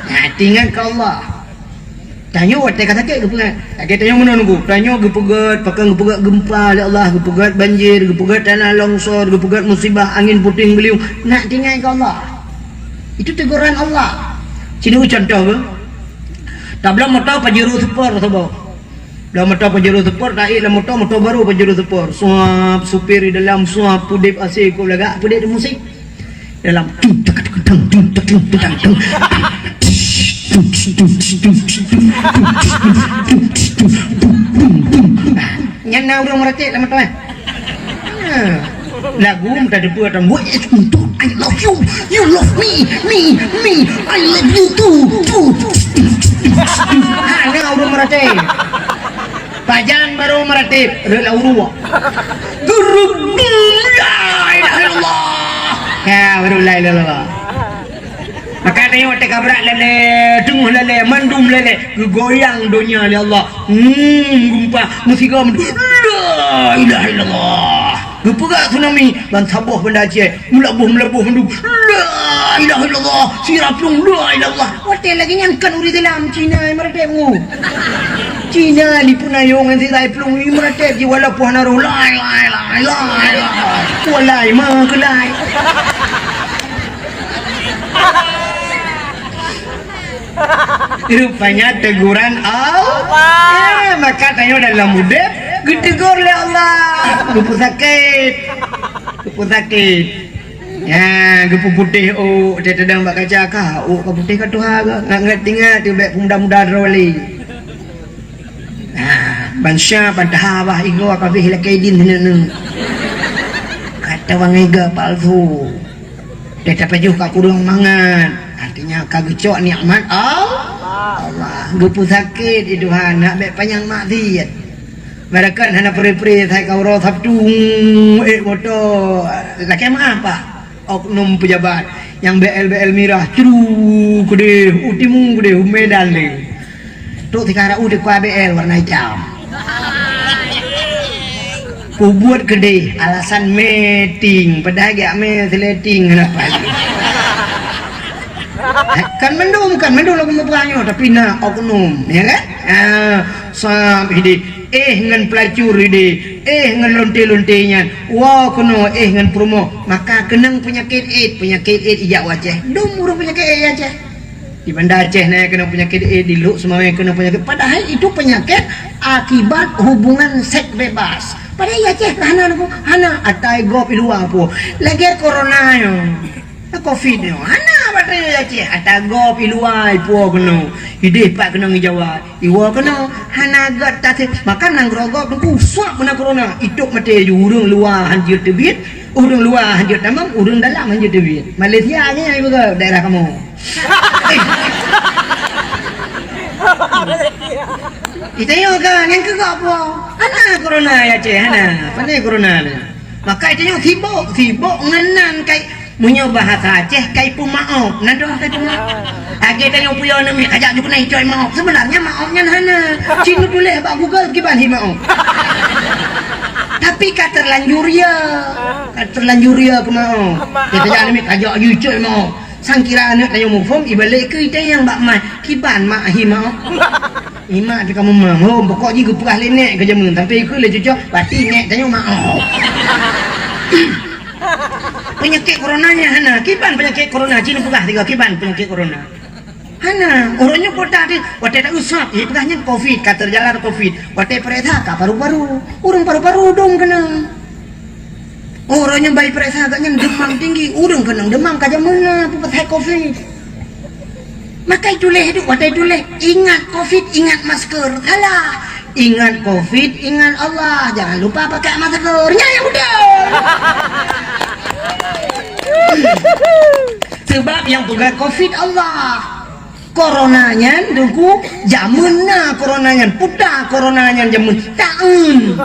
Nah, teuingat keu Allah. Tanyoe watée ka sakét geupeugah. Lagée tanyoe meunan nunggu. Tanyoe geupeugét, pakon geupeugét geumpa lé Allah, geupeugét banjir, geupeugét tanah longsor, geupeugét musibah angin puting beliung. Nak teuingat keu Allah. Itu teguran Allah. Sinoe contoh beuh. Tabloe moto Pajero Sport saboh. Bloe moto Pajero Sport, taék lam moto, moto barô Pajero Sport. Suap, supir di dalam, suap, udeb A C, kok lagak, peudeh di musik. Dalam tung tak tung tang tung tak tung tang tung. Nyan na ureueng meuratéb lam moto, eh. Ha. Lagu meutateupeue tam, "Weh, untuk I love you, you love me, me, me, I love you too, too." Hana ureueng meuratéb. Pajan barô meuratéb, rot lam uruek. Gurub, la ilaha illallah. Ya, baru la ilaha illallah. Maka tanyoe teuka brat lalée, teungoh lalée, mandum lalée, geugoyang donya lé Allah. Hmm, gempa, meusigoe mandum. La ilaha illallah. Geupeugah tsunami, ban saboh Banda Aceh, meulaboh-meulaboh mandum. La ilaha illallah. Sira plueng, la ilaha illallah. Watée lagée nyan kan ureueng Islam Cina nyang meuratéb ngu. Cina di Peunayong ngon sira plueng nyang meuratéb jiwalaupun hana roh. La ilaha illallah. La ilaha illallah. Walai ma keulai. Rupanya teguran Allah. Eh, maka tanyoe dalam udeb geutegur lé Allah. Geupeusakét. Geupeusakét. Ya, geupeuputéh ôk, teudeungoe bak kaca ka, ôk ka putéh ka tuha ka. Ngat-ngat tingat tu bék peumuda-muda droe lé. Nah, bansa bantaha bah igoe ka beh lakée idin sineuk-neuk. Kata bangai ga palsu. Teuka pajoh ka kureueng mangat. Artinya ka geucok nikmat Al-, Allah. Geupeusakét di Tuhan, nak bék panyang maksiat. Barakat hana pre-pre sai ka uroe Sabtu, ék moto. Lakée meu'ah, Pak. Oknum pejabat nyang B L B L mirah, cru keudeh, u timu keudeh, u Medan lé. Trok sikara u dikua B L warna itam. Peubuet keudeh alasan meeting, padahai geujak mé seleting hana paih. Kan mandum, kan mandum lagu meupeugah nyoe, tapi na oknum, ya kan? Ah, sam ideh, éh ngon peulacur ideh, éh ngon lonte-lonte nyan. Woe keunoe éh ngon peurumoh, maka keunong peunyakét éd, peunyakét éd ijak u Aceh. Dum ureueng peunyakét éd Aceh. Di Banda Aceh na keunong peunyakét éd, di Lhokseumawe keunong peunyakét. Padahai itu penyakit akibat hubungan seks bebas. Padahai Aceh hana lagu, hana, ata gob i luwa po. Lagée corona nyoe. Covid nyoe hana batée Aceh, ata gob i luwa ipuwoe keunoe. Ideh pat keunoe ngi Jawa, iwoe keunoe. Hana gét taseb makan nanggroe gob teungku, suak beuna corona. Itôb maté ju ureueng luwa han jeuet teubiet, ureueng luwa han jeuet tamong, ureueng dalam han jeuet teubiet. Malaysia nyan ibu daerah kamoe. Itanyoe ka nyan keu gob po. Hana corona ya Aceh, hana. Pane corona nyoe. Maka itanyoe sibok, sibok ngon nan kai. Meunyoe bahasa Aceh kai peumaob, na dong kai peumaob. Lagée tanyoe puyoe aneuk miet kajak ju keunai coy maob. Sebenarnya maob nyan hana. Cit neutuléh bak Google kiban hi maob. Tapi ka terlanjur ya. Ka terlanjur ya keu maob. Kita jak aneuk miet kajak ju coy maob. Sangkira aneuk tanyoe muphom ibalek keu itayang bak mai. Kiban mak hi maob. Imak teuka meumang, hom pokok jih geupeugah lé nek keu jameun, tapi ikheun lé cucoe, berarti nek tanyoe maoh. Peunyakét corona nyan hana, kiban peunyakét corona, cit neupeugah tiga kiban peunyakét corona. Hana, uroe nyoe kota teuh, watée tausap, ipeugah nyan covid, ka teujalan covid, watée peuriksa ka paru-paru, ureueng paru-paru dum keunong. Uroe nyoe bai peuriksa gata nyan deumam tinggi, ureueng keunong deumam ka jameun na peue pasai covid. Maka ituléh duek watée ituléh, ingat covid, ingat masker. Alah, ingat covid, ingat Allah. Jangan lupa pakai masker. Nyan nyang beutôi. Sebab nyang peugah covid Allah. Corona nyan, Teungku, jameun na corona nyan, puta corona nyan jameun taeun.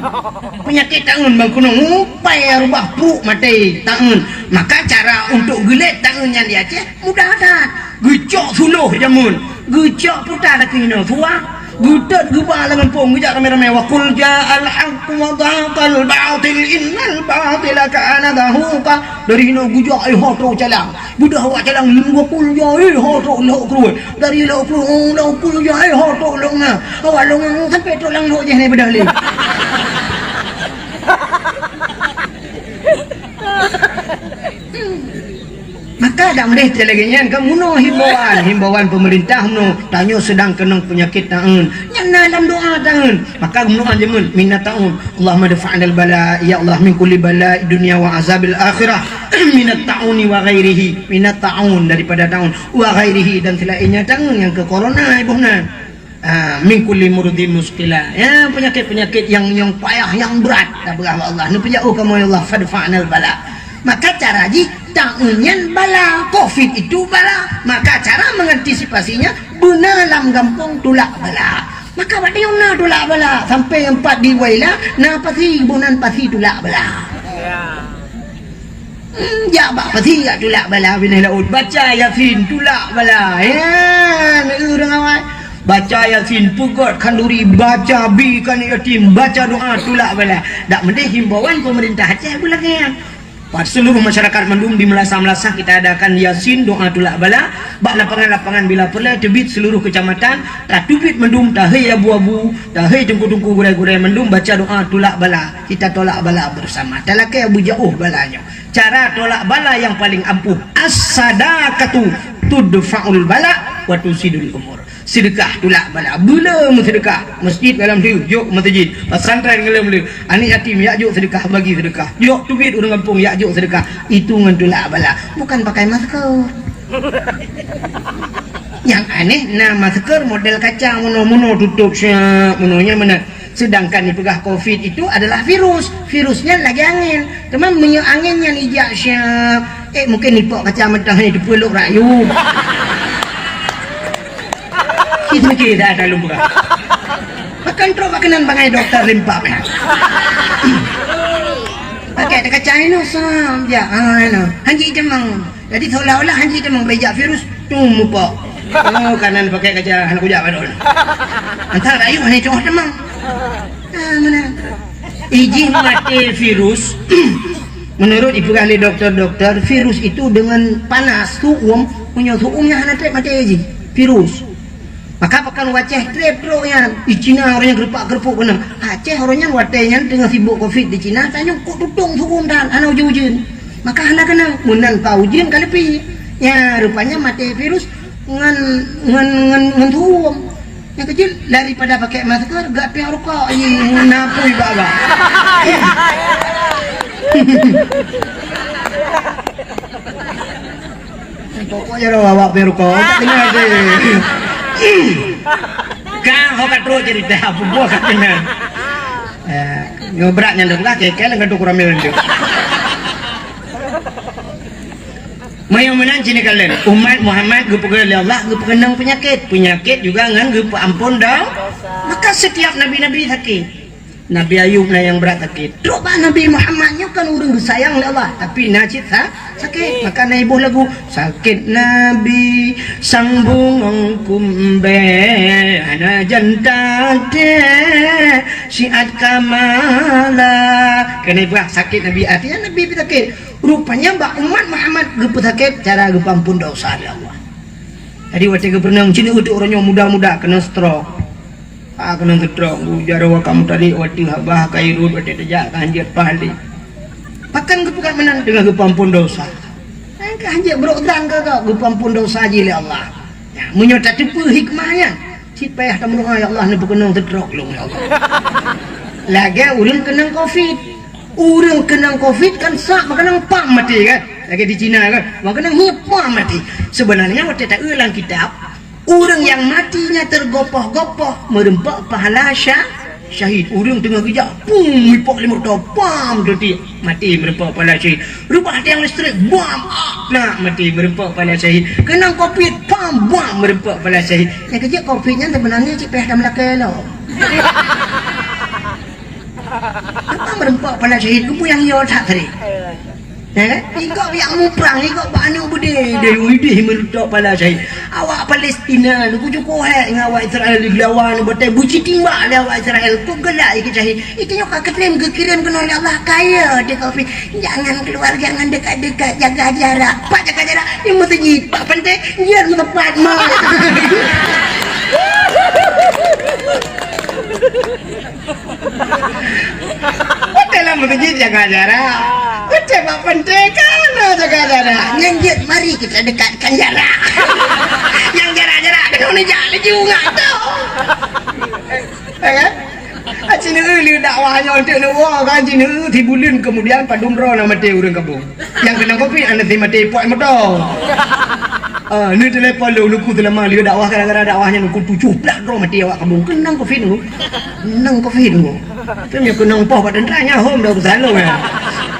Peunyakét taeun bang keunong, mupai rubah pruek maté taeun. Maka cara untuk geulet taeun nyan di Aceh mudah that. Geucok suloh jameun, geucok puta laki nyoe suah, geutot geuba lam gampông, geujak ramé-ramé, "Wa qul ja'al haqq wa zahaqal batil innal batila kana zahuqa." Dari hinoe geujak, eh, ho trok calang. Beudah awak calang leumo pul jai, ho trok lhok kruet. Dari lhok kruet, oh, lhok pul jai, ho trok lhok nga. Awak lhok nga sampai trok lam lhok jih ni beudah lé. Maka dak meudeh lagée nyan ka meunoe himbauan, himbauan pemerintah meunoe. Tanyoe sedang keunong peunyakét taeun. Nyan na lam doa taeun. Maka meunoe jameun minat taeun. Allahumma dafa'nal bala, ya Allah, min kulli bala dunya wa azabil akhirah. Minat ta'uni wa ghairihi. Minat ta'un daripada taun. Wa ghairihi dan selainnya taun nyang keu corona iboh na. Ah, min kulli murdin muskila. Ya, penyakit-penyakit yang, yang payah, yang berat. Tapeugah bak Allah. Neupeujak, "Oh, kamoe ya Allah, fadfa'nal bala." Maka cara jih, taunyan bala. Covid itu bala. Maka cara mengantisipasinya, beuna lam gampông tulak bala. Maka bak tanyoe na tulak bala. Sampai empat di Waila, na pasi, bunan pasi tulak bala. Hmm, jak bak pasi jak tulak bala binéh laôt. Baca Yasin, tulak bala. Ya, ureuëng awai. Baca Yasin, peugöt khanduri, baca bi keu aneuk yatim, baca doa, tulak bala. Dak meudeh himbauan pemerintah Aceh beulagée nyan. Bak seluruh masyarakat mandum di meunasah-meunasah kita adakan Yasin, doa tulak bala. Bak lapangan-lapangan bila peureulée teubiet seluruh kecamatan, tateubiet mandum, tahei abu-abu, tahei teungku-teungku, gurée-gurée mandum baca doa tulak bala. Kita tolak bala bersama. Talakée beujaôh bala nyoe. Cara tolak bala nyang paleng ampuh, as-sadaqatu tudfa'ul bala wa tusidul umur. Seudeukah tulak bala. Beu le meuseudeukah. Masjid galom lheueh, jok meuseujid. Pesantren galom lheueh. Aneuk yatim jak jok seudeukah, bagi seudeukah. Jok teubiet ureuëng gampông jak jok seudeukah. Itu ngon tulak bala. Bukan pakai masker. Nyang aneh, na masker model kaca, meunoe-meunoe tutôp siap, meunoe nyan meunan. Sedangkan dipeugah covid itu adalah virus. Virus nyan lagée angén. Teuma meunyoe angén nyan ijak siap, eh, mungkin nipok kacamata nyan teupeulok rakyueb. Kita mikir dah dalam peugah. Bahkan trok bak keunan bangai doktor limpah pih. Pakai kaca inoe sam jak. Ah, inoe. Hanji temang. Jadi seolah-olah hanji teumang beujak virus, tum mupok. Oh, kanan pakai kaca hana kujak padon. Antara kayu hana cok teumang. Ah, mana? Ijih maté virus, menurut dipeugah lé doktor-doktor, virus itu dengan panas, su'um, punya su'umnya hana trép maté jih. Virus. Maka pakon u Aceh trép trok nyan. Di Cina orang nyan geurupak-geurupuk keunan. Aceh orang nyan watée nyan teungoh sibok covid di Cina, tanyoe kok tutong su'um tan, hana ujeuen-ujeuen. Maka hana keunong, meunan pa ujeuen ka leupie. Ya, rupanya maté virus ngon, ngon, ngon, ngon su'um. Nyang keujeuet, daripada pakai masker, gak piang rukok, ih, napui bak-bak. Pokok jaroe awak peuruko, tak kena deh. Kang, ho ka trok cerita, apa buah ka kena. Eh, nyoe brat nyan dong lah, keke lengkap tu kurang mil tu. Meunyoe meunan cini kalian, umat Muhammad geupeugah lé Allah, geupeukeunong peunyakit. Peunyakit juga ngon geupeuampon do-, maka setiap nabi-nabi sakit. Nabi Ayub na nyang brat sakét. Trok bak Nabi Muhammad nyoe kan ureuëng geusayang lé Allah, tapi na cit sa-, sakét. Maka na iboh lagu, "Sakét Nabi sang bungong kumbée, hana jan taté siat kamala." Keuneuk iboh sakét Nabi, artinya Nabi pih sakét. Rupanya bak umat Muhammad geupeusakét cara geupeuampon desya lé Allah. Jadi watée geupeureunong, cit uteuk uroe nyoe muda-muda keunong stroke. Ah, keunong stroke, ujar wa kamoe tadi watée habah ka irot, watée teujak ka hanjeuet paih lé. Pakon geupeugah meunan? Teungoh geupeuampon desya. Kan ka hanjeuet brok dan ka, ka geupeuampon desya jih lé Allah. Nah, meunyoe tateupeue hikmah nyan, cit payah tameudoa, "Ya Allah, neupeukeunong stroke lôn, ya Allah." Lagée ureuëng keunong covid. Ureuëng keunong covid kan sak meukeunong pam maté kan? Lagée di Cina kan? Meukeunong hiep pam maté. Sebenarnya watée taeu lam kitab, ureuëng nyang mati nyan teugopoh-gopoh meureumpok pahala sya-, syahid. Ureuëng teungoh geujak, pum, ipok lé moto, pam, teutik, mati meureumpok pahala syahid. Rubah tiang listrik, bam, ak, nak mati meureumpok pahala syahid. Keunong covid, pam, bam, meureumpok pahala syahid. Nyang keujeuet covid nyan sebenarnya cit payah tameulakée lom. Apa meureumpok pahala syahid, geupuyang yo that tadi. Ya kan? Ikok yak muprang, ikok bak aneuk beudé, deh, widih meureumpok pahala syahid. Awak Palestina, nyoe cukup hék ngon awak Israel dilawan, batée buci timbak lé awak Israel, kok galak ikot syahid. Itu nyoe ka geutem geukirém keunoe lé Allah, kaya di covid. Jangan keluar, jangan dekat-dekat, jaga jarak. Pat jaga jarak, di meuseujid, pat pantai, nyan meutepat mah. Watée lam meuseujid jaga jarak. Watée bak pantai kana jaga jarak. Nyan jeuet mari kita dekatkan jarak. Nyang jarak-jarak keunoe neujak laju ngat tu. Ya kan? Aci neu le dakwah nyoe untuk neuwoe kan, aci neu tibuleuen kemudian padum droe na maté ureuëng kampung. Nyang keunong covid, aneuk si maté ipok moto. Ah, ni telepon lôn, Teungku Sulaiman, lheueh dakwah, gara-gara dakwah nyan Teungku tujoh blah droe maté awak kampung. Keunong covid Teungku. Keunong covid Teungku. Tapi meunyo keunong poh bak teuntara nyan hom dah urusan lôn, ya.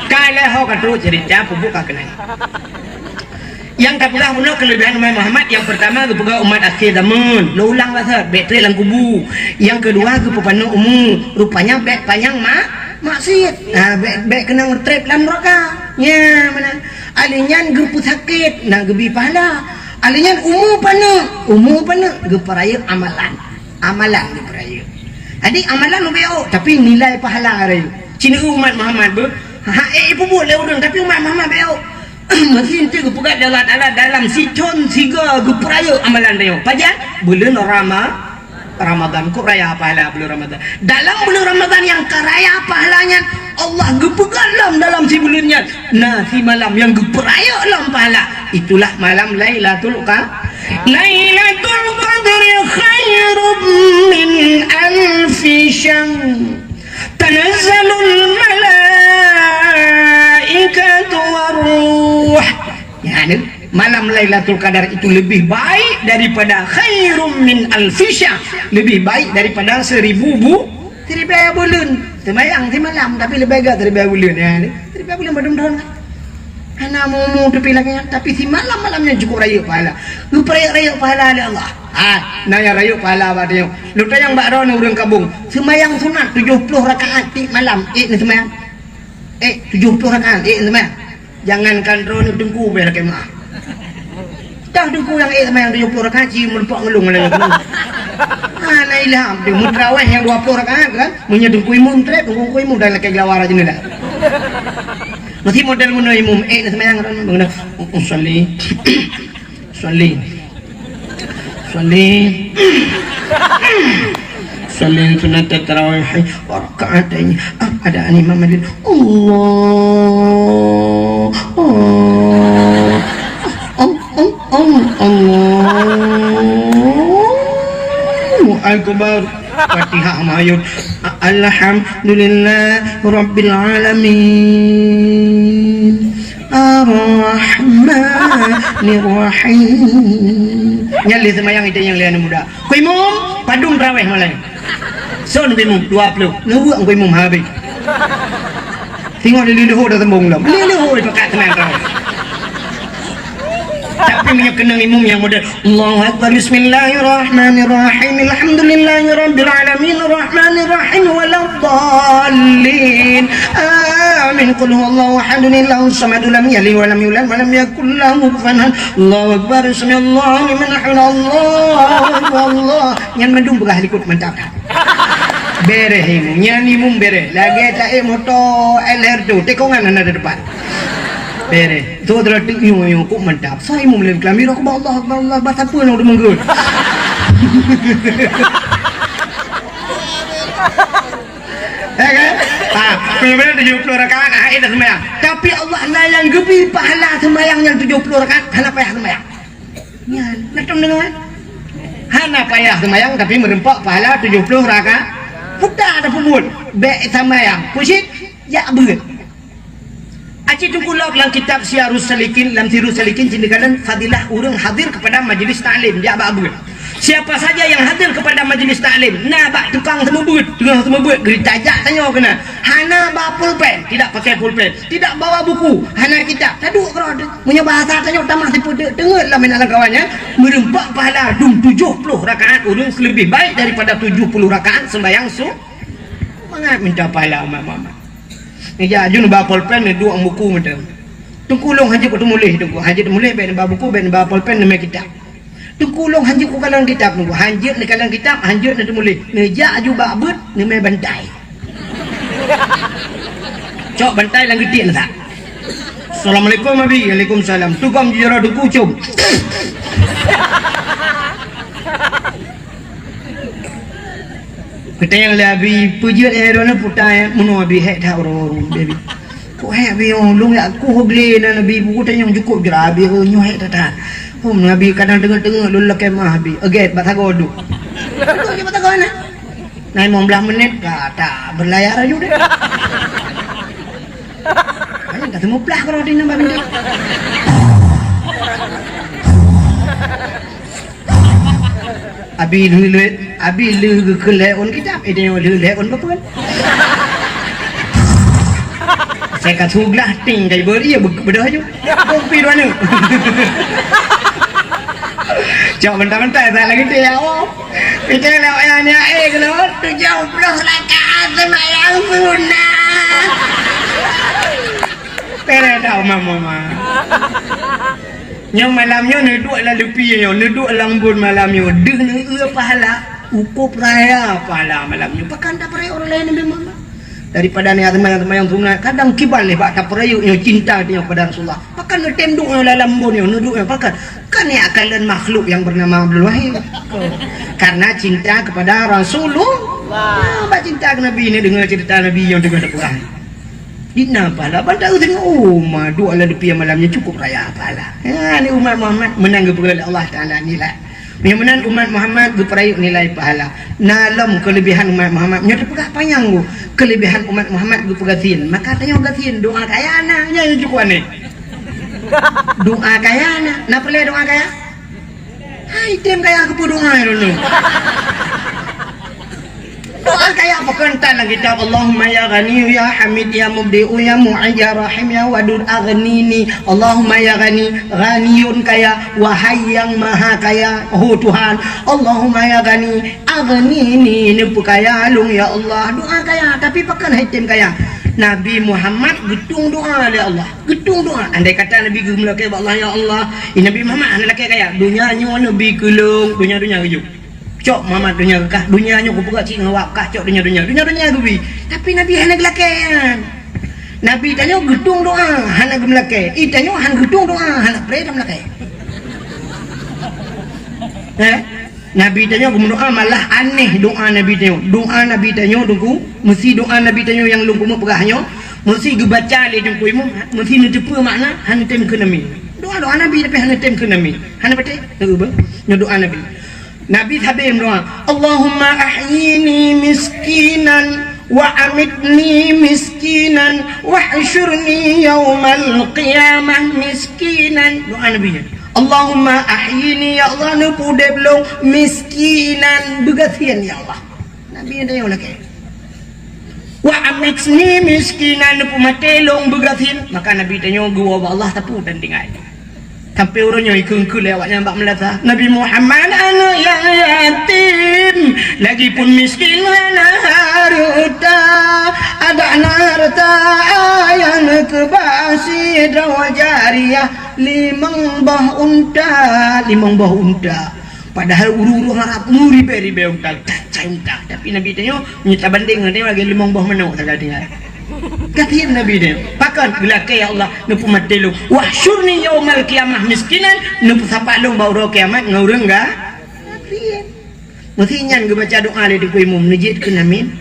Ka lheueh ho ka trok cerita peubuet ka keunong. Nyang ka peugah bunoe keulebihan Nabi Muhammad, nyang peurtama geupeugah umat akhé zaman. Lôn ulang basa, bèk trép lam kubu. Nyang keudua geupeupanjang umu. Rupanya bèk panyang ma-, maksiet. Ha, bèk, bèk keunong trép lam neuraka. Nya, meunan. Alèh nyan geupeusakét, na geubi pahala. Alèh nyan umu paneuk, umu paneuk geupeurayeuk amalan. Amalan geupeurayeuk. Jadi amalan leubeh ôk, tapi nilai pahala rayeuk. Cit umat Muhammad beuh, ha, eh, ipeubuet lé ureueng, tapi umat Muhammad beuh ôk. Meusti geupeugah lé Allah Taala dalam sithon sigo geupeurayeuk amalan rayeuk. Pajan? Buleuen Rama-, Ramadan, kok raya pahala buleuen Ramadan. Dalam buleuen Ramadan nyang ka raya pahala nyan, Allah geupeugah lom dalam sibuleuen nyan, na simalam nyang geupeurayeuk lom pahala. Itulah malam Lailatul Qa-, Lailatul Qadri khairum min alfi syahr. Tanazzalul malaikatu war ruh. Ya, ni. Malam Lailatul Qadar itu lebih baik daripada khairum min alfi syahr, lebih baik daripada seribu bu-, seribu buleuen. Seumayang simalam, tapi leubeh gét seribu buleuen, ya, ni. Seribu buleuen padum thôn kan? Hana mu-mu teupilak nyan, tapi simalam-malam nyan cukup rayeuk pahala. Geupeurayeuk-rayeuk pahala lé Allah. Ha, na nyang rayeuk pahala bak tanyoe. Lôn tanyong bak droeneuh ureueng kampung, seumayang sunat tujoh ploh rakaat tiep malam, ék neuseumayang? Ék tujoh ploh rakaat, ék neuseumayang? Jangankan droeneuh, Teungku bèk lakèe meu'ah. Toh Teungku nyang ék seumayang tujoh ploh rakaat, ci meureumpok ngon lôn lagèe nyoe. Hana ilham, Teungku, meutrawèh nyang dua ploh rakaat kan? Meunyoe Teungku imum trép, Teungku imum dan lakèe geulawa rajin dah. Meusti model meunoe imum, ék neuseumayang droeneuh, bangun dah. Usalli. Usalli. Usalli. Usalli sunnatat tarawih wa rak'ataini. Ah, ada imam adil. Allah. Allah. Allah. Allahu Akbar. Fatihah mayot. Alhamdulillah Rabbil Alamin. Ar-Rahmanirrahim. Nyan lé seumayang itanyong lé aneuk muda. Ku imum, padum traweh malam. Son ku imum, dua ploh. Neuweuek ku imum habéh. Singoh di leuhô dah tembong lom. Leuhô pakat teunang traweh. Tapi meunyoe keunong imum nyang model, Allahu Akbar, Bismillahirrahmanirrahim, Alhamdulillahirabbil alamin, Rahmanirrahim, waladdallin. Amin. Qul huwallahu ahadun, Allahus samad, lam yalid walam yulad, walam yakul lahu kufuwan ahad. Allahu Akbar, sami'allahu liman hamidah, Allahu Akbar, Allah. Nyan mandum peugah likot mantap that. Bereh imum, nyan imum bereh. Lagèe taék moto L R tu, tikongan hana di depan. Bereh. Tu adalah tik yu yu kok mantap. Saya imum lem kelambi, aku Allah Akbar, Allah Akbar, siapa nak udah menggut? Ya kan? Ha, benar-benar tujuh puluh rakaat, ah, dah sembahyang. Tapi Allah na nyang geubri pahala sembahyang nyang tujuh puluh rakaat, hana payah sembahyang. Nyan, na tom deungoe? Hana payah seumayang, tapi meureumpok pahala tujoh ploh rakaat. Peue dah peubuet, bèk seumayang. Keucit, jak beuet. Aci teungku lok lam kitab Siyarus Salikin, lam Sirus Salikin, cit neukalon fadilah ureueng hadir kepada majlis taklim, jak bak beuet. Siapa saja yang hadir kepada majlis taklim, na bak tukang seumeubeuet, tukang seumeubeuet, geutajak tanyoe keunan. Hana ba pulpen, tidak pakai pulpen. Tidak bawa buku, hana kitab. Taduek keudroe teuh. Meunyoe bahasa tanyoe tamah sipeudeuk teungeut lam inan lam kawan nyan, meureumpok pahala dum tujoh ploh rakaat ureueng leubeh baik daripada tujoh puluh rakaat sembahyang su-, mangat minta pahala umat Muhammad. Neujak aju neuba pulpen, neuduek buku mantong. Teungku lôn hanjeuet kuteumuléh, Teungku. Hanjeuet teumuléh, bèk neuba buku, bèk neuba pulpen, neumè kitab. Teungku lôn hanjeuet kukalon kitab, Teungku. Hanjeuet neukalon kitab, hanjeuet neuteumuléh. Neujak aju bak beuet, neumè bantai. Cok bantai lam geutiek neusak. Assalamualaikum, Abi. Waalaikumsalam. Tugom jijoro Teungku com. Geutanyong lé Abi, peue jeuet, eh, droeneuh puta, eh, meunoe Abi, hék that uroe-uroe, Abi. Kok hék Abi, oh, lôn jak kueh glé nan Abi, buku tanyong cukôp jroh Abi, oh, nyoe hék that-that. Hom Abi kadang teungeut-teungeut lôn lakèe meu'ah Abi. Agèt bak sagoe duek. Duek bak sagoe na. Na limong blah menit ka ta beulayar aju deh. Hana ka teumuplah keudroe di nan Abi deh. Abi lheueh, abi lheueh geukheun lhèe ôn kitab, eh, tanyoe lheueh lhèe ôn beupeuen. Saya ka suglah ting kai beri ya beudôh ju. Kopi dua ni. Cok bentar-bentar saya lagi dia. Oh. Kita nak payah ni eh kalau tujuh puluh rakaat sembahyang sunat. Pere dah mama. Nyang malam nyoe neuduek lam leupie nyoe, neuduek lam bun malam nyoe, deuh neueu pahala, ukôb raya pahala malam nyoe. Pakon tapeurayek ureueng laén Nabi Muhammad? Daripada nyan teuma nyang sunat, kadang kiban lé bak tapeurayek nyoe cinta nyoe kepada Rasulullah. Pakon neutem duek nyoe lam bun nyoe, neuduek nyoe pakon? Kan nyan kalon makhluk yang bernama Abdul Wahid. Karena cinta kepada Rasulullah. Nah, bak cinta ke Nabi ni, deungoe cerita Nabi nyang teungoh teupeugah. Dina pahala ban taeu teuh, oh, ma duek lam leupie malam nyoe cukup raya pahala. Ya, ni umat Muhammad meunan geupeugah lé Allah Taala nilai. Meunyoe meunan umat Muhammad geupeurayek nilai pahala. Na lom keulebihan umat Muhammad, nyoe teupeugah panyang geuh. Keulebihan umat Muhammad geupeugasien. Maka tanyoe gasien, doa kaya na, nyan cukup aneh. Doa kaya na, na peureulèe doa kaya? Hai, tem kaya keupeue doa lôn. Doa kaya pakon tan lam kitab, Allahumma ya Ghani, ya Hamid, ya Mubdi'u, ya Mu'id, ya Rahim, ya Wadud, aghnini. Allahumma ya Ghani, Ghaniyun kaya, wahai yang maha kaya, oh Tuhan. Allahumma ya Ghani, aghnini, neupeukaya lôn ya Allah. Doa kaya, tapi pakon hai tem kaya. Nabi Muhammad geutueng doa lé Allah. Geutueng doa. Andai kata Nabi geumeulakèe bak Allah, "Ya Allah, i Nabi Muhammad hana lakèe kaya. Donya nyoe neubi keu lôn, donya-donya geuyue." Cok Muhammad donya kah, donya nyoe kupeugah cit ngon awak kah, cok donya-donya. Donya-donya geubi. Tapi Nabi hana geulakèe nyan. Nabi tanyoe geutueng doa, hana geumeulakèe. I tanyoe han geutueng doa, hana preh tameulakèe. Eh? Nabi tanyoe geumeudoa malah aneh doa Nabi tanyoe. Doa Nabi tanyoe Teungku, meusi doa Nabi tanyoe nyang lôn keumeung peugah nyoe, meusi geubaca lé Teungku Imum, meusi neuteupeue makna, hana tem kheun amin. Doa-doa Nabi tapi hana tem kheun amin. Hana patéh? Nyoe doa Nabi. Nabi sabe meudoa, "Allahumma ahyini miskinan wa amitni miskinan wahsyurni yaumal qiyamah miskinan." Doa Nabi nyan. "Allahumma ahyini," ya Allah, neupeuudép lôn miskinan, beugasien, ya Allah. Nabi nyan tanyoe lakèe. "Wa amitni miskinan," neupeumaté lôn beugasien. Maka Nabi tanyoe geuwoe bak Allah sapeue dan tinggai. Sampai uroe nyoe ikheun-kheun lé awak nyan bak meulasa, "Nabi Muhammad aneuk nyang yatim, lagipun miskin hana hareuta, adak na hareuta ayah neukeubah sidroe jariah limong boh unta, limong boh unta." Padahai ureueng-ureueng Arab meuribèe-ribèe unta, tacai unta. Tapi Nabi tanyoe, meunyoe tabandéng ngon nyoe lagèe limong boh manok sagai tinggai. Gasien Nabi tanyoe. Pakon geulakèe, "Ya Allah, neupeumaté lôn. Wahsyurni yaumal qiyamah miskinan," neupeusapat lôn bak uroe kiamat ngon ureueng ga-, gasien. Meusi nyan geubaca doa lé Teungku Imum, neujeuet kheun amin.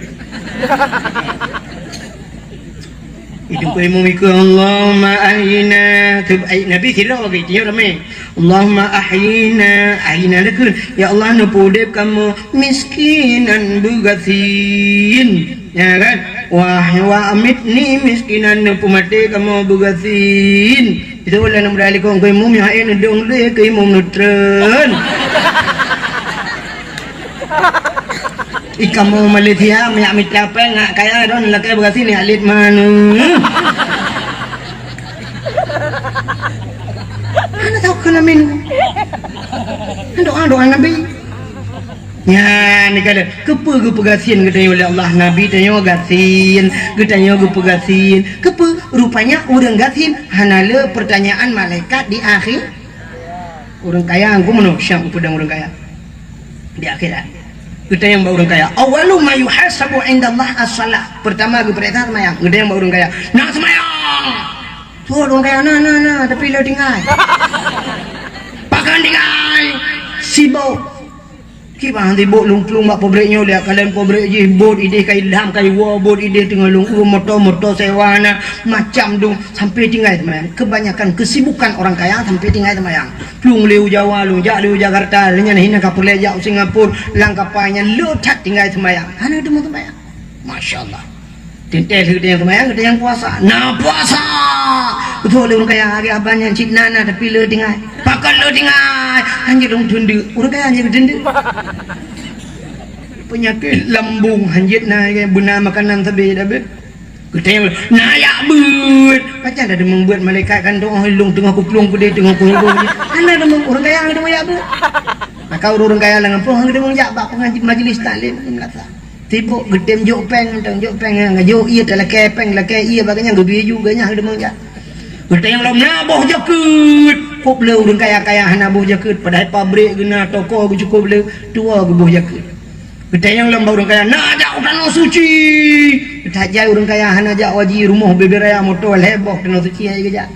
Itu Teungku Imum ikheun, "Allahumma ahyina." Nabi sidroe lagèe nyoe ramé. "Allahumma ahyina," ahyina lé kheun, "Ya Allah, neupeuudép kamoe miskinan beugasien." Ya kan? "Wah, wa amitni miskinan," neupeumaté kamoe beugasien. Itu ulèe nang beudaléh kong keu imum, ya, eh, neudong lé keu imum neutreun. Ikamoe Malaysia, minyak mita pèng, ngak kaya don lakèe beugasien, ya, lit manu. Hana tao keu lamin. Doa-doa Nabi. Nyan, ni kata, keupeue geupeugasien geutanyoe lé Allah? Nabi tanyoe gasien, geutanyoe geupeugasien. Keupeue? Rupanya ureueng gasien hana le pertanyaan malaikat di akhé-, ureueng kaya, engku meunoe syang upeudong ureueng kaya di akhirat. Geutanyong bak ureueng kaya, "Awwalu ma yuhasabu indallah as-salah." Pertama geupeuriksa seumayang. Geutanyong bak ureueng kaya, "Na seumayang?" Tuh, ureueng kaya, "Na, na, na, tapi le tinggai." "Pakon tinggai?" "Sibok." Kiban sibok lôn plueng bak pabrik nyoe, lihat kalon pabrik jih, bot idéh ka ilham, ka iwoe, bot idéh teungoh lôn ureueng moto, moto sewa na, macam dong, sampai tinggai seumayang. Kebanyakan kesibukan orang kaya sampai tinggai seumayang. Plueng lé u Jawa, lôn jak lé u Jakarta, lé nyan hina ka peureulèe jak u Singapura, lam kapa nyan le that tinggai seumayang. Hana teuma seumayang. Masya Allah. Teuntèe lheueh geutanyoe seumayang, geutanyoe puasa. Na puasa! Beutôi lé ureueng kaya, hari abang nyan cit na, na, tapi le tinggai. Pakon le tinggai? Hanjeuet lôn teundeuk. Ureueng kaya hanjeuet teundeuk. Peunyakét lambung hanjeuet na, beuna makanan sabé dak beuet. Geutanyoe na jak beuet. Pajan tadeungoe beuet malaikat kan doa lôn teungoh kuplueng keudeh teungoh kuhibong. Hana deungoe ureueng kaya deungoe jak beuet. Maka ureueng kaya lam gampông deungoe jak bak pengaji majlis taklim meunasah. Sibok geutem jok péng, tang jok péng, jok ié talakée péng, lakée ié bak geuh nyan geubri ju geuh nyan deungoe jak. Geutanyoe lom na boh jakeuet. Kop le ureueng kaya-kaya hana boh jakeuet, padahai pabrék geuh na, toko geuh cukop le, tuwoe geuh boh jakeuet. Geutanyoe lom bak ureueng kaya na jak u tanoh suci. Tajai ureueng kaya hana jak haji, rumoh bubé raya, moto lhèe boh, tanoh suci hai geujak.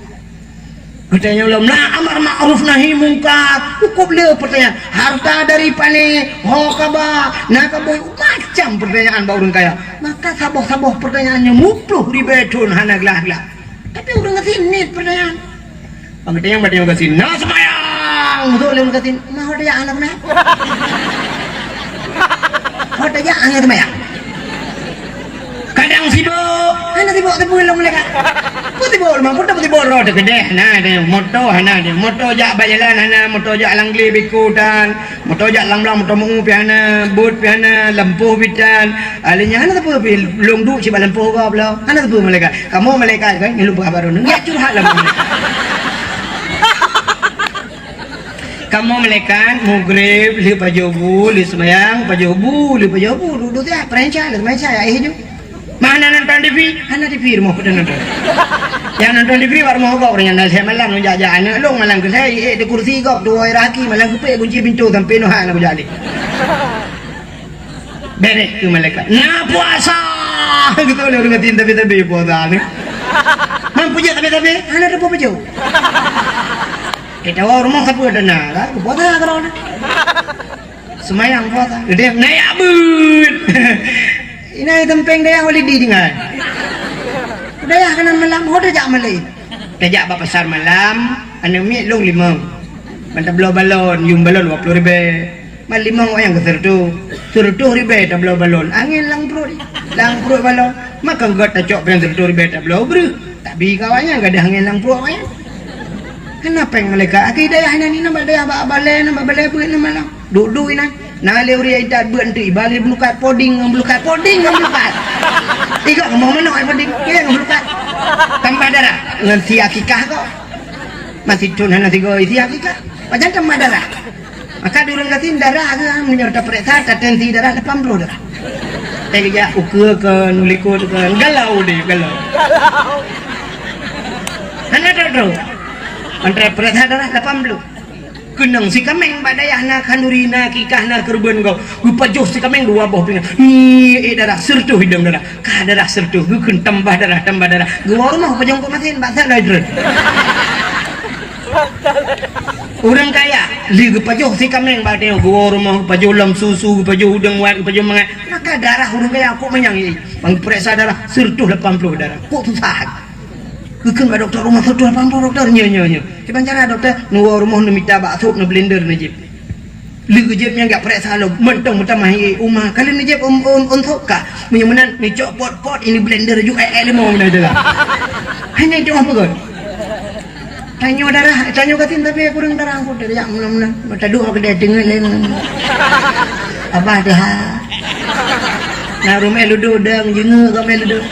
Geutanyoe lom na amar makruf nahi mungkar, cukop le peurtanyaan. Harta dari pane, ho ka ba, na ka bui, macam peurtanyaan bak ureueng kaya. Maka saboh-saboh peurtanyaan nyoe muploh ribèe thon hana glah-glah. Tapi ureueng gasien niet peurtanyaan. Bak geutanyoe, bak geutanyoe gasien, na seumayang! Beutôi lé ureueng gasien, ma ho tajak hana seumayang? Ho tajak hana seumayang? Kadang sibok, hana sibok teupeu lom lé ka. Peue sibok lom, peue sibok droe teuh keudeh, na deh, moto hana deh, moto jak bak jalan hana, moto jak lam glé biko tan, moto jak lam blang, moto meu pih hana, bot pih hana, lampôh pih tan. Alèh nyan hana teupeu pih, lôn duek cit bak lampôh gob lom. Hana teupeu malaikat. Kamoe malaikat kan, nyan lôn peugah bak droeneuh. Nyan curhat lam malaikat. Kamoe malaikat, mugreb, lheueh pajoh bu, lheueh seumayang, pajoh bu, lheueh pajoh bu, duek-duek siat, peurencah, lheueh seumayang siat, ya, eh, ju. Mana nonton T V? Hana T V rumoh, kuda nonton. Nyang nonton T V bak rumoh gob, ureueng nyan na lhèe malam, lôn jak-jak aneuk lôn, malam keu lhèe, eh, di kursi gob, tuwoe raki, malam keupek, kunci pintoe, sampoe noh hana kujak lé. Beres keu malaikat. Na puasa! Gitu lé ureueng gasien tabi-tabi puasa ni. Man peujeuet tabi-tabi, hana teupeu peujeuet. Kita wa rumoh sapeue dana, kan? Puasa keudroe. Seumayang puasa. Geutanyoe na jak beuet. Inan teumpéng dayah walidi tinggai. Dayah keunan malam, ho tajak malée. Tajak bak pasar malam, aneuk miet lôn limong. Ban tabloe balon, yuem balon dua ploh ribèe. Ban limong wayang keu sireutôh. Sireutôh ribèe tabloe balon. Angén lam pruet. Lam pruet balon. Maka gèt tacok péng sireutôh ribèe tabloe breuh. Tapi kawan nyan gadôh angén lam pruet wayang. Hana péng malaikat. Akhé dayah inan, inan bak dayah bak balèe, inan bak balèe beuet inan malam. Duek-duek inan. Na lé ureueng idat beuet eunteuk, iba lé beulukat poding ngon beulukat, poding ngon beulukat. Igoe kamoe manok ai poding, keu ngon beulukat. Tambah darah ngon si akikah kok. Masih thon hana sigoe si akikah. Pajan tambah darah. Maka di ureueng gasien darah geuh meunyoe tapeuriksa, tatensi darah lapan ploh darah. Eh, geujak ukeue keu, nulikot keu, galau deh, galau. Hana tahu. Antara peuriksa darah lapan ploh. Keunong si kaméng bak dayah na khanduri, na akikah, na keureubeuen gob. Geupajoh si kaméng dua boh pingan. Ngiek darah, sireutôh idong darah. Ka darah sireutôh, geukheun tambah darah, tambah darah. Geuwoe rumoh pajoh kok masin, bak sat lagèe treun. Ureueng kaya, lé geupajoh si kaméng bak tanyoe, geuwoe rumoh, geupajoh lom susu, geupajoh udeueng wat, geupajoh mangat. Maka darah ureueng kaya kok manyang, eh. Ban geupareksa darah, sireutôh lapan ploh darah. Kok susah. Geukheun bak dokto rumoh, sireutôh lapan ploh dokto, nyo, nyo, nyo. Kiban cara dokto, neuwoe rumoh, neumita bak sop, neublender, neujieb. Lheueh geujieb nyan geujak peuriksa lom, mantong meutamah ié uma. Ka lheueh neujieb ôn, ôn, ôn sop ka. Meunyoe meunan neucok pot-pot, ini blender ju, eh, eh, limong meunan teuka. Hana itu apa kot? Tanyoe darah, tanyoe gasien tapi kureueng darah, aku dak meunan-meunan. Mata duek aku dak teungeut lé. Abah dah. Na rumoh ludo dang jengeuk kami ludo.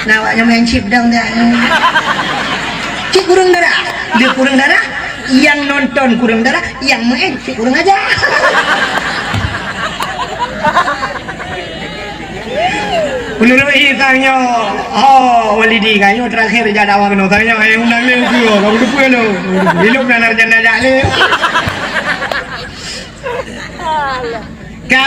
Na awak nyang main chip dang dak. Cit kureueng darah. Dia kureueng darah. Yang nonton kureueng darah, yang main cit kureueng aja. Menurut i tanyoe, oh, walidi tanyoe terakhir jak dakwah keunoe, tanyoe nyang undang lé ukeue, kamu depan lo. Hidup dan sarjana jak lé. Ka?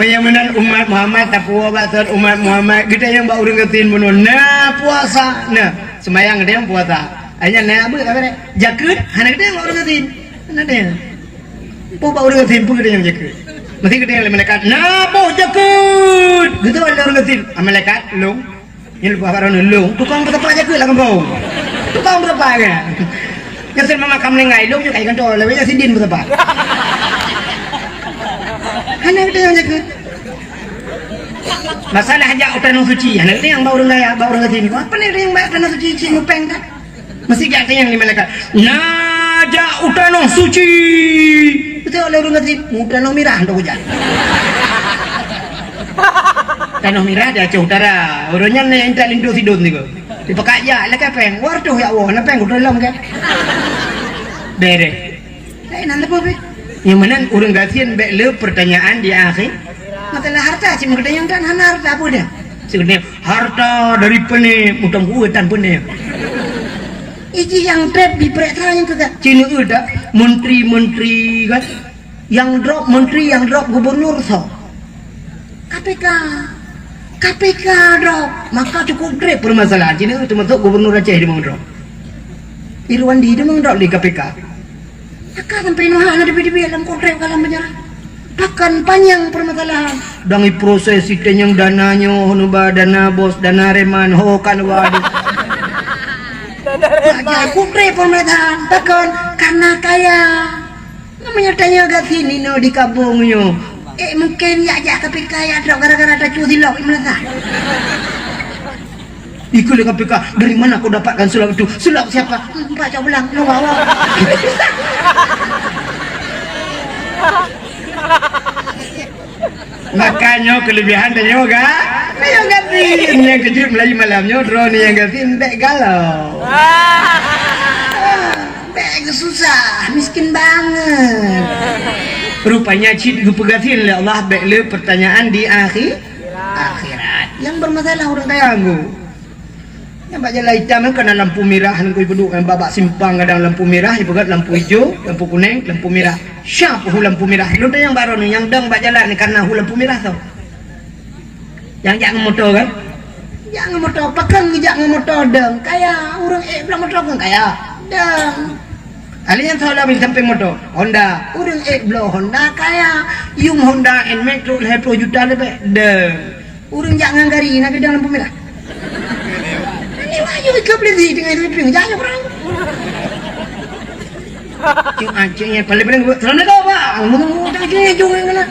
Meunyoe meunan umat Muhammad, tapuwoe bak sot umat Muhammad, geutanyoe bak ureueng gasien bunoe na puasa, na seumayang geutanyoe puasa. Hanya na beuet ka beureh. Jakeuet hana geutanyoe bak ureueng gasien. Hana geutanyoe. Peue bak ureueng gasien peue geutanyoe jakeuet? Meusti geutanyoe lé malaikat, na boh jakeuet. Geutanyoe lé ureueng gasien. Ah, malaikat, lôn. Nyan leupah bak droeneuh lôn, tukang peusapat jakeuet lam gampông. Tukang peusapat kan. Nyang seumalam ka meuninggai, lôn nyoe ka i kantô, lawét nyan sidin peusapat. Hana geutanyoe jakeuet. Masalah jak u tanoh suci, hana teunyang bak ureueng kaya, bak ureueng gasien. Apa ni teunyang bak tanoh suci, cit mupeng dah. Mesti jak teunyang lé malaikat. Na jak u tanoh suci. Beutôi lé ureueng gasien, mu tanoh mirah untuk jak. Tanoh mirah di Aceh Utara. Ureueng nyan nyang intat linto sidon sigoe. Dipakat jak lakée péng. Waduh ya Allah, na péng kutulông ke? Beres. Laén hana leupah pih. Nyang meunan ureueng gasien bék le pertanyaan di akhé. Masalah harta cit meukeudeh nyang tan hana harta peue dah. Sebenarnya harta dari peune mutang kuwe tan peune. Iji nyang treb dipereksa nyang keuka. Cina udah menteri-menteri kan. Yang drop menteri, yang drop gubernur so. K P K. K P K drop. Maka cukup treb permasalahan. Cina termasuk gubernur Aceh di drop. Irwandi itu memang drop di K P K. Maka sampai nuha na debi-debi dalam kontrak dalam penjara. Bahkan panjang permasalahan. Dang proses itu yang dana nyo, nuba dana bos, dana reman, ho kan waduh. Dana reman. Kontrak permasalahan. Bahkan karena kaya. Namanya tanya gak sini no di kabung nyo. Eh mungkin ya jak K P K ya drop gara-gara tacu silok meunasah. Ikut dengan P K, dari mana kau dapatkan sulap itu? Sulap siapa? Hmm, Pak Cok Belang, lu bawa. Makanya kelebihan dia yoga. Dia yoga tin. Yang kejut Melayu malamnya, drone yang gatin, dek galau. Bèk susah, miskin banget. Rupanya cit geupeugasien lé Allah bèk le pertanyaan di akhi-, akhirat. Yang bermasalah orang kaya anggu. Yang bak jalan hitam kan na lampu merah, nangku ipeuduk babak simpang kadang lampu merah, ipeugét lampu hijau, lampu kuning, lampu merah. Siapa hu lampu merah? Lu yang baru ni, yang dong bak jalan ni karena hu lampu merah tu. Nyang jak ngon moto kan? Jak ngon moto, pakon geujak ngon moto dong. Kaya, ureueng ék blah moto kon kaya. Dong. Ahli nyang salah bin samping moto, Honda. Ureueng ék bloe Honda kaya. Yum Honda Nmax trok lhèe ploh juta leubeh. Dong. Ureueng jak ngon gari na geudong lampu merah. Ini wahyu ikut beli di tengah itu ping jak nyoe kurang. Cuk, ah, cuk, ya, paling-paling, "Assalamualaikum, Pak." Ngomong, "Oh, tak, cuk, cuk, ngomong."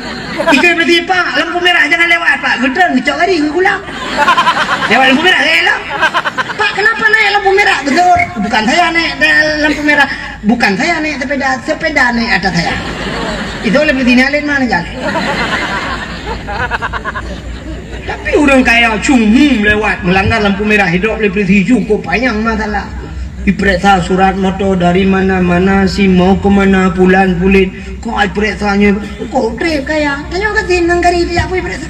Ikut berhenti, "Pak, lampu merah, jangan lewat, Pak." Geutreun, geucok gari, geugulang. Lewat lampu merah, gaya lah. "Pak, kenapa naik lampu merah?" Betul. Bukan saya naik da-, lampu merah. Bukan saya naik sepeda, sepeda naik atas saya. Itu oleh berhenti, ni alin mana jalan? Tapi ureueng kaya cuma lewat melanggar lampu merah, hidup lé polisi, cukup panyang masalah. Diperiksa surat moto dari mana, mana sim, mau ke mana, pulan pulit. Kok ai periksa nyoe, kok trép kaya. Tanyoe ka sim nang gari dia pun periksa.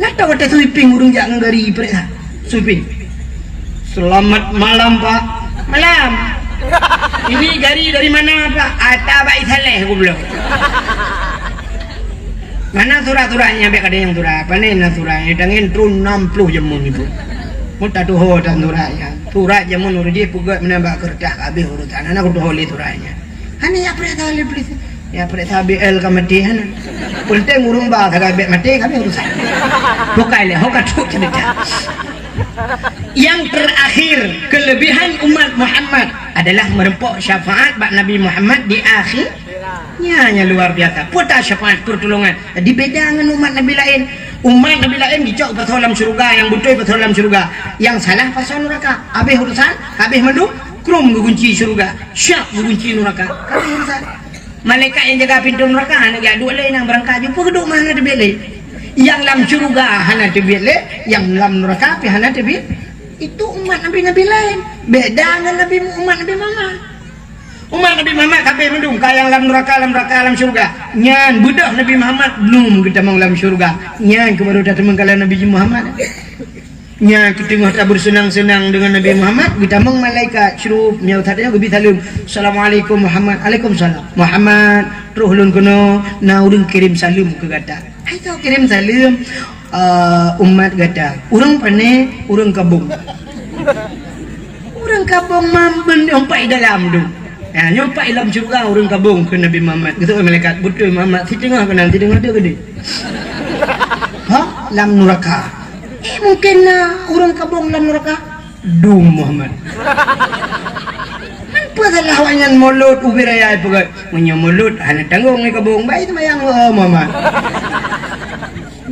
Nah, tahu ada sweeping ureueng jak nang gari periksa. Sweeping. "Selamat malam, Pak." "Malam." "Ini gari dari mana, Pak?" "Ata Baik Saleh," goblok. "Mana surat-suratnya?" "Biar ada yang surat." "Apa ni na suratnya?" Tangen trun enam puluh jamun itu. Mun tak tuho dan suratnya. Surat jamun urus dia peugah menambah kertas habis urusan. Anak tuho lé suratnya. Hana ya periksa lé polisi. Ya periksa B L ka mati hana. Penting urung ba sagai bek mati kami urusan. Bukai lé ho ka trok cerita. Yang terakhir, kelebihan umat Muhammad adalah merempok syafaat bak Nabi Muhammad di akhir. Nya, nya luar biasa. Puta syafaat pertolongan. Jadi beda dengan umat Nabi lain. Umat Nabi lain dicok pasal dalam syurga, yang betul pasal dalam syurga. Yang salah pasal neraka. Habis urusan, habis mandum, krum gegunci syurga. Siap gegunci neraka. Habis urusan. Malaikat yang jaga pintu neraka hana geujak duek lé, nyang beurangkat jumpa geuduek mah hana teubiet lé. Nyang lam syurga hana teubiet lé, nyang lam neraka pih hana teubiet. Itu umat nabi-nabi laén. Beda ngon nabi, umat Nabi Muhammad. Umat Nabi Muhammad ka habéh mandum, ka nyang lam neraka, lam neraka, lam syurga. Nyan beudôh Nabi Muhammad belum geutamong lam syurga. Nyan keuh baru tatamong ka lam Nabi Muhammad. Nyan keuh teungoh tabeurseunang-seunang deungon Nabi Muhammad, geutamong malaikat, syurup, nyoe that nyoe geubi saleuem. "Assalamualaikum Muhammad." "Alaikumsalam." "Muhammad, troh lôn keunoe na ureueng kirém saleuem keu gata." "Hai soe kirém saleuem?" "Eh, umat gata." "Ureueng pané?" "Ureueng Kabong." "Ureueng Kabong mamben nyoe pat dalam tu." "Ha, nyoe pat lam syeuruga ureueng Kabong," kheun Nabi Muhammad. Geuseuôt malaikat, "Beutôi Muhammad, siteungoh keunan, siteungoh teuh keudeh." "Ha? Lam nuraka?" "Eh, mungken na ureueng Kabong lam nuraka." "Dum Muhammad." "Man peue salah awaknyan mulod ubé raya peugah?" "Meunyoe mulod hana tanggong ngon Kabong, bah seumayang, oh Muhammad."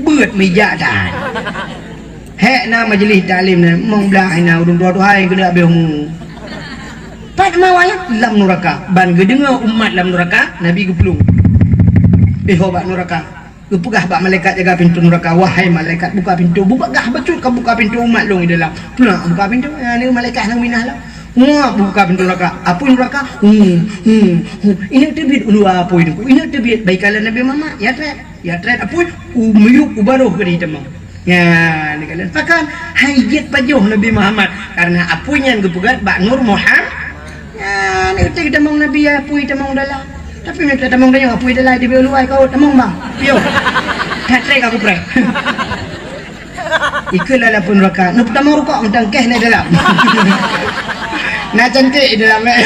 Beuet meujak that. Hék na majlis taklim nyan, mong blah na ureuëng dua tuha nyang keuneuk habéh umu. Pat mawai lam nuraka, ban geudeungoe umat lam nuraka, Nabi geuplueng. Eh, ho bak nuraka. Geupeugah bak malaikat jaga pintoe nuraka, "Wahai malaikat, buka pintoe, bubagah bacut ka buka pintoe umat lôn di dalam." Peunak buka pintoe, ya, ni malaikat nyang minah lah. Wah, buka pintoe nuraka. Apui nuraka. Hmm, hmm, hmm. Ini teubiet ulua apui tu. Ini teubiet baikalan Nabi Muhammad. Ya, trek. Ya, trek apui. U miyup u baroh ke ditamong. Ya, ni kalian. Pakan hai jeuet pajoh Nabi Muhammad. Karena apui nyan geupeugah bak Nur Muhammad. Ya, ni utai tamong Nabi ya, apui tamong dalam. Tapi minta tamong dalam, apui dalam di luar kau tamong bang. Yo. Trek aku prek. Ikeu lalapun raka, neupeutamong rukok mantong keh na dalam. Na cantik di dalam, eh.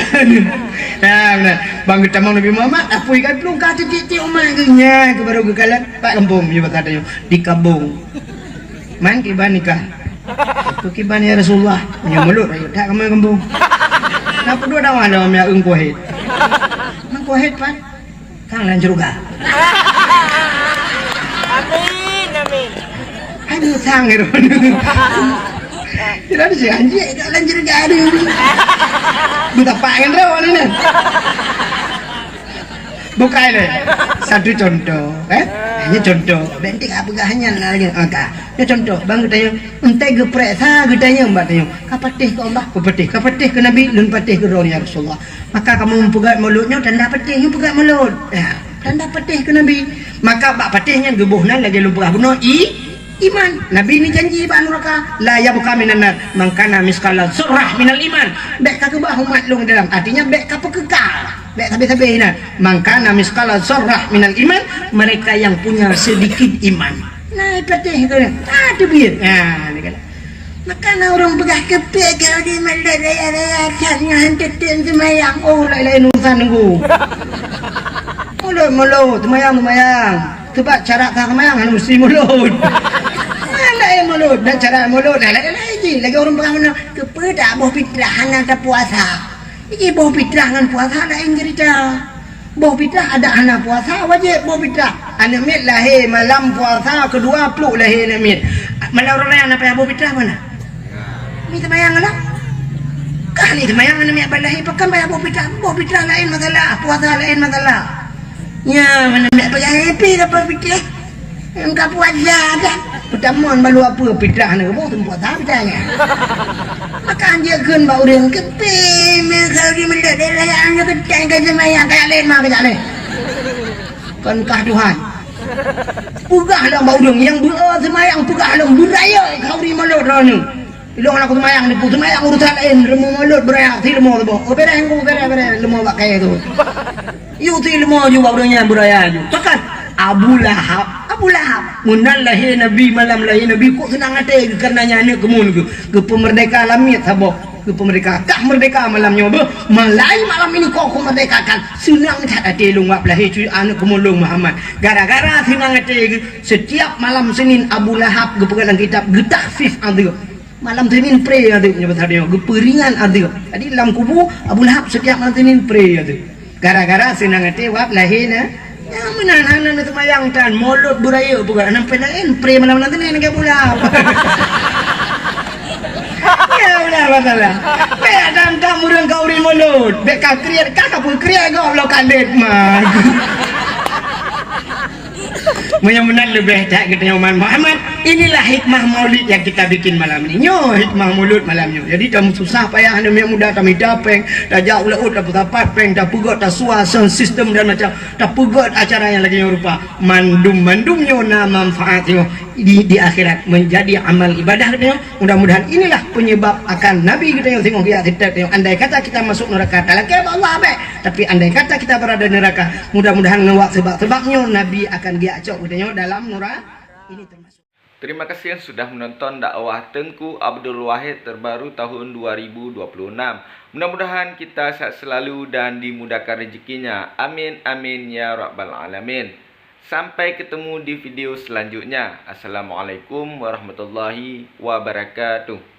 Nah, nah. Bang geutamong Nabi Muhammad, apui ka plueng ka titik-titik umat geuh nya, geuh baru geukalon, pat gampông, nyoe basa tanyoe, di kabông. Man kiban nikah. Aku kiban ya Rasulullah, nyoe mulut rakyat tak kamoe gampông. Na peudua dawa lom ya eungku hit. Eungku hit pan. Sang lam syeuruga. Amin, amin. Hai, meusang, ya, Ron. Kira ada si anjing kat lam syeuruga ada. Betapak kan, Ron, ni. Bukai lé. Satu contoh, eh? Hanya contoh. Bentik apa gahnya lagi? Ah, tak. Ini contoh. Bang, tanya. Entah geupereksa, geutanyong bak tanyoe, "Ka patéh keu Allah?" "Ka patéh." "Ka patéh keu Nabi?" "Lôn patéh keu droe, ya Rasulullah." "Maka kamoe meupeugét mulod nyoe tanda patéh nyoe peugét mulod. Ya, tanda patéh keu Nabi. Maka bak patéh nyan geuboh nan lagée lôn peugah bunoe i, iman. Nabi ni janji bak nuraka, 'La yabqa minan nar man kana misqala dzarrah minal iman.'" Bék ka keubah umat lôn dalam, artinya bék ka peukeuka, bék sabe-sabe nan. "Man kana misqala dzarrah minal iman," mereka yang punya sedikit iman. Nah, patéh keu nyan. Ah, teubiet. Ah, ni kan. Maka na ureuëng peugah keupiek kalau di masjid raya-raya that nyoe han teutem seumayang. Oh, lain-lain urusan nunggu. Mulod, mulod, seumayang, seumayang. Sebab cara ka seumayang hana mesti mulod. Ah, lain mulod, dan cara mulod, lain-lain jih. Lagi ureuëng peugah mana? Keupeue tak boh fitrah hana tapuasa? Jadi boh fitrah ngon puasa lain cerita. Boh fitrah adak hana puasa wajéb boh fitrah. Aneuëk miet lahé malam puasa keudua pluek lahé aneuëk miet. Malam raya na payah boh fitrah mana? Ni seumayang lah. Kah ni seumayang aneuëk miet ban lahé pakon payah boh fitrah? Boh fitrah lain masalah, puasa lain masalah. Nya mana miet payah happy dapat fitrah. Engka puasa dah. Peutamon balu apa fitrah ni, boh teuh puasa fitrah nya. Maka anjeuk kheun bak ureuëng, "Keupeue meu kau di meulot daerah nyang nyoe keutai ka seumayang, kajak lé ma kajak lé." Kon kah Tuhan. Peugah lom bak ureuëng nyang beu seumayang, peugah lom beuraya kau di mulod droeneuh. Ilong anak seumayang di seumayang urusan lain, leumô mulod beuraya, si leumô saboh. Oh, bereh engku, bereh, bereh, leumô bak kayée tu. Yuk ti leumô ju bak ureuëng nyan beuraya ju. Pakon? Abu Lahab. Abu Lahab. Meunan lahé Nabi, malam lahé Nabi, kok seunang até geuh kareuna nyan aneuëk keumuen geuh. Geupeumeurdeka lamiet saboh. Geupeumeurdeka. Kah meurdeka malam nyoe beuh. Malai malam ini kok kumeurdekakan. Seunang that até lôn wab lahé cuy aneuëk keumuen lôn Muhammad. Gara-gara seunang até geuh, setiap malam Senin Abu Lahab geupeugah lam kitab geutakhfif azeub. Malam Senin pré azeub nyoe basa tanyoe, geupeuringan azeub. Jadi lam kubu Abu Lahab setiap malam Senin pré azeub. Gara-gara seunang até wab lahé na. Ya meunan hana na seumayang tan, mulod beuraya peugah, sampai laén pré malam-malam Senin lagée Abu Lahab. Ya udah masalah. Bék dan tam ureuëng ka uri mulod, bék ka kriet, ka ka peukriet gob lo kadet mah. Meunyoe meunan leubeh that geutanyoe umat Muhammad, inilah hikmah maulid yang kita bikin malam ini. Nyoe hikmah mulod malam nyoe. Jadi, tamu susah payah aneuk miet muda, tamita péng, tajak u laôt, tapeusapat péng, tapeugöt, tasua sound system dan macam, tapeugöt acara nyang lagée nyoe rupa. Mandum-mandum nyoe na manfaat nyoe di, di akhirat menjadi amal ibadah geutanyoe. Mudah-mudahan inilah penyebab akan Nabi geutanyoe singoh geujak siteuk tanyoe. Andai kata kita masuk neraka, talakée bak Allah bék. Tapi andai kata kita berada neraka, mudah-mudahan ngon wak seubab-seubab nyoe Nabi akan geujak cok geutanyoe dalam nura-, ini termasuk. Terima kasih sudah menonton dakwah Teungku Abdul Wahid terbaru tahun dua ribu dua puluh enam. Mudah-mudahan kita sehat selalu dan dimudahkan rezekinya. Amin, amin, ya rabbal alamin. Sampai ketemu di video selanjutnya. Assalamualaikum warahmatullahi wabarakatuh.